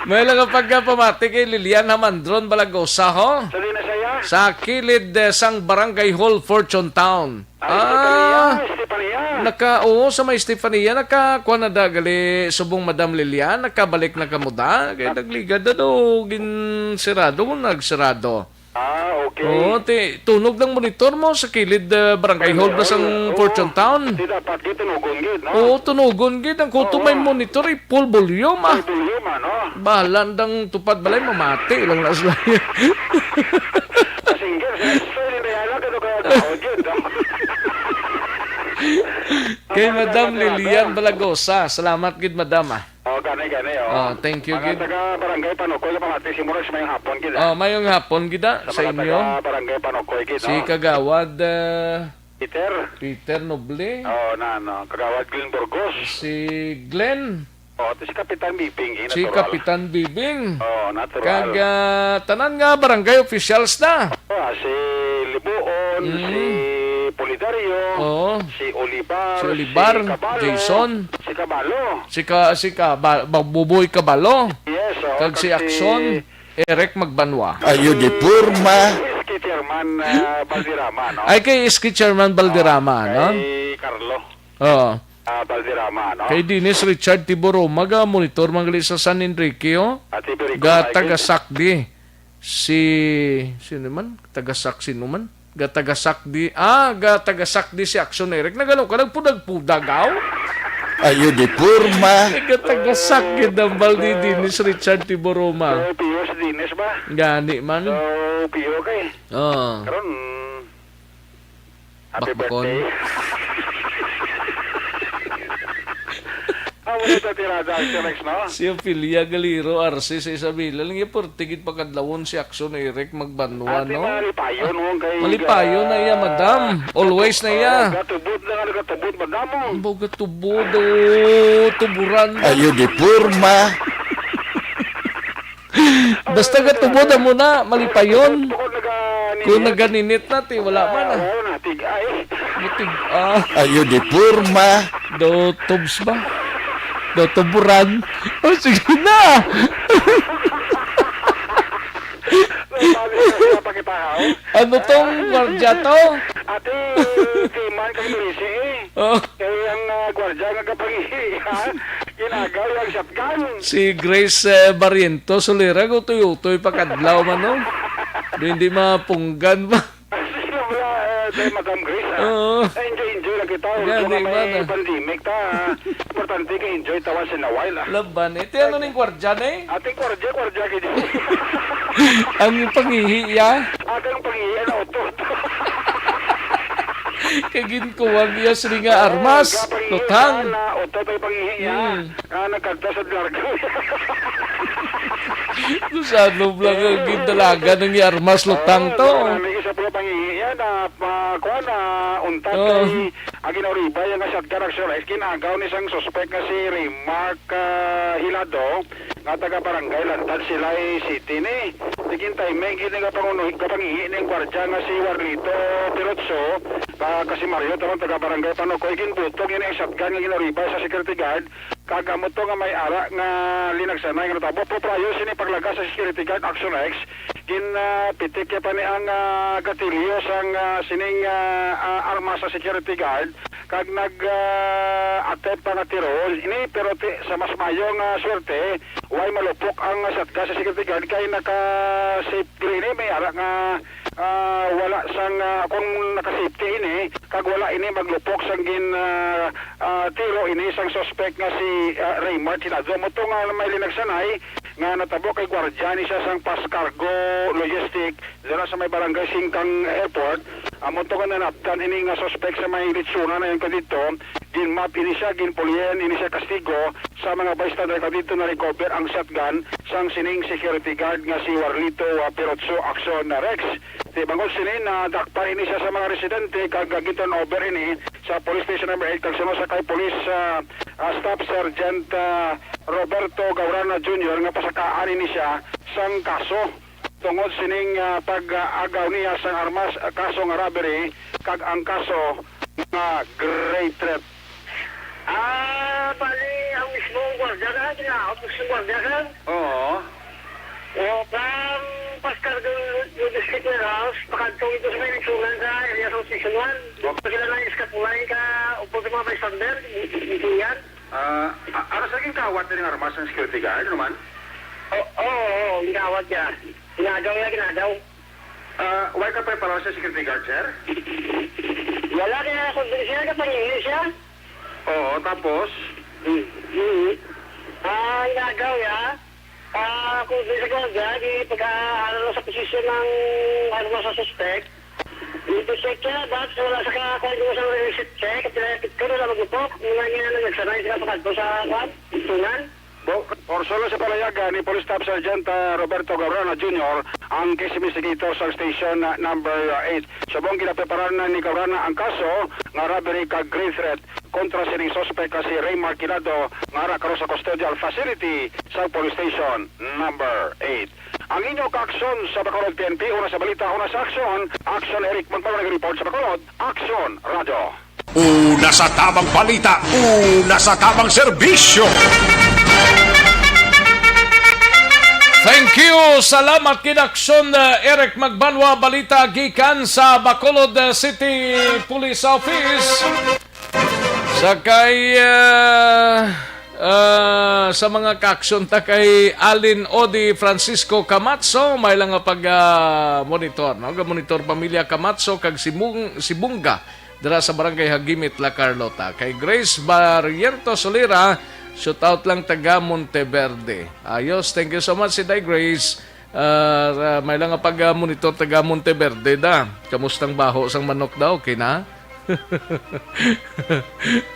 May lang ang pagkapamati kay Lilian Hamandron Balagosa, ho? Sa di na saya? Sa kilid, eh, sang Barangay Hall, Fortune Town. Ah, Estefania, Ah, Estefania. naka-, oo, sa may Estefania, naka-, kuha na da, gali, subong Madam Lilian, nakabalik na kamo da. Kay Nak- nagligad na do, ginsirado, kung nagsirado. Ah, okay. Oo, ti-, tunog lang monitor mo sa kilid, ah, Barangay Hall ba sang Oo. Fortune Town? Di dapat gid tunugon gid, no? Oo, tunugon gid. Ang kuto Oo. may monitor, i-full volume, ah. Full volume, ano? Bahala ndang tupad balay, mamati lang na sila. Single, single, single, kaya ka, gid, no? Kay Madam Lilian Balagosa. Salamat gid, Madam, ah. Okay. Gani, gani, oh. Ah, thank you, Mga gid. taga Barangay Panukoy, kapamati, si Murag, mayong hapon, gid, ah. Ah, mayong hapon, gid, ah, Sa sa mga inyo. taga Barangay Panukoy, gid, Si oh. Kagawad, ah, Peter. Peter Noble. Oh, na, ano, Kagawad Glenn Burgos. Si Glenn. Oh, ito si Kapitan Bibing, eh, Si natural. Kapitan Bibing. Oh, natural. Kag, ah, tanan nga barangay officials na. Oh, ah, si Libuon, Mm. si Pulidario, Oo. si Olivar, Si Olivar, si Cabalo, Jason. si Cabalo. Si Ka-, si Ka-, Ba-, Ba-, Buboy Cabalo. Yes, oh, Kag si kag si Action, Eric Magbanwa. Ayo di porma. S K Chairman, ah, Valderrama, no? Ay, kay S K Chairman Valderrama, Ah, no? kay Carlo, Oo. ah, Valderrama, no? Kay Dennis Richard Tiburoma, ga monitor man gali sa San Enrique, oh. Ate Berico, Ga ay, taga-sakdi. Si, sino man? Taga-sak, sino man? Ga taga-sakdi. Ah, ga taga-sakdi si Action Eric. Nagano ka? Nagpudag-pudag, aw? Ayo di porma. Ga taga-sak gid ang baldi Dennis Richard Tiburoma. So, Pio si Dennis ba? Gani man. So, Pio kay. Oo. Karon, happy Bakbakon. birthday. Ah, wala sa tirada, Ate Rex, no? Si Ophelia Galiro, Arce sa Isabela. Lang yung portigit pagkadlawon si Action Eric Magbanwa, Ate no? Malipayon, no, kay Malipayon na iya, ga-, madam. Always na iya. Oh, gatubod na nga, gatubod, madam, oh. Ang baw gatubod, oh, tuburan. Ayo di porma. Basta gatubod mo na, malipayon. Bukod naga-, Kung naganinit na, ti, wala man, ah. Ah, wala na, tig-ay. Matig-, ah. Ayo di porma. Do tubs ba? Do tuburan. Oh, sige na. Ano tong gwardiya to? Ate, di man kay Lucy, eh. Oh. Kay ang, ah, gwardiya nga gapangihi, ha? Ginagaw ang shotgun. Si Grace, eh, Barrientos, sulira, utoy-utoy pa kadlaw man, no? Do hindi mapunggan ba? Sino ba, eh, kay Madam Grace, ah? Oo. Enjoy, enjoy lang kita. Gani, Huwag may man, ah. pandemic ta, ah. Importante kay enjoy ta once in a while, ah. Laban, eh. Ti ano ning gwardiya, eh? Ating gwardiya, gwardiya, gid. Ang pangihi, ya? Agang pangihi, ano, utot. Kay ginkuwag iya sini nga armas, lutang. Na utot ang pangihi, ya. Hmm. Ah, nagkadto sa largo. Kung sa ano lang ang gindalagan ng armas, lutang to. Marami isa po pangihi, ya, na, ah, kuwan, na untat kay Aginoriba, yang nga shotgun action rights, ginagaw ni sang suspek nga si Remark, ah, Hilado, nga taga Barangay Lantad, Silay City ni. Tigin timing gid nga pangunuhi, kapangihi ning gwardiya nga si Warlito Pirotso, ka, ka si Mario, tamang taga Barangay Panokoy, ginbutog ini ang shotgun nga ginoriba sa security guard, kag amo to nga may ara nga linagsanay nga natabo. Pero prior sini paglaga sa security guard, action X, gin, ah, pitik pa ni ang, ah, gatilyo sang, ah, sining, ah, ah, armas sa security guard, kag nag, ah, attempt pa nga tiroon ini, pero ti-, sa mas mayo nga swerte, way malupok ang shotgun sa security guard kay naka-safe diri ini, may ara nga, ah, wala sang, ah, kung naka-safety ini, kag wala ini maglupok sang gin, ah, ah, tiro ini sang suspect nga si, ah, Raymart Hilado. Amo to nga may linagsanay nga natabo kay gwardiya ni siya sang Pascargo Logistic dira sa may Barangay Singkang Airport. Amo to nga nanaptan ini nga suspek sa may litsuna na yun kadto. Ginmap ini siya, ginpulihan ini siya kastigo sa mga bystander kadto. Na-recover ang shotgun sang sining security guard nga si Warlito, ah, Pirotso Action Rex. Ti bangod sini, nadakpan ini siya sa mga residente kag, ah, gin-turn over ini sa Police Station Number Eight kag suno sa kay Police, ah, ah, Staff Sergeant, ah, Roberto Gaurana Junior nga pasakaan ini siya sang kaso tungod sining, ah, pag-agaw niya sang armas, ah, kaso nga robbery kag ang kaso nga grave threat. Ah, bali, ang mismong gwardiya na, ginaot mismong gwardiya na. Oo. O, from Pascal Gu-, Gu-, District Warehouse, pakadto ito sa may Mitsunan sa area sa Station One. Dito sila na iskapulay ka, upod sa mga bystander, i-, i-, iyan. Ah, a-, ano sa ginkawat nilang armas ng security guard, ano man? O, oo, oo, ginkawat niya. Ginagaw niya, ginagaw. Ah, way ka preparado sa security guard, sir? Wala kaya kung di siya, kapangihi siya. Oo, tapos? Hmm. Hmm. Ah, inagaw ya. Ah, kung di sa kwardiya, di pagka, ano, sa posisyon ng, ano, sa suspect. Di check siya, but wala sa ka-, kung ano sa receipt check, at pinapit ko na lang magupok. Mga niya na nagsanay sila pagkadto sa, kwan, tunan. Bo-, Porsulo sa palayagan ni Police Staff Sergeant, ah, Roberto Gabrana Junior, ang case investigator sa station, ah, number eight. Subong ginapreparar na ni Gabrana ang kaso nga robbery kag grave threat kontra sining suspect nga si Raymar Quinado nga ara karon sa custodial facility sa police station number eight. Ang inyo kaaksyon sa Bacolod P N P, una sa balita, una sa aksyon. Aksyon, Eric Magpalo nag-report sa Bacolod. Aksyon, Radyo. Una sa tabang balita, una sa tabang serbisyo. Thank you. Salamat kinaksyon, uh, Eric Magbanwa. Balita gikan sa Bacolod, uh, City Police Office. Sa kay, uh, uh, sa mga kaaksyon ta kay Alin Odi Francisco Camacho, may lang nga pag, uh, monitor, no? Ga-monitor pamilya Camacho kag Sibung-, Sibunga dira sa Barangay Hagimit, La Carlota. Kay Grace Barrientos Solera, shout out lang taga Monteverde. Ayos, thank you so much, Siday Grace. Ah, ah, may lang nga pag, ah, monitor taga Monteverde da. Kamustang baho sang manok daw? Okay na?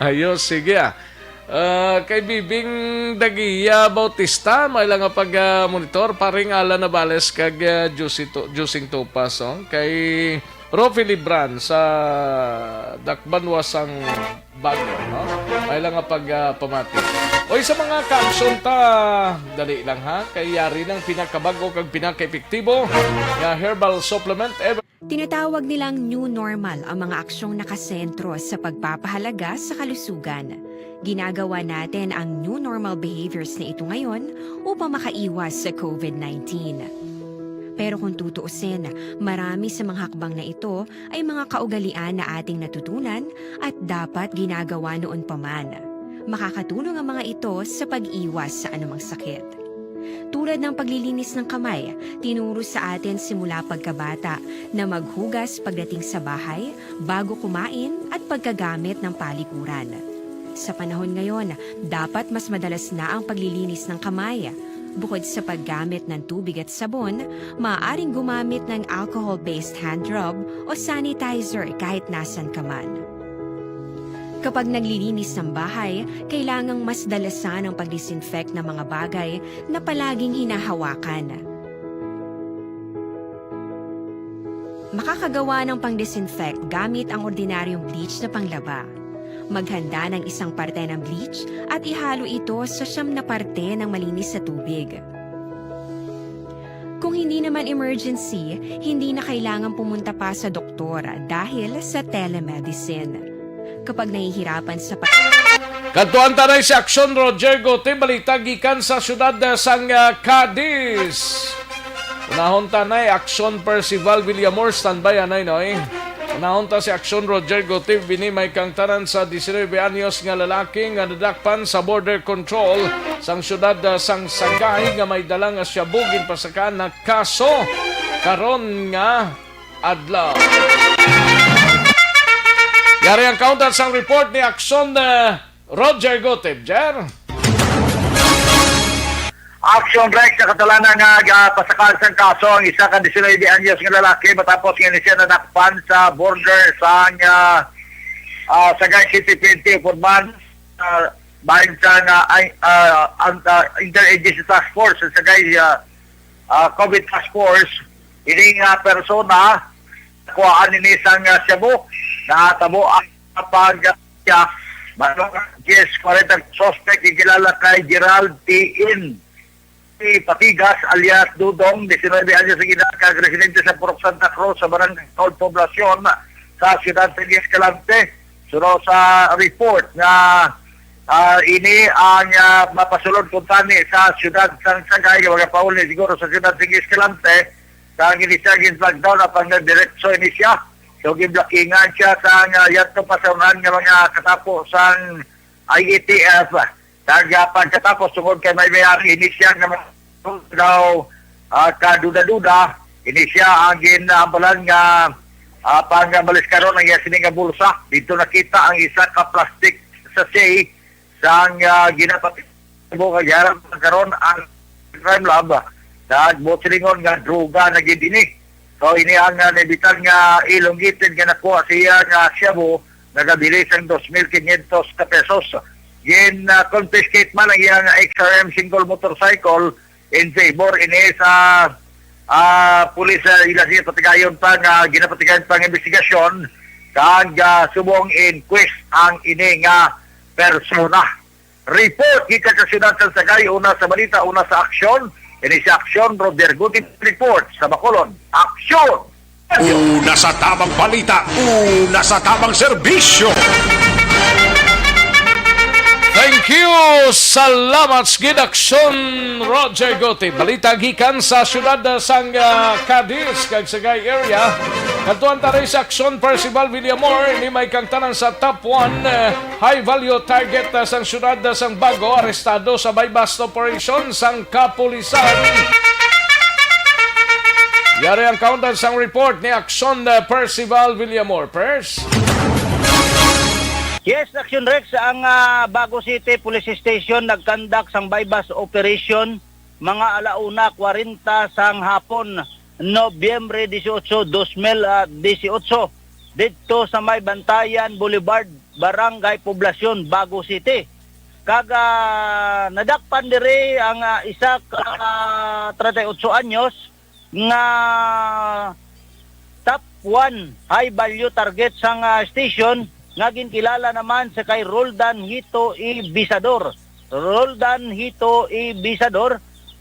Ayos, sige ah. Ah, kay Bibing Dagiya Bautista, may lang nga pag, ah, monitor. Paring Alan Navales kag, ah, Jusito-, Jusing Topas, oh. Kay Rofi Libran sa Dakbanwa sang Bago, no? May lang nga pag, ah, pamati. Oy, sa mga kaaksyon ta, dali lang ha, kay yari nang pinakabag-o kag pinakaepektibo nga herbal supplement ever. Tinatawag nilang new normal ang mga aksyong nakasentro sa pagpapahalaga sa kalusugan. Ginagawa natin ang new normal behaviors na ito ngayon upang makaiwas sa COVID nineteen. Pero kung tutuusin, marami sa mga hakbang na ito ay mga kaugalian na ating natutunan at dapat ginagawa noon pa man. Makakatulong ang mga ito sa pag-iwas sa anumang sakit. Tulad ng paglilinis ng kamay, tinuro sa atin simula pagkabata na maghugas pagdating sa bahay, bago kumain, at pagkagamit ng palikuran. Sa panahon ngayon, dapat mas madalas na ang paglilinis ng kamay. Bukod sa paggamit ng tubig at sabon, maaaring gumamit ng alcohol-based hand rub o sanitizer kahit nasan ka man. Kapag naglilinis ng bahay, kailangang mas dalasan ang pag-disinfect ng mga bagay na palaging hinahawakan. Makakagawa ng pang-disinfect gamit ang ordinaryong bleach na panglaba. Maghanda ng isang parte ng bleach at ihalo ito sa siyam na parte ng malinis na tubig. Kung hindi naman emergency, hindi na kailangan pumunta pa sa doktor dahil sa telemedicine. Kapag nahihirapan sa pag- Kadtuan ta na si Aksyon Roger Gote, balita gikan sa siyudad, ah, sang, ah, Cadiz. Unahon ta na, eh, Aksyon Percival Villamor, standby, anay, no, eh. Unahon ta si Aksyon Roger Gote, bini may kangtanan sa diecinuebe anyos nga lalaki nga nadakpan sa border control sang siyudad, ah, sang Sagay nga may dala nga shabu ginpasakaan na kaso karon nga adlaw. Yari ang kauntat sang report ni Aksyon, eh, Roger Gutib, Jer. Action Rex, sa katalanan nga, ah, pasakal sang kaso ang isa ka diecinuebe anyos nga lalaki matapos nga ini siya nadakpan sa border sang, ah, ah, Sagay City P N P upod man, ah, bahin sa nga, ay, ah, ang, ah, Interagency Task Force sa Sagay, ah, ah, COVID Task Force. Ini nga persona, nakuhaan ini sang, ah, shabu, natabo ang pag, ah, yes, forty suspect, gikilala kay Gerald T N Patigas alias Dudong, diecinuebe anyos ang edad, kag residente sa Purok Santa Cruz sa Barangay Old Poblacion sa siyudad sa Escalante. Suno sa report nga, ah, ini ang, ah, mapasulod kuntani sa siyudad sang Sagay, nga magapauli siguro sa siyudad sa Escalante, kag ini siya gin-flag down apan nagdiretso ini siya. So, giblokingan siya sang, ah, yadto pa sa unahan nga mga katapo sang I A T F. Kag, ah, pagkatapos, tungod kay may may-ari ini siya nga daw, ah, kaduda-duda, ini siya ang ginambalan nga, ah, pangmaliskaron ang iya sini nga bulsa. Dito nakita ang isa ka plastic sachet sang, ah, ginapati mo nga giharap karon ang crime lab. Nagbuot silingon nga droga na gid ini. So, ini ang, ah, naibitan nga elongated nga nakuha siya nga shabu, nagabilis ang dos mil quinientos ka pesos. gin, ah, confiscate man ang iyang X R M single motorcycle in favor ini sa, ah, pulis, ah, ila siya patigayon pa nga ginapatigayon pa ang investigasyon kag, ah, subong inquest ang ini nga persona. Report gikan sa siyudad sa Sagay, una sa balita, una sa aksyon. Ini sa aksyon, Roger Guti report sa Bacolod. Aksyon! Una sa tamang balita, una sa tamang serbisyo. Thank you. Salamat sa gid aksyon, Roger Gote. Balita gikan sa siyudad sang, ah, Cadiz kag Sagay area. Kadtuan ta rin sa aksyon, Percival Villamor, ni may kangtanan sa top one, eh, high value target, ah, sang siyudad, ah, sang Bago, arestado sa buy-bust operation sang kapulisan. Yari ang countdown sang report ni Aksyon, uh, Percival Villamor. Pers? Yes, Action Rex, ang, ah, Bago City Police Station nagkandak sang buy-bust operation mga ala una kwarenta sang hapon, Nobyembre dieciocho, dos mil dieciocho, didto sa may Bantayan Boulevard, Barangay Poblacion, Bago City. Kag, ah, nadakpan diri ang, ah, isa ka, ah, treinta y ocho anyos nga top one high value target sang, ah, station nga ginkilala naman sa kay Roldan Hito Ibisador. Roldan Hito Ibisador,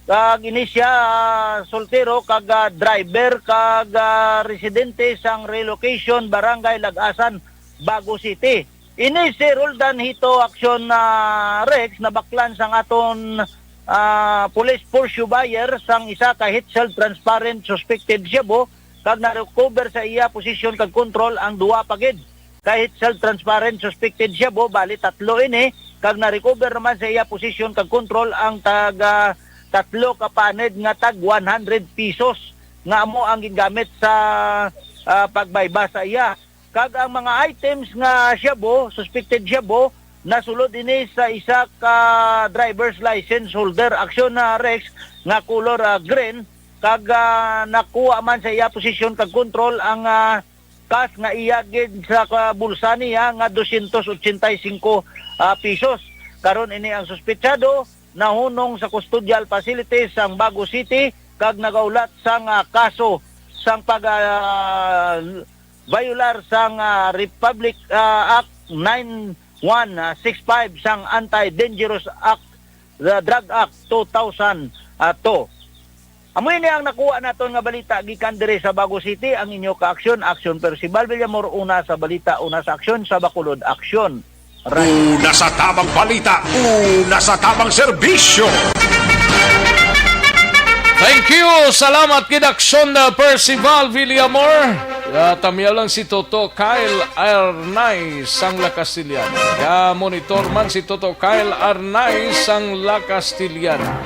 kag ini siya, ah, soltero kag, ah, driver kag, ah, residente sang Relocation, Barangay Lagasan, Bago City. Ini si Roldan Hito Action, ah, Rex, nabaklan sang aton, ah, police force buyer sang isa ka heat-sealed transparent suspected shabu, kag na-recover sa iya posisyon kag kontrol ang duha pa gid ka heat-sealed transparent suspected shabu, bali tatlo ini, kag na-recover naman sa iya posisyon kag kontrol ang tag, ah, tatlo ka paned nga tag one hundred pesos nga amo ang gingamit sa, ah, pagbayba sa iya. Kag ang mga items nga shabu, suspected shabu, nasulod ini sa isa ka driver's license holder, Action, ah, Rex, nga color, ah, green, kag, ah, nakuha man sa iya posisyon kag kontrol ang, ah, cash nga iya gid sa ka-, bulsa niya nga dosyentos otsenta y singko, ah, pesos. Karon ini ang suspetsado nahunong sa custodial facilities sang Bago City kag nagahulat sang, ah, kaso sang pag, ah, violar sang, ah, Republic, ah, Act nine one six five sang Anti-Dangerous Act, ah, Drug Act two thousand two. Amo ini ang nakuha naton nga balita gikan diri sa Bago City. Ang inyo ka-aksyon, Aksyon Percival Villamor, una sa balita, una sa aksyon, sa Bacolod Aksyon. Una sa tamang balita, una sa tamang serbisyo. Thank you. Salamat gid, Aksyon, uh, Percival Villamor. Uh, tamiyaw lang si Toto Kyle Arnay sang La Castellana. Ga-monitor man si Toto Kyle Arnay sang La Castellana.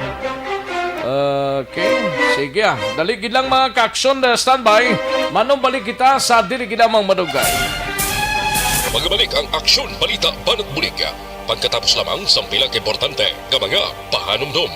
Okay, sige, ah. Dali gid lang, mga ka-aksyon, uh, standby. Manumbalik kita sa dili gid lamang madugay. Magabalik ang Aksyon, Balita, Banat Bulig. Pagkatapos lamang sang pila ka importante nga mga pahanumdom.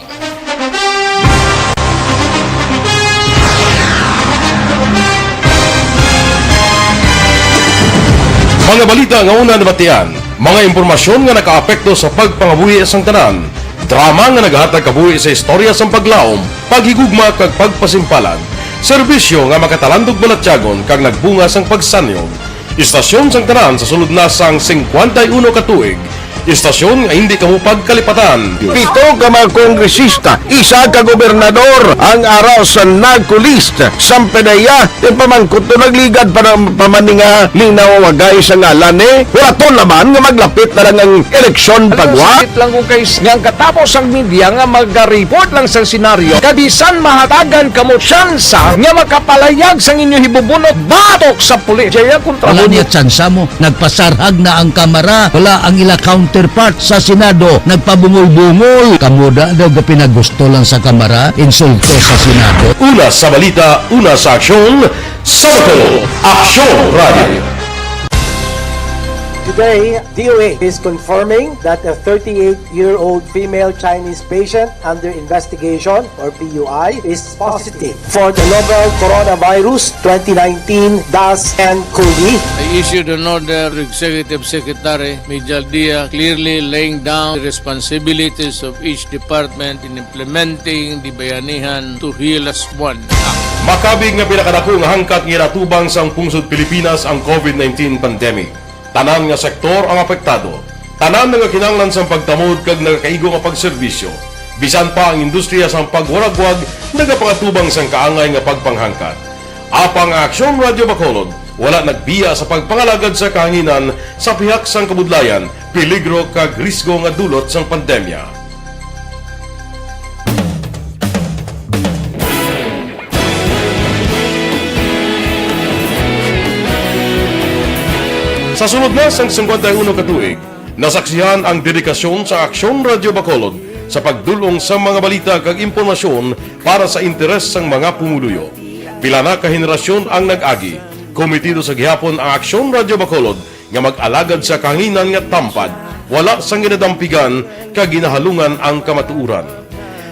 Mga balita nga una nabatian, mga impormasyon nga nakaapekto sa pagpangabuhi sang tanan, drama nga naghatag kabuhi sa istorya sang paglaom, paghigugma kag pagpasimpalan, serbisyo nga makatalandog balatyagon kag nagbunga sang pagsanyog. Istasyon sang tanan sa sulod na sang singkwenta y uno ka tuig. Istasyon nga hindi kamo pagkalipatan. Pito ka mga kongresista, isa ka gobernador ang ara sa NAGCO list. Sampedeya, ipamangkot to, nagligad pa na, pa man ni nga linawagay sa ngalan, eh. Wala to naman nga maglapit na lang ang eleksyon. Alam mo, pagwa. Sakit lang kung kay s-, nga ang katapos ang media nga mag-report lang sa senaryo. Kabisan mahatagan kamo tsansa nga makapalayag sang inyo hibubunot batok sa pulis. Jaya kontra. Wala mo niya tsansa mo. Nagpasarhag na ang Kamara. Wala ang ila counterpart sa Senado. Nagpabungol-bungol. Kamo da daw gapinagusto lang sa Kamara. Insulto sa Senado. Una sa balita, una sa aksyon, sa Bacolod Aksyon Radio. Today, D O H is confirming that a thirty-eight-year-old female Chinese patient under investigation, or P U I, is positive for the novel coronavirus twenty nineteen dash N cov. I issued an order to Executive Secretary Mijal Dia, clearly laying down the responsibilities of each department in implementing the Bayanihan to Heal As One Act. Makabig nga pinakadako nga hangkat nga ginatubang sang pungsod Pilipinas ang covid nineteen pandemic. Tanan nga sektor ang apektado. Tanan nga kinahanglan sang pagtamod kag nagakaigo nga pagserbisyo. Bisan pa ang industriya sang pagwaragwag nagapangatubang sang kaangay nga pagpanghangkat. Apang ang Aksyon Radyo Bacolod wala nagbiya sa pagpangalagad sa kahanginan sa pihak sang kabudlayan, peligro kag risgo nga dulot sang pandemya. Sa sulod na sang singkwenta y uno ka tuig, nasaksihan ang dedikasyon sa Aksyon Radyo Bacolod sa pagdul-ong sa mga balita kag impormasyon para sa interes sang mga pumuluyo. Pila na ka henerasyon ang nag-agi. Komitido sa gihapon ang Aksyon Radyo Bacolod nga mag-alagad sa kahanginan nga tampad, wala sang ginadampigan kag ginahalungan ang kamatuoran.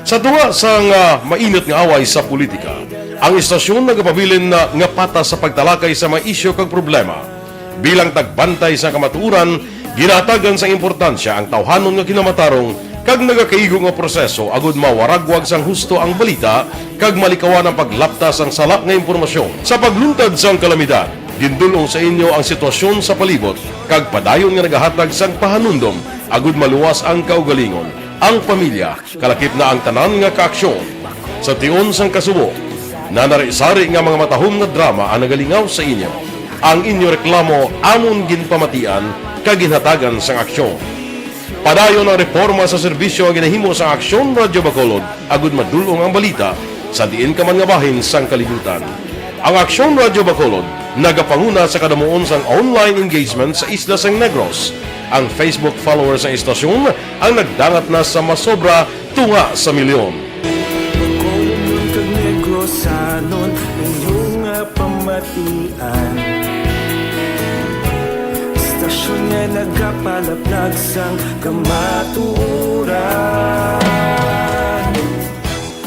Sa tunga sang, ah, mainit nga away sa politika, ang istasyon nagapabilin na nga patas sa pagtalakay sa mga isyu kag problema. Bilang tagbantay sa kamatuoran, ginahatagan sang importansya ang tawhanon nga kinamatarong kag nagakaigo nga proseso agud mawaragwag sang husto ang balita kag malikawan ang paglapta sang sala nga impormasyon. Sa pagluntad sang kalamidad, gindul-ong sa inyo ang sitwasyon sa palibot kag padayon nga nagahatag sang pahanumdom agud maluwas ang kaugalingon, ang pamilya, kalakip na ang tanan nga kaaksyon. Sa tion sang kasubo, nanari-sari nga mga matahom nga drama ang nagalingaw sa inyo. Ang inyo reklamo amon ginpamatian kag ginhatagan sang aksyon. Padayon ang reporma sa serbisyo nga ginahimo sang Aksyon Radyo Bacolod agud madul-ong ang balita sa diin ka man nga bahin sang kalibutan. Ang Aksyon Radyo Bacolod nagapanguna sa kadamuon sang online engagement sa isla sang Negros. Ang Facebook followers sang istasyon ang nagdangat na sa masobra tunga sa milyon. Bacolodnon kag Negrosanon, inyo nga pamatian. Istasyon nga nagapalaplag sang kamatuoran.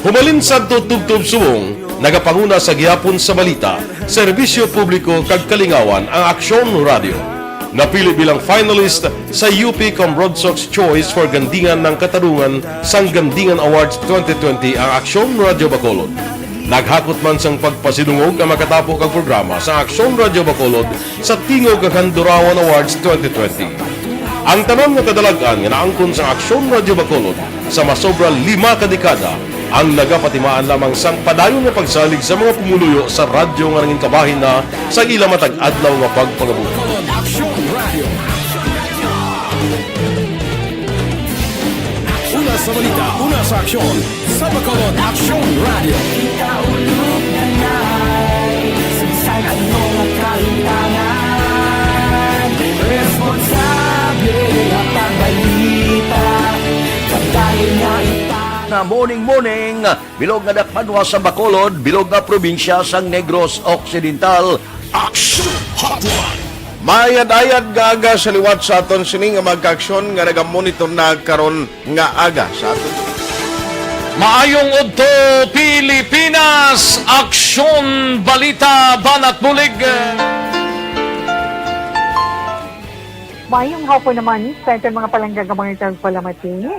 Humalin sadto tubtob subong, nagapanguna sa gihapon sa balita, serbisyo publiko kag kalingawan ang Aksyon Radio. Napili bilang finalist sa U P Comrod Sox Choice for Gandingan ng Katarungan sang Gandingan Awards twenty twenty ang Aksyon Radio Bacolod. Naghakot man sang pagpasidungog ang makatapo kag programa sa Aksyon Radio Bacolod sa Tingog kag Handurawan Awards twenty twenty. Ang tanan nga kadalag-an nga naangkon sang Aksyon Radio Bacolod sa masobra lima ka dekada ang nagapatimaan lamang sang padayon nga pagsalig sa mga pumuluyo sa radyo nga nangin kabahin na sa ila matag adlaw nga pagpangabuhi. Una sa balita, una sa aksyon, sa Bacolod Aksyon Radio. Kita ulog na nai, sa bisan ano nga kalimtangan, responsable nga pagbalita, pagdayon nga ita- Na morning, morning, bilog nga dakpanwa sa Bacolod, bilog nga probinsya sang Negros Occidental. Action Hotline. Maayad-ayad nga aga sa liwat sa aton sini nga mga kaaksyon nga nagamonitor na karon nga aga sa aton. Maayong udto, Pilipinas! Aksyon, balita, banat bulig. Maayong hapon naman sa aton mga palangga nga mga tagpalamati.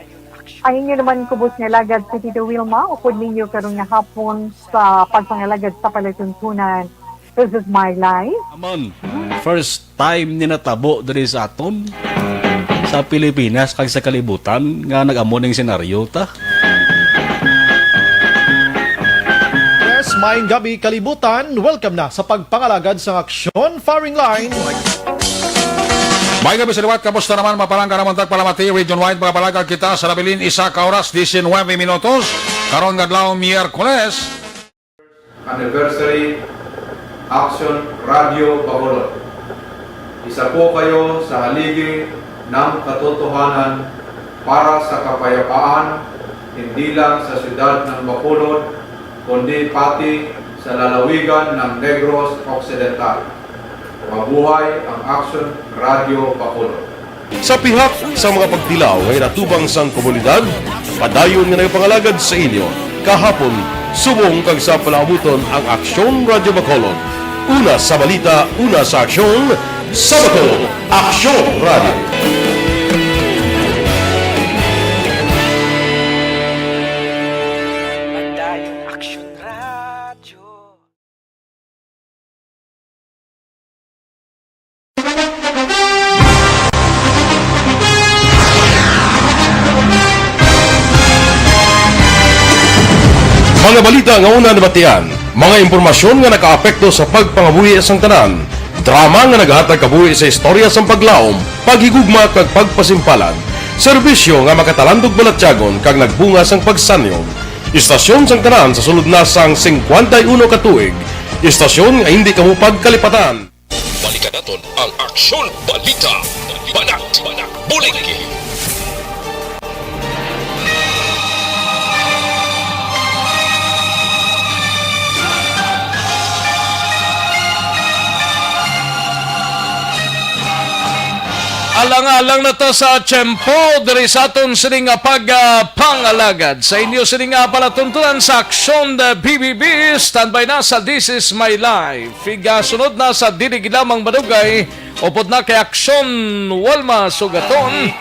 Ang inyo naman kubos nga alagad si Tito Wilma, upod ninyo karon nga hapon sa pagpangalagad sa palatuntunan. This is my life. Aman, first time ni natabo diri sa aton, sa Pilipinas kag sa kalibutan nga nag-amo ning senaryo ta. Yes, maayong gabi, kalibutan. Welcome na sa pagpangalagad sa aksyon, firing line. Maayong gabi sa liwat, kamusta naman, mapalangga naman tagpalamati, region-wide, mga palagag kita sa nabilin, isa ka oras, diecinuebe minutos. Karon nga adlaw, Miyerkules. Anniversary Action Radio Bacolod. Isa po kayo sa haligi ng katotohanan para sa kapayapaan, hindi lang sa siyudad ng Bacolod, kundi pati sa lalawigan ng Negros Occidental. Mabuhay ang Aksyon Radyo Bacolod. Sa pihak sa mga pagtilaw nga inatubang sang komunidad, padayon nga nagapangalagad sa inyo kahapon, subong kag sa palaabuton ang Aksyon Radyo Bacolod. Una sa balita, una sa aksyon, sa Bacolod, Aksyon Radyo. Padayon Aksyon Radyo. Mga balita nga una nabatian, mga impormasyon nga nakaapekto sa pagpangabuhi sang tanan, drama nga nagahatag kabuhi sa istorya sang paglaom, paghigugma kag pagpasimpalan, serbisyo nga makatalandog balatyagon kag nagbunga sang pagsanyog, istasyon sang tanan sa sulod na sang singkwenta y uno ka tuig, istasyon nga hindi kamo pagkalipatan. Balikan naton ang Aksyon Balita. Banat, banat, bulig. Alang-alang na ta sa tiyempo diri sa aton sini nga pag, ah, pangalagad sa inyo sini nga palatuntunan sa Aksyon, ah, B B B. Standby na sa This Is My Life. Pigasunod na sa dili gid lamang madugay, upod na kay Aksyon Walma Sugaton.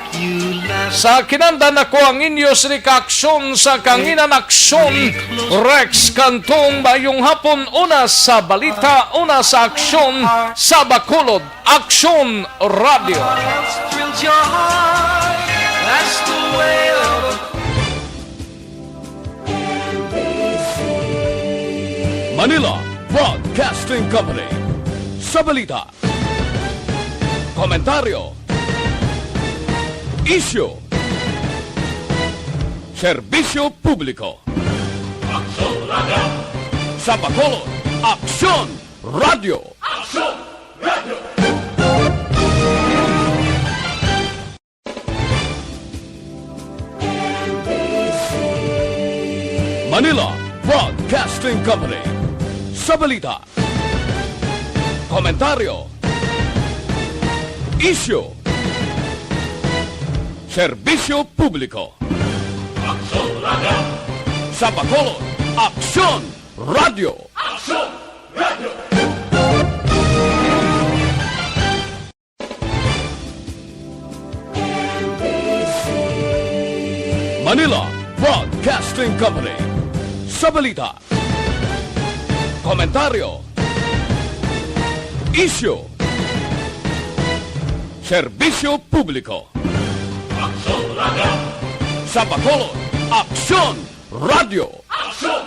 Sa kinandan ako ang inyo sini ka aksyon sa kanginan, Aksyon Rex Cantong. Mayong hapon, una sa balita, una sa aksyon sa Bacolod, Aksyon Radyo. Manila Broadcasting Company. Sa balita, komentaryo, isyu, serbisyo publiko. Aksyon Radyo. Sa Bacolod, Aksyon Radyo. Aksyon Radyo. Manila Broadcasting Company. Sa balita, komentaryo, isyu, serbisyo publiko. Aksyon Radyo. Sa Bacolod, Aksyon Radyo. Aksyon Radyo. Manila Broadcasting Company. Sa balita, komentaryo, isyu, serbisyo publiko. Aksyon Radyo. Sa Bacolod, Aksyon Radyo. Aksyon